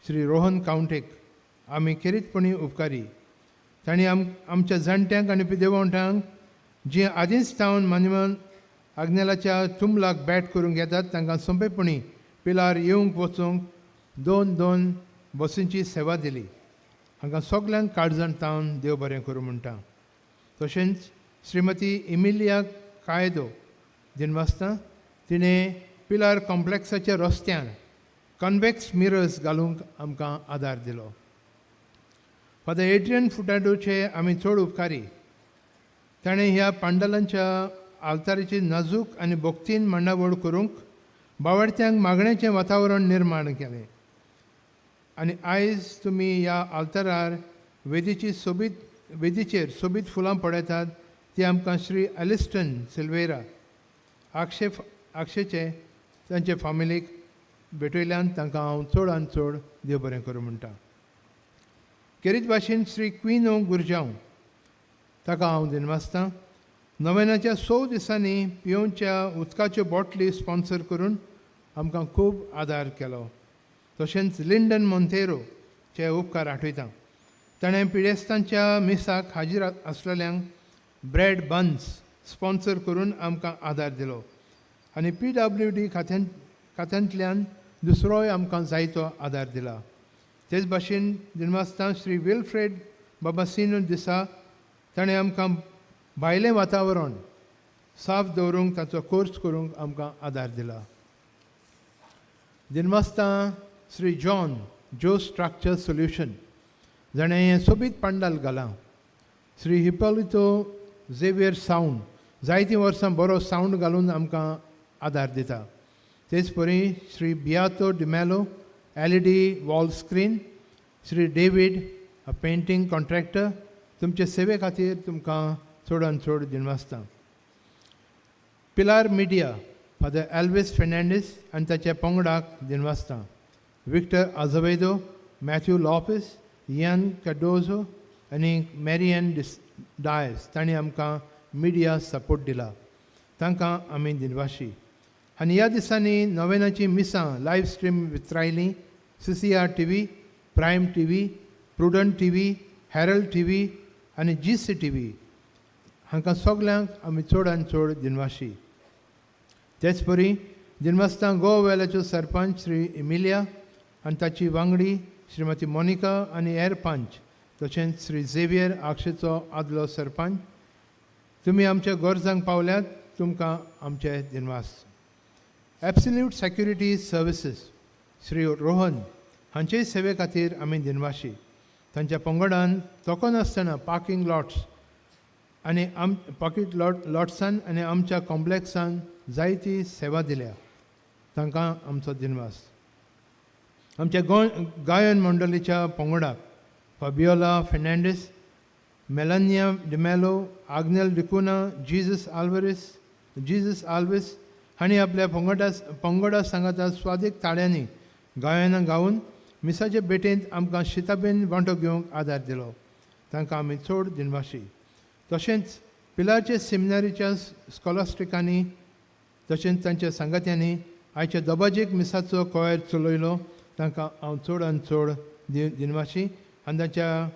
[SPEAKER 14] श्री रोहन कावंटेक आमी खेरीतपणी उपकारी. तांणी आमच्या जाणट्यांक आनी पिदेवंटांक जी आदींच तावन मान्यवंत आग्नेलाच्या तुमलाक भेट करूंक येतात तांकां सोंपेपणी पिलार येवंक वचूंक दोन दोन बसींची सेवा दिली. हांकां सगल्यांक काळजान तावन देव बरें करूं म्हणटा. तशेंच श्रीमती इमिलिया कायदो दिनवासता, तिणें पिलार कॉम्प्लेक्साच्या रस्त्यार कन्वेक्स मिरर्स घालूंक आमकां आदार दिलो. फादर एड्रियन फुटाडोचे आमी चड उपकारी. ताणें ह्या पांडलांच्या आल्तारीची नाजूक आनी भक्तीन मांडावळ करूंक बावडत्यांक मागण्याचें वातावरण निर्माण केलें आनी आयज तुमी ह्या आल्तारार वेदीची सोबीत वेदीचेर सोबीत फुलां पळयतात ती आमकां श्री एलिस्टन सिल्वेरा आक्षे आक्षेचे तांचे फामिलीक भेटयल्यान तांकां हांव चड आनी चड देव बरें करूं म्हणटा. खेरीत भाशेन श्री क्विनो गुरजांव ताका हांव दिनवासतां. नवेनाच्या 6 दिसांनी पियोवच्या उदकाच्यो बॉटली स्पॉन्सर करून आमकां खूब आदार केलो. तशेंच लिंडन मोंतेरोचे उपकार आठयता. ताणें पिडेस्तांच्या मिसाक हाजीर आसलेल्यांक ब्रेड बन्स स्पॉन्सर करून आमकां आदार दिलो आनी PWD खात्यांतल्यान दुसरोय आमकां जायतो आदार दिला. तेच भाशेन दिनवासतां श्री विल्फ्रेड बाबासिनो दिसा ताणें आमकां भायलें वातावरण साफ दवरूंक ताचो कोर्स करूंक आमकां आदार दिला. दिनवासतां श्री जॉन जो स्ट्रक्चर सोल्युशन जाणें हें सोबीत पांडाल घालां. श्री हिपोलितो झेवियर सावंड जायतीं वर्सां बरो सावंड घालून आमकां आदार दिता. तेच परी Shri Beato D'Mello LED wall screen, Shri David a painting contractor तुमचे सेवे खातीर तुमकां चडान चड दिनवासता. पिलार मिडिया फादर एल्वीस फेर्नांडीस आनी ताच्या पंगडाक दिनवासता. Victor आजवेदो, Matthew Lopes, Ian Cardozo आनी मॅरियन डायस तांणी आमकां मिडिया सपोर्ट दिला, तांकां आमी दिनवाशी. आनी ह्या दिसांनी नवेनाची मिसां लायव स्ट्रीम वितरायली CCR TV, Prime TV, Prudent TV, Herald TV आनी GC TV हांकां सगल्यांक आमी चड आनी चड दिनवाशी. तेच परी दिनवासतां गोवा वेल्याचो सरपंच श्री इमिलिया आनी ताची वांगडी श्रीमती मोनिका आनी हेर पंच, तशेंच श्री झेवियर आक्षेचो आदलो सरपंच, तुमी आमच्या गरजांक पावल्यात, तुमकां आमचे दिनवास. Absolute security services Shri Rohan हांचेय सेवे खातीर आमी दिनवाशी. तांच्या पंगडान तोकनासतना पार्किंग लॉट्स आनी आम पॉकेट लॉट्सान आनी आमच्या कॉम्प्लेक्सान जायती सेवा दिल्या, तांकां आमचो दिनवास. आमच्या गोंय गायन मंडळीच्या पंगडाक फाबियोला फेर्नांडीस, मेलानिया डिमेलो, आग्नेल डिकुना, जीजस आल्वरीस जीजस आल्वीस हांणी आपल्या पंगडा सांगाता स्वादीक ताळ्यांनी गायनां गावन मिसाचे भेटेंत आमकां शिताबेन वांटो घेवंक आदार दिलो, तांकां आमी चड दिनवाशी. तशेंच पिलारचे सेमिनारीच्या स्कॉलास्टिकांनी तशेंच तांच्या सांगात्यांनी आयच्या दबाजीक मिसाचो कोयर चलयलो, तांकां हांव चड आनी चड दिनवाशी आनी तांच्या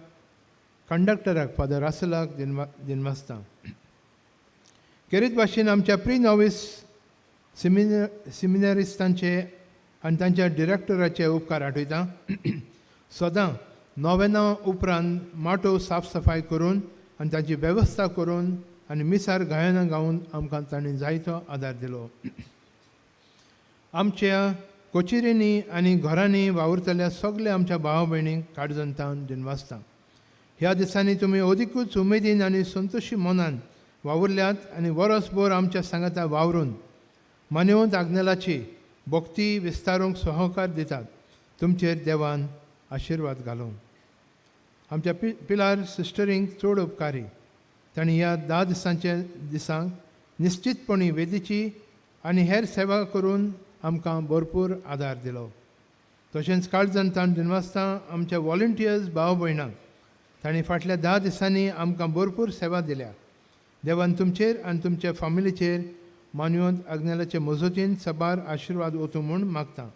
[SPEAKER 14] कंडक्टराक फादर रासलाक दिनवासतां. खेरीत भाशेन आमच्या प्री नॉवीस सिमिनरिस्तांचे आनी तांच्या डिरेक्टराचे उपकार आठयता. सदां नोवेना उपरांत माटोव साफ सफाय करून आनी तांची वेवस्था करून आनी मिसार गायनां गावन आमकां तांणी जायतो आदार दिलो. आमच्या कोचेरींनी आनी घरांनी वावुरतल्या सगल्या आमच्या भाव भयणींक काळजांतावन दिनवासता. ह्या दिसांनी तुमी अदिकूच उमेदीन आनी संतोशी मनान वावुरल्यात आनी वरसभर आमच्या सांगाता वावरून मान्यवंत आग्नेलाची भक्ती विस्तारूंक सहकार दितात, तुमचेर देवान आशिर्वाद घालूं. आमच्या पिलार सिस्टरींक चड उपकारी, तांणी ह्या 10 दिसांच्या दिसांक निश्चितपणी वेदीची आनी हेर सेवा करून आमकां भरपूर आदार दिलो. तशेंच काळजान ताण दिनवासता आमच्या वॉलंटियर्स भाव भयणांक, तांणी फाटल्या 10 दिसांनी आमकां भरपूर सेवा दिल्या. देवान तुमचेर आनी तुमच्या फामिलीचेर मानवंत आग्नेलाचे मजतीन सबार आशिर्वाद ओतूं म्हूण मागता.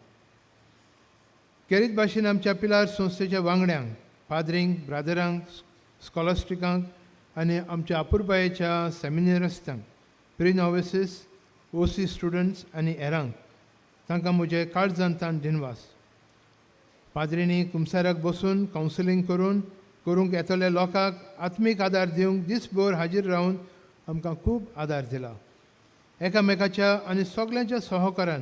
[SPEAKER 14] खेरीत भाशेन आमच्या पिलार संस्थेच्या वांगड्यांक, पाद्रींक, ब्रादरांक, स्कॉलास्टिकांक आनी आमच्या अपुरबायेच्या सेमिनारिस्तांक, प्री नॉविसीस ओसी स्टुडंट्स आनी हेरांक तांकां म्हजे काळजांतान दिनवास. पाद्रींनी कुमसाराक बसून कावन्सिलींग करून करूंक येतल्या लोकांक आत्मीक आदार दिवंक दीसभर हाजीर रावन आमकां खूब आदार दिला. एकामेकाच्या आनी सगल्यांच्या सहकारान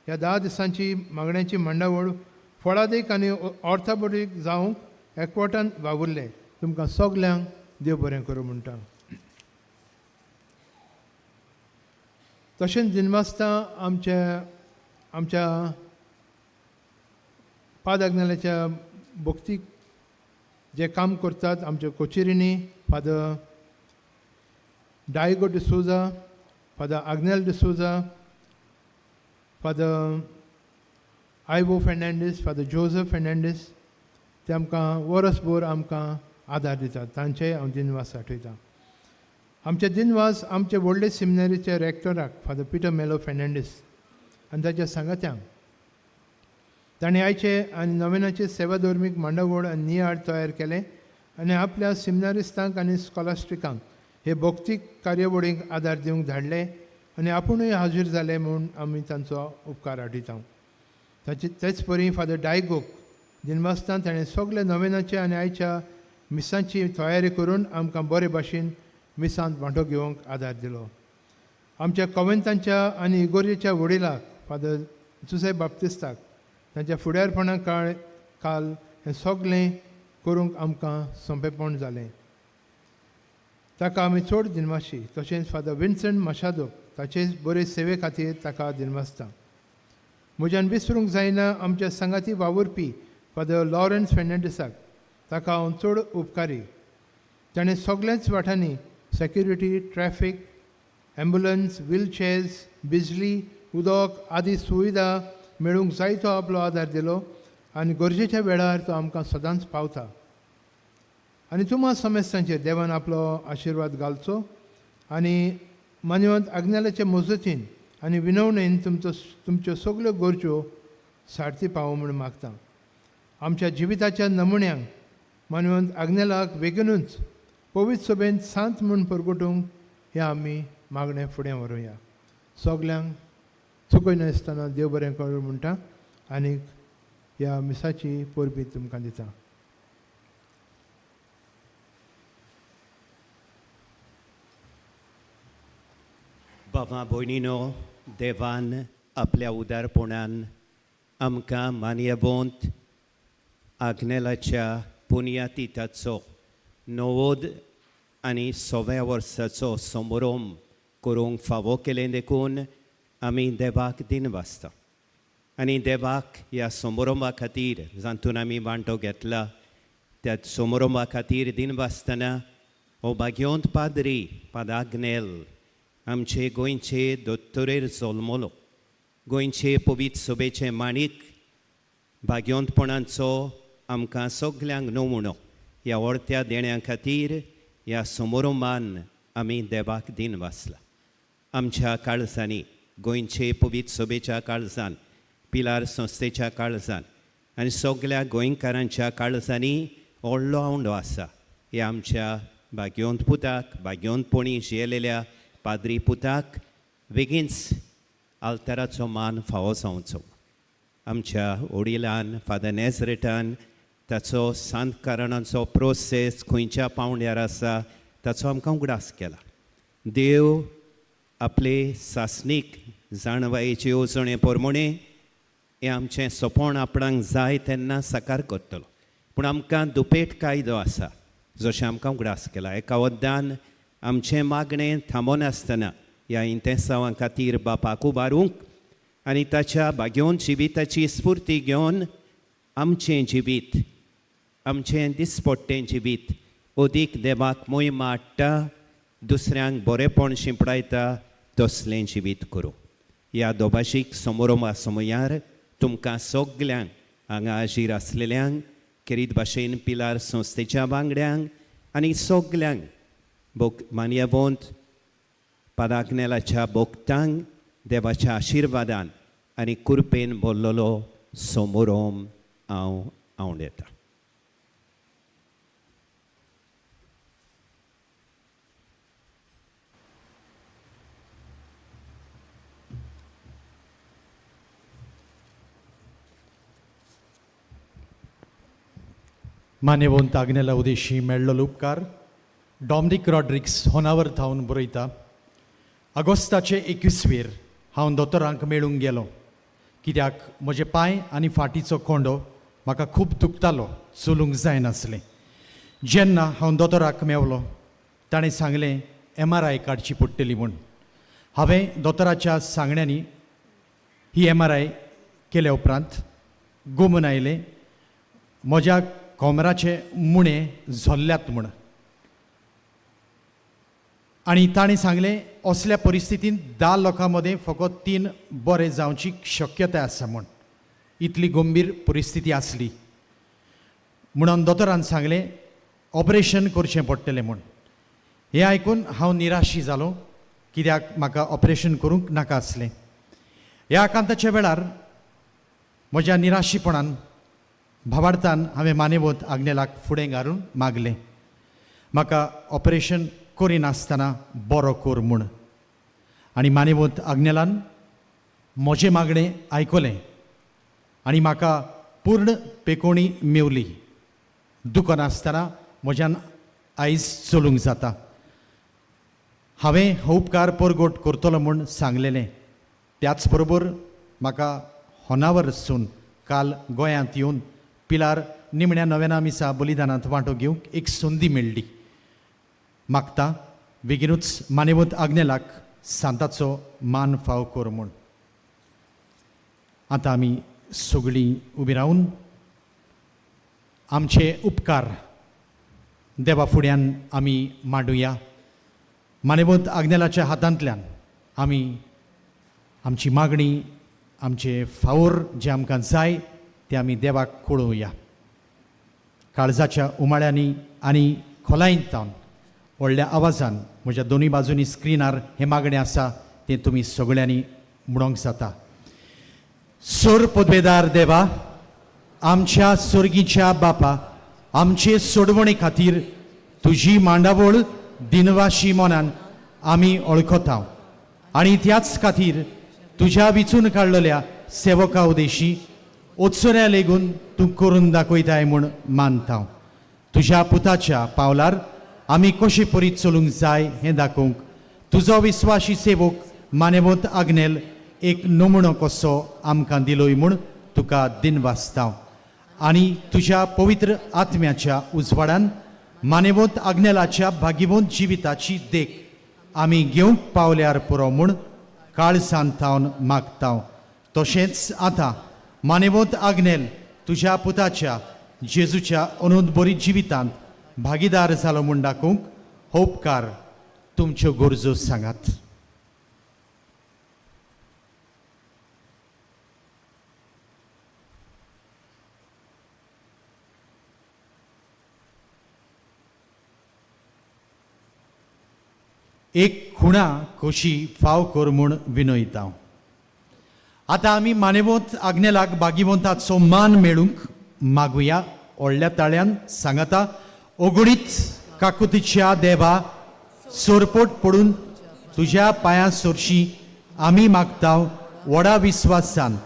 [SPEAKER 14] ह्या 10 दिसांची मागण्यांची मांडावळ फळादीक आनी अर्थाबरीक जावंक एकवटान वावुरलें. तुमकां सगल्यांक देव बरें करूं म्हणटा. तशेंच दिनवासता आमच्या पादाग्नेलाच्या भक्तीक जे काम करतात आमच्या कोचेरींनी father Diogo D'Souza, father Agnel D'Souza, father Ivo Fernandes, father Joseph Fernandes, ते आमकां वरसभर आमकां आदार दितात. तांचेय हांव दिनवास आठयतां. आमचे दिनवास आमचे व्हडले सिमिनरीच्या रेक्टराक फादर पिटर मेलो फेर्नांडीस आनी ताच्या सांगात्यांक. ताणें आयचे आनी नविनाचे सेवा धर्मीक मांडावळ आनी नियाळ तयार केलें आनी आपल्या सिमिनारिस्तांक आनी स्कॉलास्टिकांक हे भक्तीक कार्यावळींक आदार दिवंक धाडले आनी आपुणूय हाजीर जाले म्हूण आमी तांचो उपकार आठयता. ताचे तेच परी फादर डायगोक दिनवासतां ताणें सगळे नविनाचे आनी आयच्या मिसांची तयारी करून आमकां बरे भाशेन मिसांत वांटो घेवंक आदार दिलो. आमच्या कॉवेंतांच्या आनी इगोर्जेच्या वडिलाक फादर जुसे बाप्तिस्ताक तांच्या फुडारपणा काल हें सगळें करूंक आमकां सोंपेपण जालें. ताका आमी चड दिनवाशी. तशेंच फादर विन्संट माशादोक ताचे बरे सेवे खातीर ताका दिनवासता. म्हज्यान विसरूंक जायना आमच्या सांगाती वावुरपी फादर लॉरन्स फेर्नांडीसाक, ताका हांव चड उपकारी. ताणें सगळ्याच वाठांनी सेक्युरिटी, ट्रॅफीक, ॲम्बुलन्स, व्हीलचेअर्स, बिजली, उदक आदी सुविधा मेळूंक जायतो आपलो आदार दिलो आनी गरजेच्या वेळार तो आमकां सदांच पावता. आनी तुमा समेस्तांचेर देवान आपलो आशिर्वाद घालचो आनी मान्यवंत आग्नेलाचे मजतीन आनी विनवणेन तुमच्यो सगल्यो गरज्यो सारती पावो म्हूण मागता. आमच्या जिविताच्या नमुन्यांक मान्यवंत आग्नेलाक बेगीनूच पवित्र सभेंत सांत म्हूण परगटूंक हें आमी मागणें फुडें व्हरुया. सगल्यांक चुकयनासतना देव बरें करूं म्हणटा आनी ह्या मिसाची परबी तुमकां दिता.
[SPEAKER 5] बाबा भयणीनो, देवान आपल्या उदारपणान आमकां मान्यवंत आग्नेलाच्या पुनयातिताचो 90 आनी 100व्या वर्साचो समारोप करूंक फावो केलें देखून आमी देवाक दिनवासता आनी देवाक ह्या समारोपा खातीर जातून आमी वांटो घेतला त्या समारोपा खातीर दिनवासतना हो भाग्यवंत पाद्री फादर आग्नेल आमचे गोंयचे दोतोरेर जल्मलो, गोंयचे पवित्र सभेचें माणीक भाग्यवंतपणाचो आमकां सगल्यांक नमुनो. ह्या व्हडत्या देण्या खातीर ह्या समारोपान आमी देवाक दिनवासला. आमच्या काळजांनी, गोंयचे पवित्र सभेच्या काळजान, पिलार संस्थेच्या काळजान आनी सगल्या गोंयकारांच्या काळजांनी व्हडलो आवंडो आसा. ह्या आमच्या भाग्यवंत पुताक, भाग्यवंतपणी जियेलेल्या पाद्री पुताक बेगीनच आल्ताराचो मान फावो जावचो. आमच्या वडिलान फादर नेजरेटान ताचो सांत कारणाचो प्रोसेस खंयच्या पावंड्यार आसा ताचो आमकां उगडास केला. देव आपले सासणीक जाणवायेचे येवजणे प्रमाणे हें आमचें सपन आपणाक जाय तेन्ना साकार करतलो. पूण आमकां दुपेट कायदो आसा जशें आमकां उगडास केला. एका वद्दान आमचें मागणें थांबोनासतना ह्या इंतेसांवां खातीर बापाक उबारूंक आनी ताच्या भाग्योन जिविताची स्फुर्ती घेवन आमचें जिवीत, आमचें दिसपट्टें जिवीत अदीक देवाक मोहिमा हाडटा, दुसऱ्यांक बरेंपण शिंपडायता तसलें जिवीत करूं. ह्या दोभाशीक समारोपा समयार तुमकां सगल्यांक हांगा हाजीर आसलेल्यांक, खेरीत भाशेन पिलार संस्थेच्या वांगड्यांक आनी सगल्यांक मान्यवंत पादाग्नेलाच्या भक्तांक देवाच्या आशिर्वादान आनी कृपेन भरलेलो समारोप हांव आवडटा.
[SPEAKER 15] मानेवंत आग्नेला उदेशी मेळ्ळो उपकार. डॉमनीक रॉड्रिक्स होनावर थावन बरयता. ऑगस्टाचे 21वेर हांव दोतोरांक मेळूंक गेलो, कित्याक म्हजे पांय आनी फाटीचो कोंडो म्हाका खूब दुखतालो, चलूंक जायनासलें. जेन्ना हांव दोतोराक मेवलो ताणें सांगलें MRI काडची पडटली म्हूण. हांवें दोतोराच्या सांगण्यांनी ही MRI केल्या उपरांत गोमून आयलें म्हज्या कोमराचे मुणे झोल्ल्यात म्हूण. आनी ताणें सांगलें असल्या परिस्थितींत 10 लोकां मदें फकत 3 बरे जावची शक्यताय आसा म्हूण. इतली गंभीर परिस्थिती आसली म्हणून दोतोरान सांगलें ऑपरेशन करचें पडटलें म्हूण. हें आयकून हांव निराशी जालो, कित्याक म्हाका ऑपरेशन करूंक नाका आसलें. ह्या आकांताच्या वेळार म्हज्या निराशीपणान भावार्थान हांवें मानेवत आग्नेलाक फुडें घालून मागलें म्हाका ऑपरेशन करिनासतना बरो कर म्हूण. आनी मानेवत आग्नेलान म्हजें मागणें आयकलें आनी म्हाका पूर्ण पेकोणी मेवली. दुखनासतना म्हज्यान आयज चलूंक जाता. हांवें हो उपकार परगट करतलो म्हूण सांगलेलें. त्याच बरोबर म्हाका होनावरसून काल गोंयांत येवन पिलार निमण्या नव्याना मिसा बलिदानांत वांटो घेवंक एक संदी मेळ्ळी. मागता बेगीनूच मानेवत आग्नेलाक सांताचो मान फाव कर म्हूण. आतां आमी सगळीं उबी रावन आमचे उपकार देवा फुड्यान आमी मांडुया. मानेवत आग्नेलाच्या हातांतल्यान आमी आमची मागणी, आमचे फावोर जे आमकां जाय ते आमी देवाक कळोवया. काळजाच्या उमाळ्यांनी आनी खोलायेन तावन व्हडल्या आवाजान म्हज्या दोनूय बाजूंनी स्क्रिनार हें मागणें आसा तें तुमी सगळ्यांनी म्हणोंक जाता. सोर पदवेदार देवा, आमच्या सोर्गीच्या बापा, आमचे सोडवणे खातीर तुजी मांडावळ दिनवाशी मनान आमी वळखता आनी त्याच खातीर तुज्या विचून काडलेल्या सेवका उदेशी उत्सऱ्या लेगून तूं करून दाखयताय म्हूण मानता. तुज्या पुताच्या पावलार आमी कशे परी चलूंक जाय हें दाखोवंक तुजो विस्वाशी सेवक मानेवंत आग्नेल एक नमुणो कसो आमकां दिलोय म्हूण तुका दिनवासता. आनी तुज्या पवित्र आत्म्याच्या उजवाडान मानेवंत आग्नेलाच्या भाग्यवंत जिविताची देख आमी घेवंक पावल्यार पुरो म्हूण काळसान थावन मागता. तशेंच आतां मानेवंत आग्नेल तुज्या पुताच्या जेजूच्या अनूत बरी जिवितांत भागीदार जालो म्हूण दाखोवंक हो उपकार तुमच्यो गरजो सांगात. एक खुणा कशी फाव कर म्हूण विनयता. आतां आमी मानेवंत आग्नेलाक भागीवंताचो मान मेळूंक मागुया. व्हडल्या ताळ्यान सांगाता, ओगुणीत काकुतीच्या देवा, सोरपोट पडून तुज्या पांयां सोरशी आमी मागता व्हडा विस्वासान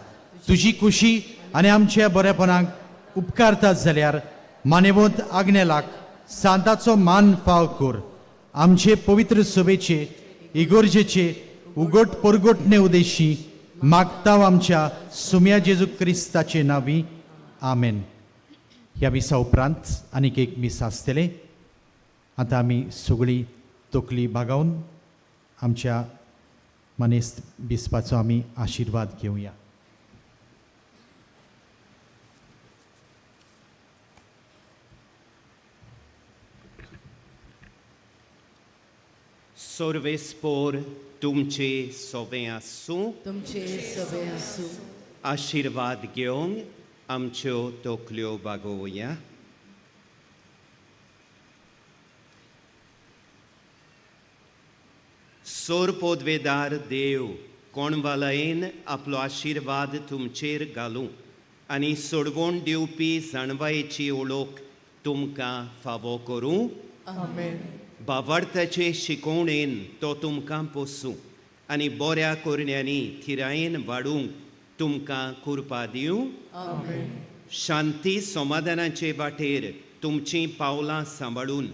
[SPEAKER 15] तुजी खुशी आनी आमच्या बरेपणाक उपकारता जाल्यार मानेवंत आग्नेलाक सांताचो मान फाव कर. आमचे पवित्र सभेचे इगोर्जेचे उगट परगटणे उदेशी मागता आमच्या सुम्या जेजू क्रिस्ताचे नांवी, आमेन. ह्या मिसा उपरांत आनीक एक मीस आसतलें. आतां आमी सगळीं तकली बागावन आमच्या मनेस्त बिस्पाचो आमी आशिर्वाद घेवया.
[SPEAKER 5] सोर्वेस्पोर तुमचे सोवे आसूं,
[SPEAKER 3] तुमचे सवे आसूं.
[SPEAKER 5] आशिर्वाद घेवन आमच्यो तकल्यो बागोवया. सोर पोदवेदार देव कोणवालायेन आपलो आशिर्वाद तुमचेर घालूं आनी सोडवण दिवपी जाणवायेची ओळख तुमकां फावो करूं.
[SPEAKER 10] आमेन.
[SPEAKER 5] बावार्थाचे शिकोवणेन तो तुमकां पोसूं आनी बऱ्या करण्यांनी थिरायेन वाडूंक तुमकां कुरपा दिवं.
[SPEAKER 10] आमेन.
[SPEAKER 5] शांती समाधानाचे वाटेर तुमचीं पावलां सांबाळून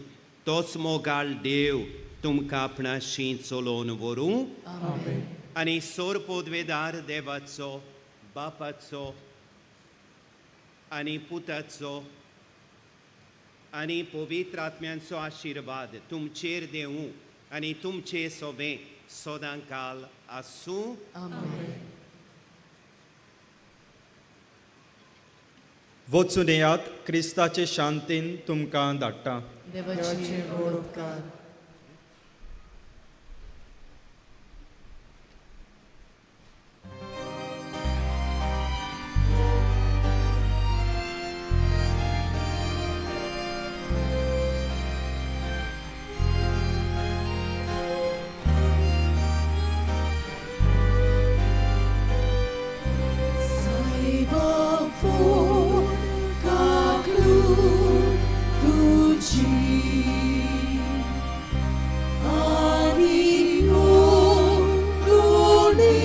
[SPEAKER 5] तोच मोगाळ देव तुमकां आपणाशी चलोवन व्हरूं. आनी सोर पोदवेदार देवाचो, बापाचो आनी पुताचो आनी पवित्र आत्म्यांचो आशिर्वाद तुमचेर देवूं आनी तुमचे सोबें सदां काल आसूं.
[SPEAKER 16] वचून येयात, क्रिस्ताचे शांतीन तुमकां धाडटा.
[SPEAKER 3] देवाचे व्हड उपकार.
[SPEAKER 10] सायबा फोन काकलूट तुजी आनी कोण कोणी.